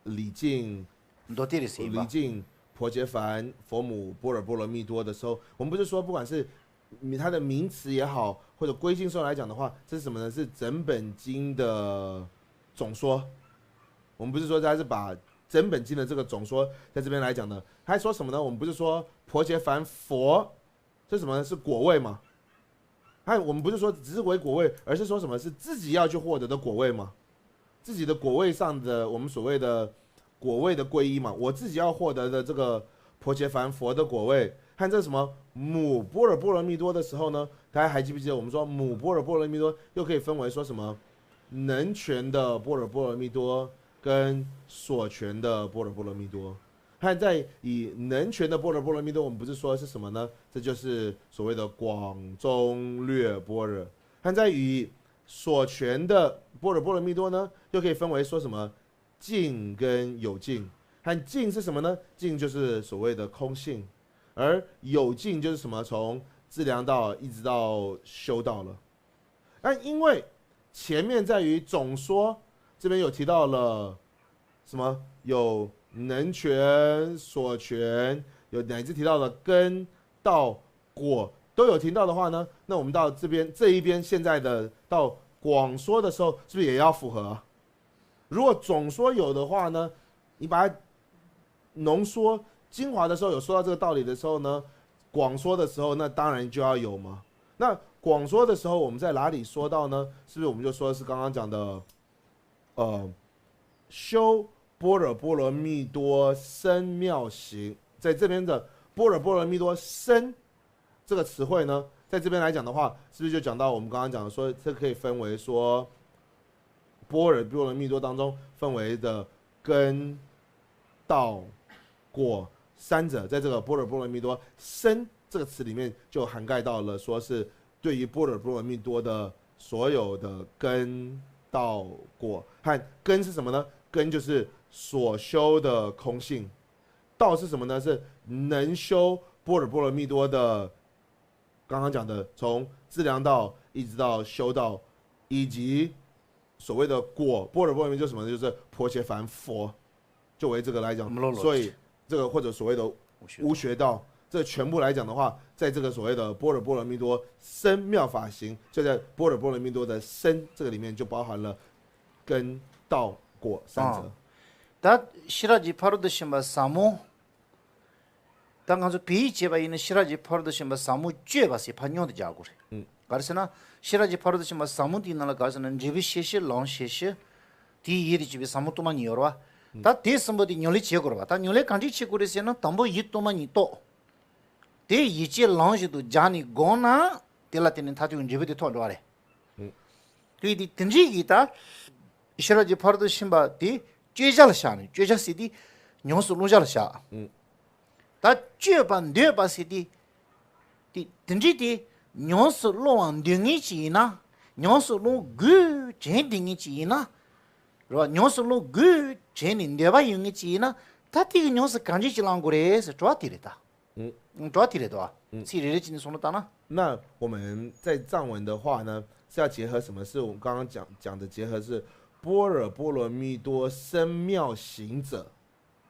礼敬、མདོ་སྡེ་རེད་ཟེར་ཡིན་པ། 礼敬婆伽梵、佛母、般若波罗蜜多的时候，我们不是说不管是它的名词也好，或者归经上来讲的话，这是什么呢？是整本经的总说。我们不是说它是把整本经的这个总说在这边来讲的，他还说什么呢？我们不是说婆伽梵佛是什么呢？是果位吗？哎，我们不是说只是为果位，而是说什么是自己要去获得的果位吗？自己的果位上的我们所谓的果位的皈依嘛，我自己要获得的这个婆伽梵佛的果位，和这什么母般若波罗蜜多的时候呢，大家还记不记得我们说母般若波罗蜜多又可以分为说什么能全的般若波罗蜜多跟所全的般若波罗蜜多。和在以能全的般若波罗蜜多，我们不是说是什么呢？这就是所谓的广中略般若。和在以所全的般若波罗蜜多呢，又可以分为说什么尽跟有尽。和尽是什么呢？尽就是所谓的空性，而有尽就是什么？从资粮道一直到修道了。那因为前面在于总说这边有提到了什么？有能全、所全，有乃至提到了根、道、果都有提到的话呢，那我们到这边这一边现在的到广说的时候，是不是也要符合？如果总说有的话呢，你把它浓缩精华的时候有说到这个道理的时候呢，广说的时候那当然就要有嘛。那广说的时候我们在哪里说到呢？是不是我们就说的是刚刚讲的，呃，修般若波罗蜜多深妙行，在这边的般若波罗蜜多深这个词汇呢，在这边来讲的话，是不是就讲到我们刚刚讲的说，这可以分为说般若波罗蜜多当中分为的根、道、果三者，在这个般若波罗蜜多深这个词里面就涵盖到了，说是对于般若波罗蜜多的所有的根、道、果，和根是什么呢？根就是所修的空性，道是什么呢？是能修般若波罗蜜多的，刚刚讲的从资粮道一直到修道，以及所谓的果，般若波罗蜜就是什么呢？就是婆伽梵佛，就为这个来讲，所以这个或者所谓的无学道，这全部来讲的话，在这个所谓的般若波罗蜜多深妙法行，就在般若波罗蜜多的深这个里面就包含了根、道、果三者。 ད་ཤེས་རབ་ཀྱི་ཕ་རོལ་ཏུ་ཕྱིན་པ་ཟབ་མོ། ད་ང་ཚོ་བོད་ཡིག་བྱས་པ་ཡིན་ན་ཤེས་རབ་ཀྱི་ཕ་རོལ་ཏུ་ཕྱིན་པ་ཟབ་མོ་སྤྱོད་པ་ཟེར་ཕར་མཉམ་དུ་རྒྱག་དགོས་རེད། ཨུ། ག་རེ་ཟེར་ན། ཤེས་རབ་ཀྱི་ཕ་རོལ་ཏུ་ཕྱིན་པ་ཟབ་མོ་དེའི་ནང་ལ་ག་རེ་ཟེར་ན་འབྲས་བུ་ཤེས་བྱ་ལོངས་ཤེས་བྱ། དེའི་ཡིད་དུ་བྱེད་པའི་ཟབ་མོ་སྟོང་པ་ཉིད་ཡོད་རེད་བ། ད་དེ་གསུམ་པོ་དེ་ཉམས་ལེན་བྱེད་དགོས་རེད་བ། ད་ཉམས་ལེན་གང་འདྲས་བྱེད་དགོས་རེད་ཟེར་ན་དང་པོ་ཡིད་སྟོང་པ་ཉིད་རྟོགས། དེ་ཡིད་ཆེས་ལོངས་སྤྱོད་དུ་སྦྱར་ནས་སྒོམ་ན། དེ་ལ་བརྟེན་ནས་མཐར་ཐུག་གི་འབྲས་བུ་དེ་ཐོབ་འགྲོ་བ་རེད། ཨུ། དེ་དེ་དེ་འདྲའི་གི་ད། ཤེས་རབ་ཀྱི་ཕ་རོལ་ཏུ་ཕྱིན་པ་དེ་སྤྱོད་བྱ་ལ་བཞག་ནས་སྤྱོད་བྱ་ཟེར་དེ་ཉམས་སུ་བླང་བྱ་ལ་བཞག་ཨུ། ད་སྤྱོད་པར་འདོད་པ་ཟེར་དེ། དེ་དེ་འདྲའི་དེ་ཉམས་སུ་བླང་བར་འདོད་མཁན་ཅིག་ཡིན་ན། ཉམས་སུ་བླང་དགོས་དྲན་བསྡད་མཁན་ཅིག་ཡིན་ན། རེད་བ། ཉམས་སུ་བླང་དགོས་དྲན་ནས་འདོད་པ་ཡོད་མཁན་ཅིག་ཡིན་ན། ད་དེ་གི་ཉམས་སུ་གང་འདྲས་ཅིག་བླང་དགོས་རེད་ཟེར་དྲི་བ་དེ་རེད་ད། 嗯， འགྲོ་དེ་རེད་དོ། 嗯， ཚིག་རེ་རེ་བྱས་ནས་གསུང་ལ་བཏང་ན། 那我们在藏文的话呢，是要结合什么？是我们刚刚讲讲的，结合是般若波罗蜜多深妙行者，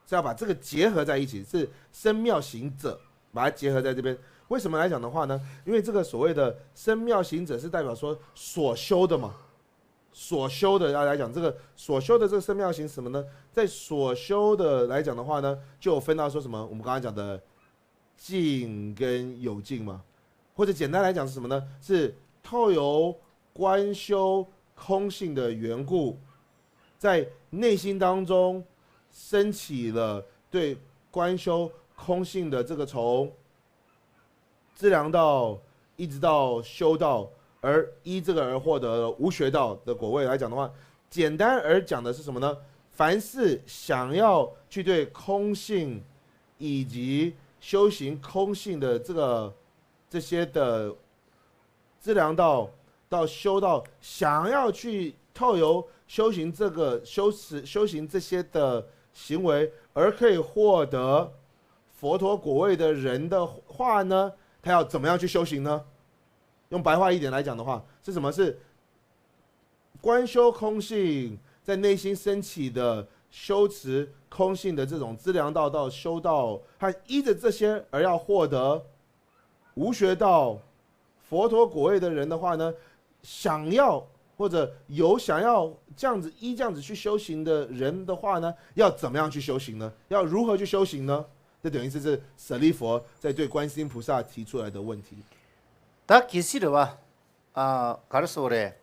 是要把这个结合在一起，是深妙行者，把它结合在这边。为什么来讲的话呢？因为这个所谓的深妙行者是代表说所修的嘛，所修的要来讲，这个所修的这个深妙行是什么呢？在所修的来讲的话呢，就有分到说什么？我们刚刚讲的 境跟有境嘛，或者简单来讲是什么呢？是透由观修空性的缘故，在内心当中升起了对观修空性的这个从资粮道一直到修道，而依这个而获得无学道的果位来讲的话，简单而讲的是什么呢？凡是想要去对空性以及修行空性的这个这些的资粮道到修道，想要去透由修行这个修持、修行这些的行为，而可以获得佛陀果位的人的话呢，他要怎么样去修行呢？用白话一点来讲的话，是什么？是观修空性，在内心升起的修持空性的这种资粮道到修道，和依着这些而要获得无学道、佛陀果位的人的话呢，想要或者有想要这样子依这样子去修行的人的话呢，要怎么样去修行呢？要如何去修行呢？这等于是这舍利佛在对观世音菩萨提出来的问题。ད་གལ་སྲིད་རེད་བ། ཨ་ག་རེ་ཟེར་དགོས་རེད།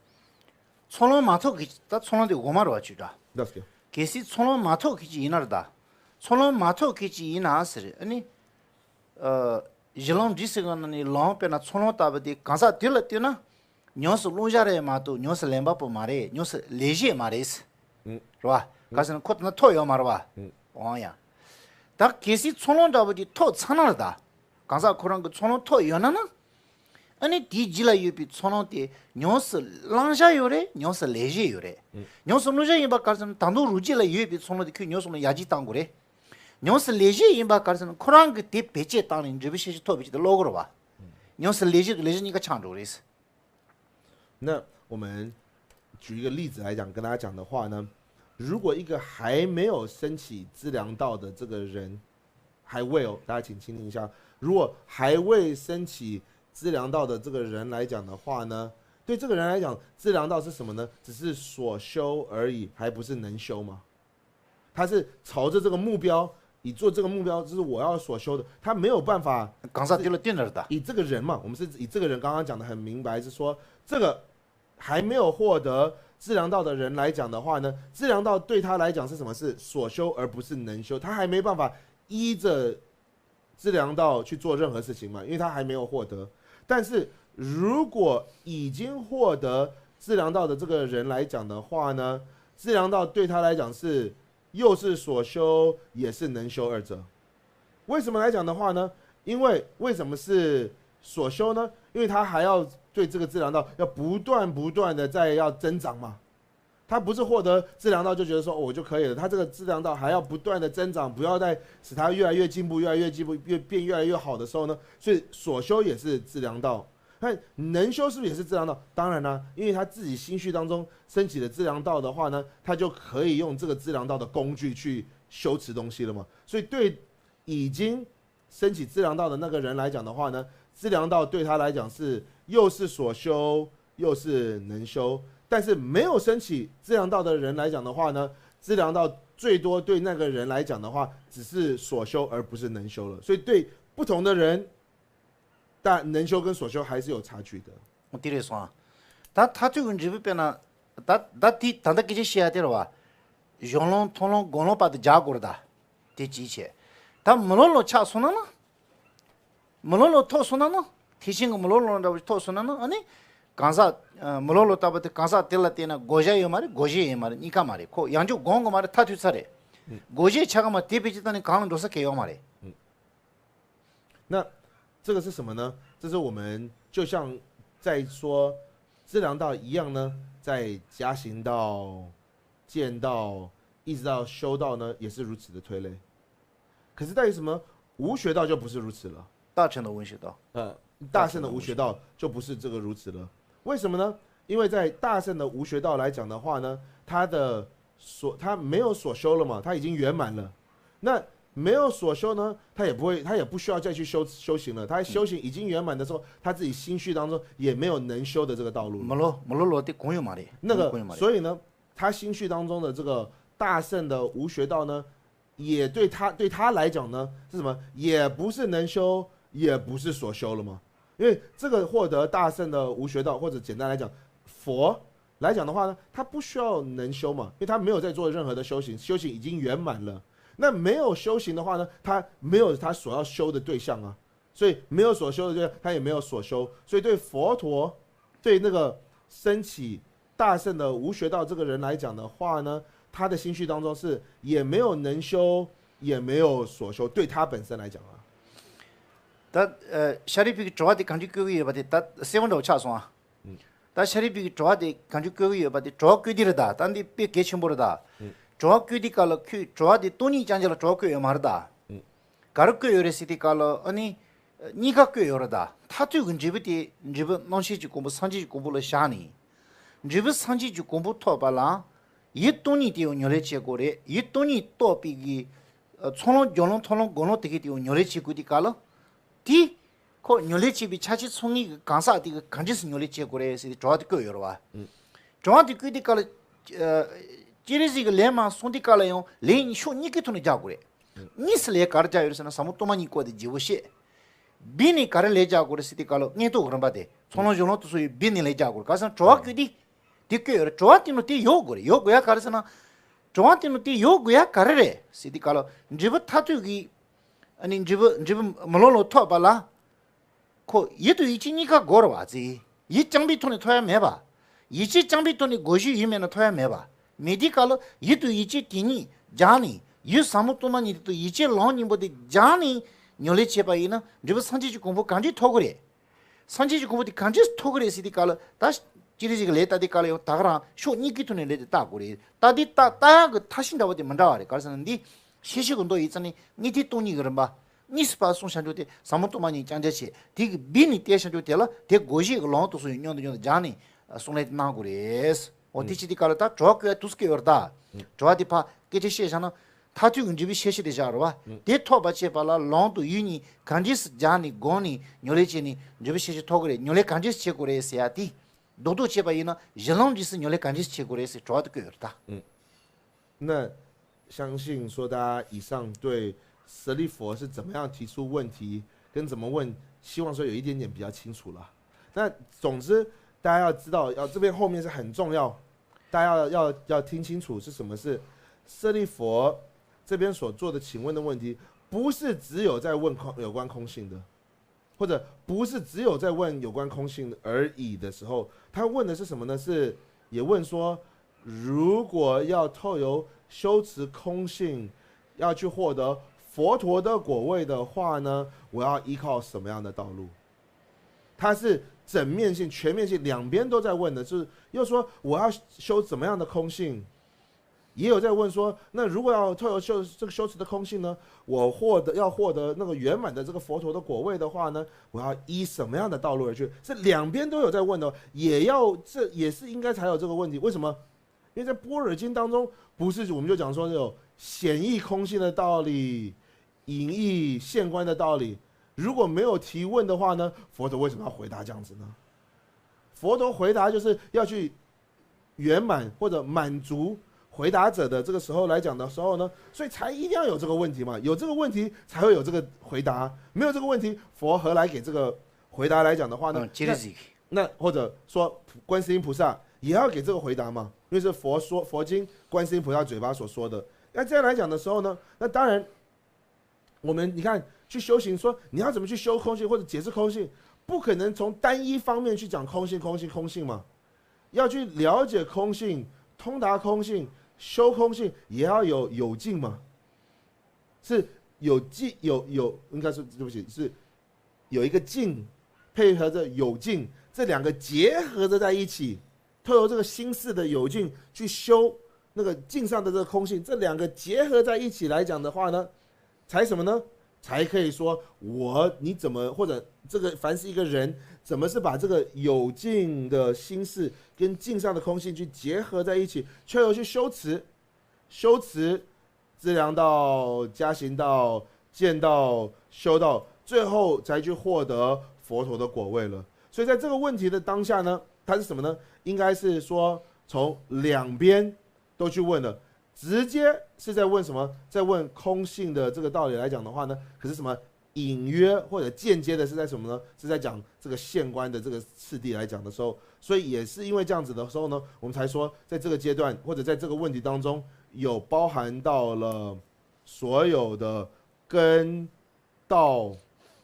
ཚོགས་ལམ་མ་ཐོབ་གི་ད་ཚོགས་ལམ་དེ་འོག་མ་རེད་བ་ཅིག་འདྲ། Das geht. གལ་སྲིད་ཚོགས་ལམ་མ་ཐོབ་གི་ཅིག་ཡིན་ན་རེད་ད། ཚོགས་ལམ་མ་ཐོབ་གི་ཅིག་ཡིན་ན་ཟེར་ཨ་ནི། ཨ་གཞི་ལམ་འབྲས་གསུམ་གི་ནང་ནས་ལམ་དཔེར་ན་ཚོགས་ལམ་ལྟ་བུ་དེ་གང་ཟག་དེ་ལ་ལྟོས་ན། ཉམས་སུ་བླང་བྱ་རེད་མ་གཏོགས་ཉམས་སུ་ལེན་པ་པོ་མ་རེད། ཉམས་སུ་ལེན་བྱེད་མ་རེད། རེད་བ། ག་ཟེར་ན་ཁོ་དེ་ན་ཐོབ་ཡོད་མ་རེད་བ། འོང་ཡ། ད་གལ་སྲིད་ཚོགས་ལམ་འདྲ་བོ་དེ་ཐོབ་ཚར་ན་ལ་ད། གང་ཟག་ཁོ་རང་གི་ཚོགས་ལམ་ཐོབ་ཡོད་ན་ན། ཨ་ནི་དེའི་རྗེས་ལ་ཡོད་པའི་ཚོགས་ལམ་དེ་ཉམས་སུ་བླང་བྱ་ཡོད་རེད། ཉམས་སུ་ལེན་བྱེད་ཡོད་རེད། ཉམས་སུ་བླང་བྱ་ཡིན་པ་ག་ཟེར་ན་ད་དུང་རུ་རྗེས་ལ་ཡོད་པའི་ཚོགས་ལམ་དེ་ཁོས་ཉམས་སུ་ལེན་ཡར་རྒྱས་གཏང་དགོས་རེད། ཉམས་སུ་ལེན་བྱེད་ཡིན་པ་ག་ཟེར་ན་ཁོ་རང་གི་དེ་བེད་སྤྱད་བཏང་ནས་འབྲས་བུ་ཤེས་བྱ་ཐོབ་པའི་ཆེད་དུ་ཀློག་དགོས་རེད་བ། ཉམས་སུ་ལེན་བྱེད་དང་ལེན་བྱེད་གཉིས་ཀ་ཆགས་འགྲོ་གི་རེད།那我们举一个例子来讲，跟大家讲的话呢，如果一个还没有升起资粮道的这个人，还未哦，大家请倾听一下，如果还未升起资粮道的这个人来讲的话呢，对这个人来讲，资粮道是什么呢？只是所修而已，还不是能修吗？他是朝着这个目标，以做这个目标，就是我要所修的，他没有办法。གང་ཟག་དེ་ལ་བསྟུན་ནར་ད།以这个人嘛，我们是以这个人刚刚讲的很明白，是说这个还没有获得资粮道的人来讲的话呢，资粮道对他来讲是什么？是所修而不是能修，他还没办法依着资粮道去做任何事情嘛，因为他还没有获得。但是如果已经获得资粮道的这个人来讲的话呢，资粮道对他来讲是又是所修也是能修二者。为什么来讲的话呢？因为为什么是所修呢？因为他还要对这个资粮道要不断不断的在要增长嘛。他不是获得资粮道就觉得说，哦，我就可以了，他这个资粮道还要不断的增长，不要再使它越来越进步，越来越进步，越变越来越好的时候呢，所以所修也是资粮道。那能修是不是也是资粮道？当然啦，因为他自己心绪当中升起的资粮道的话呢，他就可以用这个资粮道的工具去修持东西了嘛。所以对已经升起资粮道的那个人来讲的话呢，资粮道对他来讲是又是所修又是能修，但是没有升起资粮道的人来讲的话呢，资粮道最多对那个人来讲的话，只是所修而不是能修了。所以对不同的人，但能修跟所修还是有差距的。འོ་དེ་རེད་སོང་ཨ། ད་མཐར་ཐུག་གི་འབྲས་བུ་དཔེར་ན། ད་ད་དེ་ད་ལྟ་སྐད་ཆ་བཤད་ཡ་དེ་རེད་བ། གཞུང་ལམ་མཐོང་ལམ་སྒོམ་ལམ་བར་དུ་སྦྱར་དགོས་རེད་ད། དེ་གཅིག་བྱས། ད་མི་སློབ་ལམ་ཆགས་སོང་ན་ན། མི་སློབ་ལམ་ཐོབ་སོང་ན་ན། ཐེག་ཆེན་གྱི་མི་སློབ་ལམ་འདྲ་བོ་ཐོབ་སོང་ན་ན་ཨ་ནི། གང་ཟག་མི་སློབ་ལམ་ལྟ་བུ་དེ་གང་ཟག་དེ་ལ་བརྟེན་ན་བགོ་བཤའ་ཡོད་མ་རེད། བགོ་བཞེས་ཡོད་མ་རེད། གཉིས་ཀ་མ་རེད། ཁོ་ཡང་བསྐྱར་སྒོམ་དགོས་མ་རེད། མཐར་ཐུག་ཚར་རེད། བགོ་བཤའ་ཆགས་ཀྱི་མ་དེ་བེད་སྤྱོད་བཏང་ནས་གང་ལ་འགྲོ་ས་གང་ཡོད་མ་རེད། 那这个是什么呢？这是我们就像在说资粮道一样呢，在加行道、见道，一直到修道呢，也是如此的推类。可是在于什么？无学道就不是如此了。大乘的无学道。呃，大乘的无学道就不是这个如此了。为什么呢？因为在大乘的无学道来讲的话呢，他的所他没有所修了嘛，他已经圆满了。那没有所修呢，他也不会，他也不需要再去修修行了。他修行已经圆满的时候，他自己心绪当中也没有能修的这个道路了。མི་སློབ་མི་སློབ་ལམ་དེ་གང་ཡོད་མ་རེད།那个གང་ཡོད་མ་རེད།所以呢，他心绪当中的这个大乘的无学道呢，也对他对他来讲呢是什么？也不是能修，也不是所修了吗？因为这个获得大乘的无学道，或者简单来讲，佛来讲的话呢，他不需要能修嘛，因为他没有在做任何的修行，修行已经圆满了。那没有修行的话呢，他没有他所要修的对象啊，所以没有所修的对象，他也没有所修，所以对佛陀，对那个升起大乘的无学道这个人来讲的话呢，他的心绪当中是也没有能修，也没有所修，对他本身来讲啊。 ད་ཤཱ་རིའི་བུ་གི་དྲི་བ་དེ་གང་ཅི་བཀོད་ཀྱི་ཡོད་པ་དེ་ད་གསལ་པོ་འདྲ་བོ་ཆགས་སོང་ཨ། ད་ ད་ཤཱ་རིའི་བུས་ཀྱི་དྲི་བ་དེ་གང་ཅི་བཀོད་ཀྱི་ཡོད་པ་དེ་དྲི་བ་བཀོད་དེ་རེད་ད། ད་འདི་དཔེ་གལ་ཆེན་པོ་རེད་ད། དྲི་བ་བཀོད་དེ་ག་ལ་ཁོས་དྲི་བ་དེ་སྟོང་ཉིད་རྐྱང་རྐྱང་ལ་དྲི་བ་བཀོད་ཡོད་མ་རེད་ད། ག་རེ་བཀོད་ཡོད་རེད་ཟེར་དེ་ག་ལ་ཨ་ནི་གཉིས་ཀ་བཀོད་ཡོད་རེད་ད། མཐར་ཐུག་གི་འབྲས་བུ་དེ་འབྲས་བུ་རྣམ་མཁྱེན་གྱི་གོ་འཕང་སངས་རྒྱས་ཀྱི་གོ་འཕང་ལ་བཞག་ནས། འབྲས་བུ་སངས་རྒྱས་ཀྱི་གོ་འཕང་ཐོབ་པ་ལ་ཡིད་སྟོང་ཉིད་དེ་ཡང་ཉམས་ལེན་བྱེད་དགོས་རེད། ཡིད་སྟོང་ཉིད་རྟོགས་པའི་གི་ཚོགས་ལམ་སྦྱོར་ལམ་མཐོང་ལམ་སྒོམ་ལམ་དེ་གའི་དེ་ཡང་ཉམས་ལེན་བྱེད་དགོས་དེ་ག་ལ། དེ། ཁོ་ཉམས་ལེན་བྱེད་པའི་ཕྱག་ཆེན་ཚོགས་གཉིས་ཀྱི་གང་ཟག་དེ་གིས་གང་འདྲས་སུ་ཉམས་ལེན་བྱེད་དགོས་རེད་ཟེར་ཏེ་དྲི་བ་དེ་བཀོད་ཡོད་རེད་བ། དྲི་བ་དེ་བཀོད་དུས་སྐབས་ལ། ཨ། སྤྱན་རས་གཟིགས་ཀྱིས་ལན་མ་གསུངས་དུས་སྐབས་ལ་ཡང་ལན་ཕྱོགས་གཉིས་ཀའི་ཐོག་ནས་རྒྱག་དགོས་རེད། གཉིས་སུ་ལན་ག་རེ་རྒྱག་ཡོད་རེད་ཟེར་ན་ཟབ་མོ་སྟོང་པ་ཉིད་སྐོར་དེ་རྒྱས་པོ་བཤད། བི་ནས་ག་རེ་ལན་རྒྱག་དགོས་རེད་ཟེར་དུས་སྐབས་ལ་མངོན་རྟོགས་ཀྱི་རིམ་པ་དེ་ཚོགས་ལམ་སྦྱོར་ལམ་དེ་ཚོ་ཡི་བི་ནས་ལན་རྒྱག་དགོས་རེད། ག་རེ་ཟེར་ན་དྲི་བ་བཀོད་དུས། དེ་བཀོད་ཡོད་རེད། དྲི་བ་དེ་ནང་དེ་ཡོད་དགོས་རེད། ཡོད་དགོས་ཡ་ག་རེ་ཟེར་ན། དྲི་བ་དེ་ནང་དེ་ཡོད་དགོས་ཡ་ག་རེ་རེད་ཟེར་དུས་སྐབས་ལ་འབྲས་བུ་མཐར་ཐུག་གི། ཨ་ནི་འབྲས་བུ་འབྲས་བུ་མི་ལོ་ལོ་ཐོབ་པ་ལ། ཁོ་ཡིད་དང་ཡིད་ཆེས་གཉིས་ཀ་དགོས་རེད་བ་ཙི། ཡིད་རྐྱང་པའི་ཐོག་ནས་ཐོབ་ཡ་མེད་པ། ཡིད་ཆེས་རྐྱང་པའི་ཐོག་ནས་དགོས་ཤེས་ཡིན་མེད་ན་ཐོབ་ཡ་མེད་པ། མེད་དུས་སྐབས་ལ་ཡིད་དང་ཡིད་ཆེས་དེ་གཉིས་སྦྱངས་ནས་ཡུལ་ཟབ་མོ་སྟོང་པ་ཉིད་དེ་དང་ཡིད་ཆེས་ལམ་གཉིས་པོ་དེ་སྦྱངས་ནས་ཉམས་ལེན་བྱས་པ་ཡིན་ན་འབྲས་བུ་སངས་རྒྱས་ཀྱི་གོ་འཕང་གང་འདྲས་ཐོབ་ཀྱི་རེད། སངས་རྒྱས་ཀྱི་གོ་འཕང་དེ་གང་འདྲས་ཐོབ་ཀྱི་རེད་ཟེར་དུས་སྐབས་ལ་ད། སྤྱན་རས་གཟིགས་ཀྱིས་ལན་བཏབ་དུས་སྐབས་ལ་ཡང་ད་ག་རང་ཕྱོགས་གཉིས་ཀའི་ཐོག་ནས་ལན་དེ་བཏབ་དགོས་རེད། ད་དེ་ད་ལྟ་ཡག་གི་ཐབས་ཤེས་འདྲ་བོ་དེ་མི་འདྲ་བ་རེད། ག་རེ་ཟེར་ན་འདི། ཤེས་བྱེད་ཀྱི་མདོ་ཡིག་ཚང་ནས་གཉིས་ཐིག་སྟོང་ཉིད་ཀྱི་རིམ་པ། གཉིས་སུ་ཕར་གསུངས་བྱ་འཇུག་དེ་ཟབ་མོ་སྟོང་པ་ཉིད་རྐྱང་རྐྱང་བྱས། དེ་གི་བི་ནས་བལྟས་བྱ་འཇུག་དེ་ལ་དེ་དགོས་གཞི་གི་ལམ་དུ་སོང་ཡོད་སྙོམས་དུ་སྙོམས་དུ་སྦྱངས་ནས་གསུང་ལན་དེ་གནང་དགོས་རེད། འོ་དེ་བྱེད་དུས་སྐབས་ལ་ད་དྲི་བ་བཀོད་ཡ་དུས་སུ་བཀོད་ཡོད་རེད་ད། དྲི་བ་དེ་ཕར་སྐད་ཆ་བཤད་བཞག་ན། མཐར་ཐུག་གི་འབྲས་བུའི་ཤེས་བྱ་དེ་བཞག་རེད་བ། དེ་ཐོབ་པར་བྱེད་པ་ལ་ལམ་དང་ཡུལ་གཉིས་གང་འདྲས་སུ་སྦྱངས་ནས་སྒོམ་ནས་ཉམས་ལེན་བྱས་ནས་འབྲས་བུ་ཤེས་བྱ་ཐོབ་ཀྱི་རེད། ཉམས་ལེན་གང་འདྲས་སུ་བྱེད་དགོས་རེད་ཟེར་ཡ་དེ། རྡོག་རྡོག་བྱས་པ་ཡིན་ན་གཞི་ལམ་འདྲས་སུ་ཉམས་ལེན་གང་འདྲས་སུ་བྱེད་དགོས་རེད་ཟེར་དྲི་བ་དེ་བཀོད་ཡོད་རེད་ད། 那相信说大家以上对舍利佛是怎么样提出问题，跟怎么问，希望说有一点点比较清楚了。那总之，大家要知道，要这边后面是很重要，大家要要要听清楚是什么事。舍利佛这边所做的请问的问题，不是只有在问空有关空性的，或者不是只有在问有关空性而已的时候，他问的是什么呢？是也问说，如果要透由修持空性，要去获得佛陀的果位的话呢，我要依靠什么样的道路？他是整面性、全面性两边都在问的，就是又说我要修怎么样的空性，也有在问说，那如果要透由修这个修持的空性呢，我获得要获得那个圆满的这个佛陀的果位的话呢，我要依什么样的道路而去？是两边都有在问的，也要这也是应该才有这个问题。为什么？因为在般若经当中，不是我们就讲说那种显义空性的道理、隐义现观的道理，如果没有提问的话呢，佛陀为什么要回答这样子呢？佛陀回答就是要去圆满或者满足回答者的这个时候来讲的时候呢，所以才一定要有这个问题嘛，有这个问题才会有这个回答，没有这个问题，佛何来给这个回答来讲的话呢？嗯，接着这个。那或者说观世音菩萨也要给这个回答嘛，因为是佛说佛经，观世音菩萨嘴巴所说的。那这样来讲的时候呢，那当然我们你看去修行，说你要怎么去修空性或者解释空性，不可能从单一方面去讲空性、空性、空性嘛。要去了解空性、通达空性、修空性，也要有有境嘛，是有境有有，应该是对不起，是有一个境配合着有境，这两个结合着在一起，透由这个心识的有境去修那个境上的这个空性，这两个结合在一起来讲的话呢，才什么呢？才可以说我你怎么或者这个凡是一个人怎么是把这个有境的心识跟境上的空性去结合在一起，却又去修持，修持资粮道、加行道、见道、修道，最后才去获得佛陀的果位了。所以在这个问题的当下呢，它是什么呢？应该是说从两边都去问了，直接是在问什么？在问空性的这个道理来讲的话呢，可是什么？隐约或者间接的是在什么呢？是在讲这个现观的这个次第来讲的时候，所以也是因为这样子的时候呢，我们才说在这个阶段或者在这个问题当中有包含到了所有的根、道、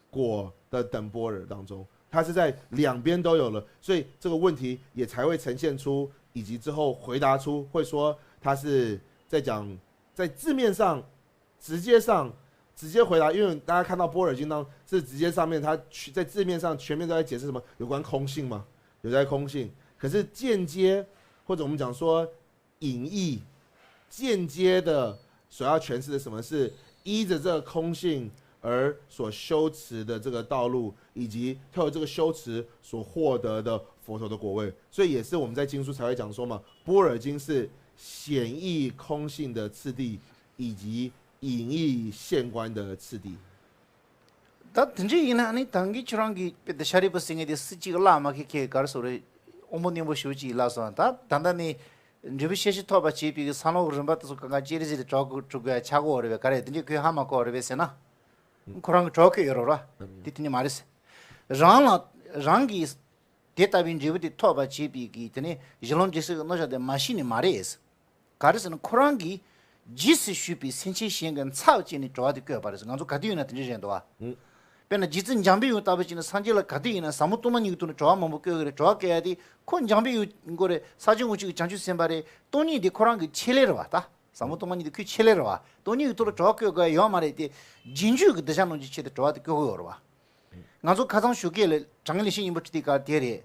果的等般若当中，它是在两边都有了，所以这个问题也才会呈现出，以及之后回答出，会说它是在讲在字面上直接上直接回答，因为大家看到般若经当是直接上面它在字面上全面都在解释什么有关空性嘛，有在空性，可是间接，或者我们讲说隐喻，间接的所要诠释的什么是依着这个空性而所修持的这个道路，以及透过这个修持所获得的佛陀的果位。所以也是我们在经书才会讲说嘛，般若经是显义空性的次第，以及隐喻现观的次第。 ད་དེ་འདྲ་ཡིན་ན་ནི་ད་གིན་ཁྱོད་རང་གིས་དཔེ་དེ་ཤཱ་རིའི་བུ་ཟེར་མཁན་དེ་སུ་གཅིག་བརླག་མ་ཁེལ་ཁེལ་ག་རེ་ཟེར་རེད། དབང་པོ་རྣོན་པོ་ཞེ་པོ་ཅིག་བརླག་སོང་། ད་ད་ལྟ་ནི་འབྲས་བུ་ཤེས་བྱ་ཐོབ་པར་བྱེད་པའི་བསམ་བློ་གི་རིམ་པ་དེ་ཚོ་གང་ག་ཅི་རེ་ཅི་རེ་གྲོགས་གྲུབ་དགོས་ཡ་ཆགས་ཀྱི་ཡོད་རེད་པས། ག་རེ་དེ་འདྲས་ཁོས་ཧ་མ་གོ་བ་རེད་པས་ཟེར་ན། ཁོ་རང་གི་གྲོགས་ཁོས་ཡོད་རེད་ར། དེ་དེ་ནི་མ་རེད་ཟེར། རང་ལ་རང་གིས་དེ་ལྟ་བུའི་འབྲས་བུ་དེ་ཐོབ་པར་བྱེད་པའི་གི་དེ་ནི་གཞི་ལམ་འབྲས་གསུམ་གྱི་རྣམ་གཞག་དེ་མ་ཤེས་ནི་མ་རེད་ཟེར། ག་རེ་ཟེར་ན་ཁོ་རང་གིས་རྗེས་སུ་ཞུས་པའི་སེམས་ཅན་གཞན་གྱི་ཚབ་བྱས་ནས་གྲོགས་དེ་བཀོད་པ་རེད་ཟེར། ང་ཚོ་ག་དུས་ཡིན་ན་དེ་འདྲ་རེད་འདུག་བ། དཔེར་ན་རྗེ་བཙུན་འཇམ་པའི་དབྱངས་ལྟ་བུ་བྱས་ན་སངས་རྒྱས་ལ་ག་དུས་ཡིན་ན་ཟབ་མོ་སྟོང་པ་ཉིད་ཀྱི་ཐོག་ནས་གྲོགས་མང་པོ་བཀོད་ཀྱི་རེད། གྲོགས་བཀོད་ཡ་དེ་ཁོ་འཇམ་པའི་དབྱངས་མགོ་རེད། ས་ཆེན་དབང་ཕྱུག་གི་བྱང་ཆུབ་སེམས་དཔའ་རེད། སྟོང་ཉིད་དེ་ཁོ་རང་གི་ཆེད་ལས་རེད་བ། ད་ཟབ་མོ་སྟོང་པ་ཉིད་དེ་ཁོའི་ཆེད་ལས་རེད་བ། སྟོང་ཉིད་ཀྱི་ཐོག་ལ་གྲོགས་བཀོད་དགོས་ཡ་ཡོད་མ་རེད་དེ། རྗེས་འཇུག་གི་གདུལ་བྱ་རྣམས་ཀྱི་ཆེད་དུ་གྲོགས་དེ་བཀོད་དགོས་ཡོད་རེད་བ། ང་ཚོ་ཁ་སང་ཞོགས་ཀས་ལ་དྲང་ངེས་ལེགས་བཤད་སྙིང་པོ་ཁྲིད་དེ་ག་དེ་རེད།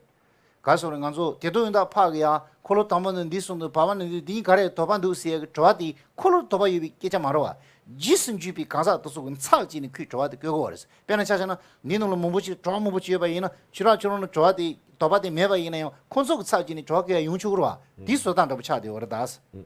ག་སོང་རེད། ང་ཚོ་དེ་དོན་ཡང་དག་ཕག་གི་ཡང་འཁོར་ལོ་དང་པོ་ནས་འདི་གསུངས་འདུག་བར་པ་ནས་འདི་འདི་ག་རེ་དོགས་པ་འདུག་ཟེར་གི་དྲི་བ་དེ་འཁོར་ལོ་དོགས་པ་ཡོད་པའི་སྐད་ཆ་མ་རེད་བ། རྗེས་སུ་འཇུག་པའི་གང་ཟག་དེ་ཚོ་གི་ཚབ་བྱས་ནས་ཁོས་དྲི་བ་དེ་བཀོད་དགོས་བ་རེད། དཔེར་ན་ཆ་བཞག་ན་འདི་ནང་ལ་མང་པོ་ཅིག་གྲོགས་མང་པོ་ཅིག་ཡོད་པ་ཡིན་ན་ཁྱོད་རང་ཁྱོད་རང་ལ་དྲི་བ་དེ་དོགས་པ་དེ་མེད་པ་ཡིན་ན་ཡང་ཁོང་ཚོ་གི་ཚབ་བྱས་ནས་དྲི་བ་བཀོད་ཡ་ཡོང་ཆོག་གི་རེད་བ། དེའི་བཟོ་ལྟ་འདྲ་པོ་ཆགས་བསྡད་ཡོད་རེད་ད།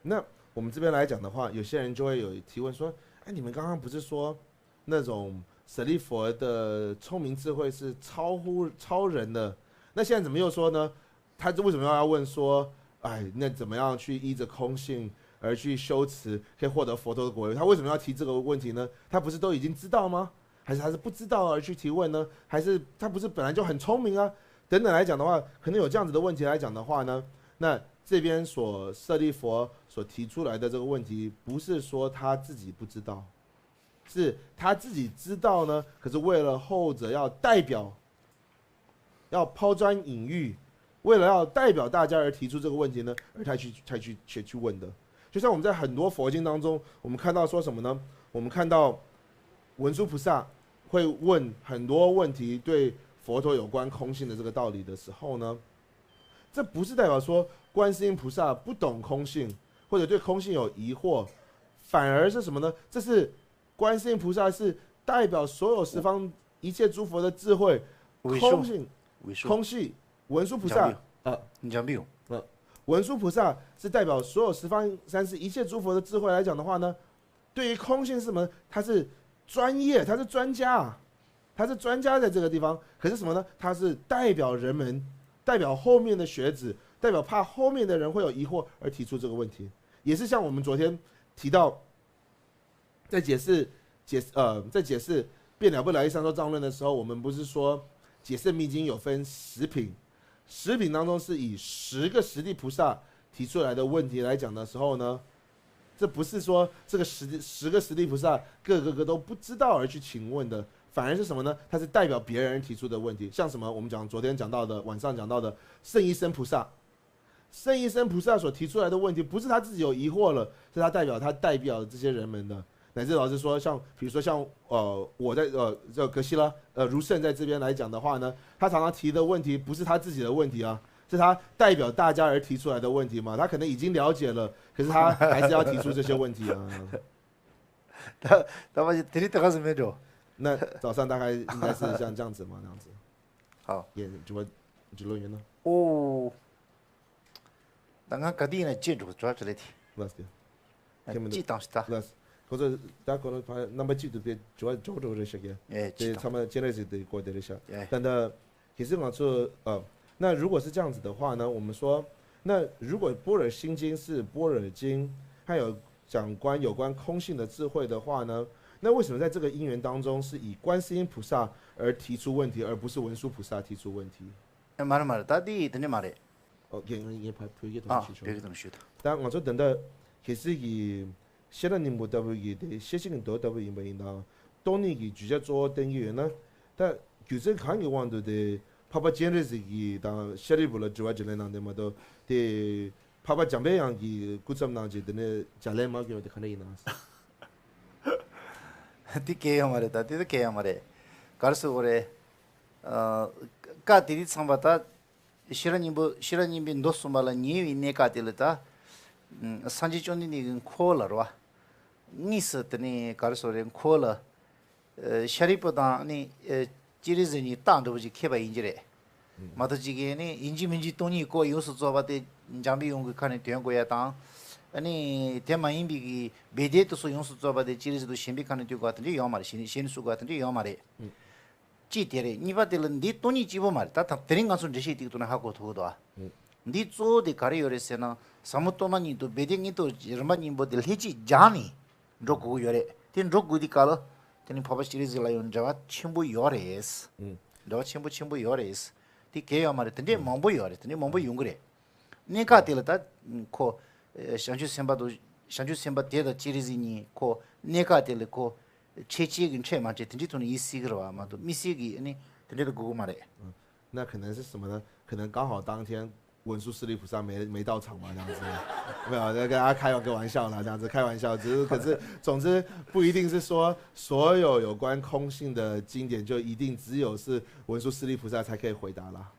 那我们这边来讲的话，有些人就会有提问说，哎，你们刚刚不是说那种舍利佛的聪明智慧是超乎超人的，那现在怎么又说呢？他这为什么要问说，哎，那怎么样去依着空性而去修持，可以获得佛陀的果位？他为什么要提这个问题呢？他不是都已经知道吗？还是他是不知道而去提问呢？还是他不是本来就很聪明啊？等等来讲的话，可能有这样子的问题来讲的话呢，那这边所舍利佛所提出来的这个问题，不是说他自己不知道，是他自己知道呢，可是为了后者要代表，要抛砖引玉，为了要代表大家而提出这个问题呢，而他去才去才去问的。就像我们在很多佛经当中，我们看到说什么呢？我们看到文殊菩萨会问很多问题，对佛陀有关空性的这个道理的时候呢，这不是代表说观世音菩萨不懂空性，或者对空性有疑惑，反而是什么呢？这是观世音菩萨是代表所有十方一切诸佛的智慧，空性，空性，文殊菩萨，呃，文殊菩萨是代表所有十方三世一切诸佛的智慧来讲的话呢，对于空性是什么？他是专业，他是专家啊，他是专家在这个地方。可是什么呢？他是代表人们，代表后面的学子，代表怕后面的人会有疑惑而提出这个问题，也是像我们昨天提到，在解释解呃，在解释《变了不了一三说藏论》的时候，我们不是说解释密经有分十品，十品当中是以十个十地菩萨提出来的问题来讲的时候呢，这不是说这个十十个十地菩萨各个个都不知道而去请问的，反而是什么呢？他是代表别人提出的问题，像什么我们讲昨天讲到的，晚上讲到的圣一生菩萨，圣一生菩萨所提出来的问题，不是他自己有疑惑了，是他代表他代表这些人们的，乃至老师说像，比如说像呃我在呃这个格西拉呃如圣在这边来讲的话呢，他常常提的问题不是他自己的问题啊，是他代表大家而提出来的问题嘛，他可能已经了解了，可是他还是要提出这些问题啊。ད་ད་མ་གཞི་དེ་རིང་དེ་ག་ཟིག་མེད་འགྲོ། 那早上大概应该是像这样子嘛，那样子。 好。 也直播直播云呢？ ཨོ། ད་ང་ག་དུས་ཡིན་ན་ཅི་འགྲོ་གི་ཅོ་ཅི་ལེ་དེ། 那是。 ཅི་བཏང་ཞིག་ད། 那是。 ཁོ་ཚོ་ད་ཁོ་ཚོ་ཕ་རྣམ་པ་གཅིག་ཏུ་དཔེ་ཅོ་ཅོ་ཅོ་རེ་ཤག་གི། ཨེ་ཅི་དེ་ཚང་མ་སྤྱན་རས་གཟིགས་དེ་སྐོར་དེ་རེ་ཤག་ད་ད་གལ་སྲིད་ང་ཚོ་ཨ་那如果是这样子的话呢，我们说，那如果般若心经是般若经，还有讲关有关空性的智慧的话呢，那为什么在这个因缘当中是以观世音菩萨而提出问题，而不是文殊菩萨提出问题？ ཨེ་མ་རེད་མ་རེད། ད་དེ་དེ་འདྲ་མ་རེད། 哦，也也怕推给 ཨ། 同学 བོད་ཀྱི་དང་ཞུ་ད། 但我说等到其实以现在宁波大部分的谢谢更多大部分因为呢，东尼给居家做登记员呢，但举证看给望都的，怕怕尖锐是给当下一步了之外之类那的嘛都的，怕怕江北洋给顾怎么能给的呢，将来嘛给我的看着一样。 དེ་སྐད་ཡོང་མ་རེད། ད་དེ་དེ་སྐད་ཡོང་མ་རེད། གར་སུ་འོ་རེད། ཀ་དེ་དེ་ཚང་པ་ད། ཤེས་རབ་སྙིང་པོ་ཤེས་རབ་སྙིང་པོའི་མདོ་གསུམ་པ་ལ་ཉེ་བའི་གནས་སྐབས་དེ་ལ་ད། ཨ་སངས་རྒྱས་བཅོམ་ལྡན་འདས་ཀྱིས་འཁོར་ལ་རེད་བ། དངོས་སུ་དེ་ནས་ག་རེ་ཟེར་རེད། འཁོར་ལ། ཨ་ཤཱ་རིའི་བུ་དང་ནི་ཨ་སྤྱན་རས་གཟིགས་གཉིས་རྟགས་འདྲ་པོ་ཅིག་འཁེལ་བ་ཡིན་གྱི་རེད། མ་གཏོགས་ཅིག་གིས་ནི་ཡིན་གཅིག་མིན་གཅིག་སྟོང་ཉིད་སྐོར་ཡོངས་སུ་རྫོགས་པ་དེ་འཇམ་པའི་དབྱངས་ཀྱི་ཁ་ནས་འདོན་དགོས་ཡ་དང་། ཨ་ནི་དེ་མ་ཡིན་པའི་གི་སྦས་སྡེ་དེ་ཚོ་ཡོངས་སུ་རྫོགས་པ་དེ་སྤྱན་རས་གཟིགས་དང་གཞན་པའི་ཁ་ནས་འདོན་དགོས་པ་དེ་འདྲ་ཡོད་མ་རེད། གཞན་གཞན་ནས་གསུང་དགོས་པ་དེ་འདྲ་ཡོད་མ་རེད། གཅིག་དེ་རེད། གཉིས་པ་དེ་ལ་འདི་སྟོང་ཉིད་གཅིག་པོ་མ་རེད། ད་ད་དེ་རིང་ང་ཚོ་འགྲེལ་བཤད་དེ་གི་ཐོག་ནས་ཧ་གོ་ཐུབ་ཀྱི་འདུག་ཨ། འདི་གཙོ་བོ་དེ་ག་རེ་ཡོད་རེད་ཟེར་ན། ཟབ་མོ་སྟོང་པ་ཉིད་དང་སྦས་སྡེ་དངོས་སྟོབས་རིམ་པ་གཉིས་པོ་དེ་ལྷན་ཅིག་སྦྱར་ནས་འགྲོ་དགོས་ཀྱི་ཡོད་རེད། དེ་འགྲོ་དགོས་དུས་སྐབས་ལ་དེ་ནི་འཕགས་པ་སྤྱན་རས་གཟིགས་ལ་ཡང་འབྲེལ་བ་ཆེན་པོ་ཡོད་རེད། འབྲེལ་བ་ཆེན་པོ་ཆེན་པོ་ཡོད་རེད། དེ་གལ་ཡོད་མ་རེད། དེ་འདྲས་མང་པོ་ཡོད་རེད། དེ་འདྲས་མང་པོ་ཡོང་གི་རེད། གནས་སྐབས་དེ་ལ་ད་ཁོ་བྱང་ཆུབ་སེམས་དཔའ་དང་བྱང་ཆུབ་སེམས་དཔའ་དེ་དང་སྤྱན་རས་གཟིགས་གཉིས་ཁོ་གནས་སྐབས་དེ་ལ་ཁོ་འཕྲད་བྱེད་ཀྱི་འཕྲད་མ་འཕྲད་དེ་འདྲའི་ཐོག་ནས་ཡིན་སྲིད་ཀྱི་རེད་བ། མ་གཏོགས་དམིགས་བསལ་གྱི་ཨ་ནི་དེ་འདྲ་དུ་དགོས་ཀྱི་མ་རེད། 那可能是什么呢？可能刚好当天文殊师利菩萨没没到场嘛，这样子。没有，在跟他开个玩笑啦，这样子开玩笑。只是可是，总之不一定是说所有有关空性的经典就一定只有是文殊师利菩萨才可以回答啦。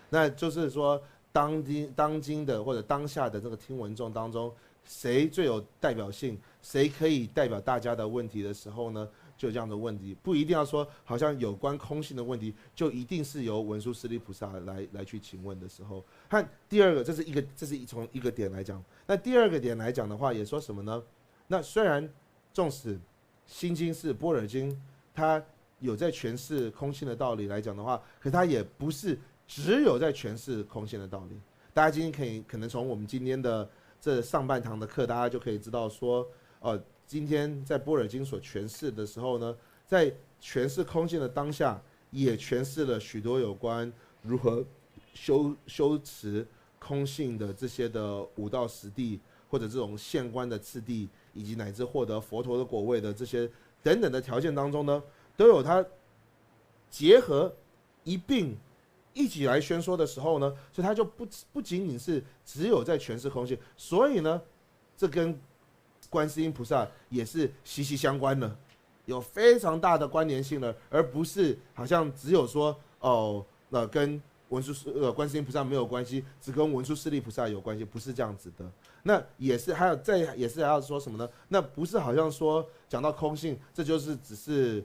那就是说，当今当今的或者当下的这个听闻众当中，谁最有代表性，谁可以代表大家的问题的时候呢，就有这样的问题，不一定要说好像有关空性的问题，就一定是由文殊师利菩萨来来去请问的时候。和第二个，这是一个，这是从一个点来讲。那第二个点来讲的话，也说什么呢？那虽然纵使心经是般若经，它有在诠释空性的道理来讲的话，可它也不是只有在诠释空性的道理。大家今天可以可能从我们今天的这上半堂的课，大家就可以知道说，呃，今天在般若经所诠释的时候呢，在诠释空性的当下，也诠释了许多有关如何修修持空性的这些的五到十地，或者这种现观的次第，以及乃至获得佛陀的果位的这些等等的条件当中呢，都有它结合一并一起来宣说的时候呢，所以它就不不仅仅是只有在诠释空性，所以呢，这跟观世音菩萨也是息息相关的，有非常大的关联性的，而不是好像只有说哦，那跟文殊师呃观世音菩萨没有关系，只跟文殊师利菩萨有关系，不是这样子的。那也是还有再也是还要说什么呢？那不是好像说讲到空性，这就是只是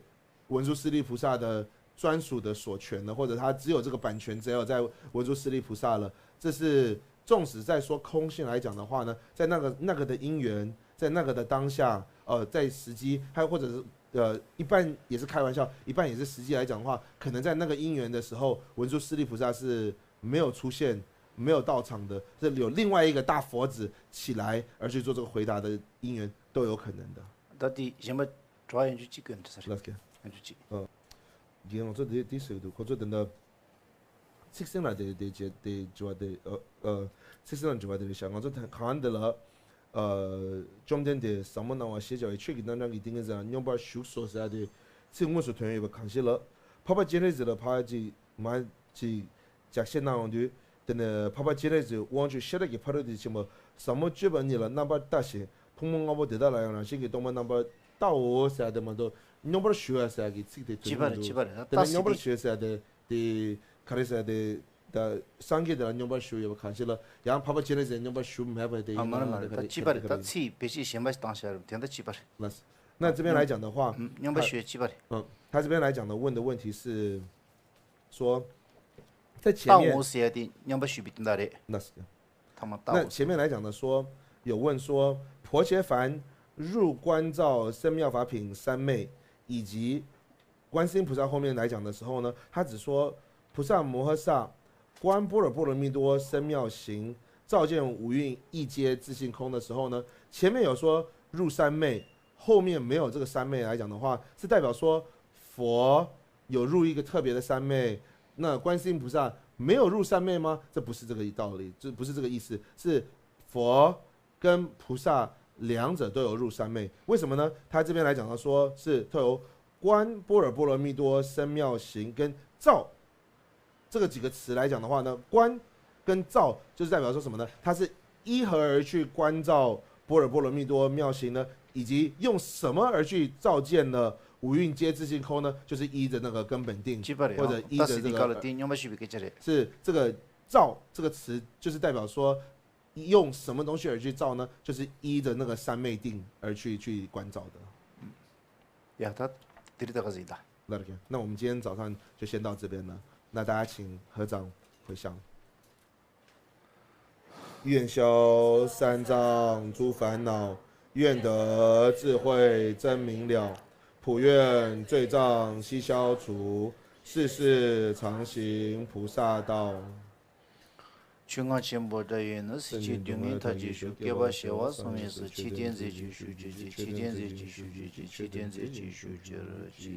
文殊师利菩萨的专属的所权呢，或者他只有这个版权只有在文殊师利菩萨了。这是纵使在说空性来讲的话呢，在那个那个的因缘，在那个的当下，呃，在时机，还有或者是呃，一半也是开玩笑，一半也是实际来讲的话，可能在那个因缘的时候，文殊师利菩萨是没有出现、没有到场的，这里有另外一个大佛子起来而去做这个回答的因缘都有可能的。 ད་དེ་གཞན་པ་དྲི་བ་ཡང་ཅིག་གི་འདྲི་ས་རེད། ལགས་ཀྱི། ཡང་ཅིག་ཅིག་ཨ། རྒན་ང་ཚོ་དེ་དེ་ཟེར་གི་འདུག་ཁོ་ཚོ་དེ་འདྲ་ཚིག་ཟིན་ལ་དེ་དེ་བྱེད་དེ་དྲི་བ་དེ་ཨ་ཨ་ཚིག་ཟིན་ལ་དྲི་བ་དེ་རེད་ཤག་ང་ཚོ་ད་གང་འདི་ལ་ཨ་བཅོམ་ལྡན་འདས་ཟབ་མོ་སྣང་བ་ཞེས་བྱ་བའི་ཆོས་ཀྱི་རྣམ་གྲངས་ཀྱི་ཏིང་ངེ་འཛིན་ལ་སྙོམས་པར་ཞུགས་སོ་ཟེར་ཡ་དེ་ཚིག་དངོས་སུ་ཐོན་ཡོད་པ་གང་ཞིག་ལ། འཕགས་པ་སྤྱན་རས་གཟིགས་ལ་ཕར་ཅིག་མར་ཅིག་ལྗགས་བཤད་གནང་ཡོང་དུས། དེ་ནས་འཕགས་པ་སྤྱན་རས་གཟིགས་དབང་ཕྱུག་ཤེས་རབ་ཀྱི་ཕ་རོལ་ཏུ་ཕྱིན་པ་ཟབ་མོ་སྤྱོད་པ་ཉིད་ལ་རྣམ་པར་ལྟ་ཞིང་ཕུང་པོ་ལྔ་པོ་དེ་དག་ལ་ཡང་རང་བཞིན་གྱིས་སྟོང་པར་རྣམ་པར་བལྟའོ་ཟེར་ཡ་དེ་མ་གཏོགས་སྙོམས་པར་ཞུགས་ཡ་ཟེར་ཡ་གི་ཚིག་དེ་ཐོན་གྱི་མི་འདུག་དེ་ནས་སྙོམས་པར་ཞུགས་ཡ་ཟེར་ཡ་དེ་དེ་ག་རེ་ཟེར་ཡ་དེ་ད་སངས་རྒྱས་དེ་ལ་སྙོམས་པར་ཞུགས་ཡོད་པ་གང་ཞིག་ལ་ཡང་འཕགས་པ་སྤྱན་རས་གཟིགས་སྙོམས་པར་ཞུགས་མེད་པ་དེ་ཡིན་ན་ད་ག་རེ་ག་རེ་ག་རེ་ཡིན། ཚིག་བེད་སྤྱོད་གཞན་པ་ཞིག་བཏང་བཞག་རེད། དེ་འདྲ་ཅིག་པ་རེད། ལགས། 那这边来讲的话，嗯，སྙོམས་པར་ཞུགས་ཅིག་པ་རེད།嗯，他这边来讲呢，问的问题是说，在前面， ལྟའོ་ཟེར་ཡ་དེ་སྙོམས་པར་ཞུགས་པའི་དོན་དག་རེད། 那是 ཐ་མ་ལྟའོ། 那前面来讲呢，说有问说，婆伽梵入观照生妙法品三昧，以及观世音菩萨后面来讲的时候呢，他只说菩萨摩诃萨观般若波罗蜜多生妙行，照见五蕴亦皆自性空的时候呢，前面有说入三昧，后面没有这个三昧来讲的话，是代表说佛有入一个特别的三昧，那观世音菩萨没有入三昧吗？这不是这个道理，这不是这个意思，是佛跟菩萨两者都有入三昧。为什么呢？他这边来讲到说是都有观般若波罗蜜多生妙行跟照这个几个词来讲的话呢，观跟照就是代表说什么呢？它是依何而去观照般若波罗蜜多妙行呢？以及用什么而去照见呢？五蕴皆自性空呢？就是依着那个根本定， ཅིག་པ་རེད། 或者依着这个 ད་སྲིད་དེ་ག་ལ་དེ་སྙོམས་པར་ཞུགས་པའི་སྐད་ཆ་རེད། 是这个造这个词就是代表说用什么东西而去造呢？就是依着那个三昧定而去去观照的。 ཡ་ད་དེ་རིང་ད་ག་ཟིག་ད། 那 OK，那我们今天早上就先到这边了。那大家请合掌回向。愿消三障诸烦恼，愿得智慧真明了。普愿罪障悉消除，世世常行菩萨道。 ཆོས་རྔ་ཆེན་པོ་འདྲ་ཡིན་ན། སྲིད་ཞིའི་སྡུག་བསྔལ་མཐའ་ཅན་ཞི། བསྐལ་པ་བྱེ་བ་གསུམ་ཡས་སུ། ཆོས་བསྟན་མཛད་ཅིང་བཞུགས་གྱུར་ཅིག་ཆོས་བསྟན་མཛད་ཅིང་བཞུགས་གྱུར་ཅིག་ཆོས་བསྟན་མཛད་ཅིང་བཞུགས་གྱུར་ཅིག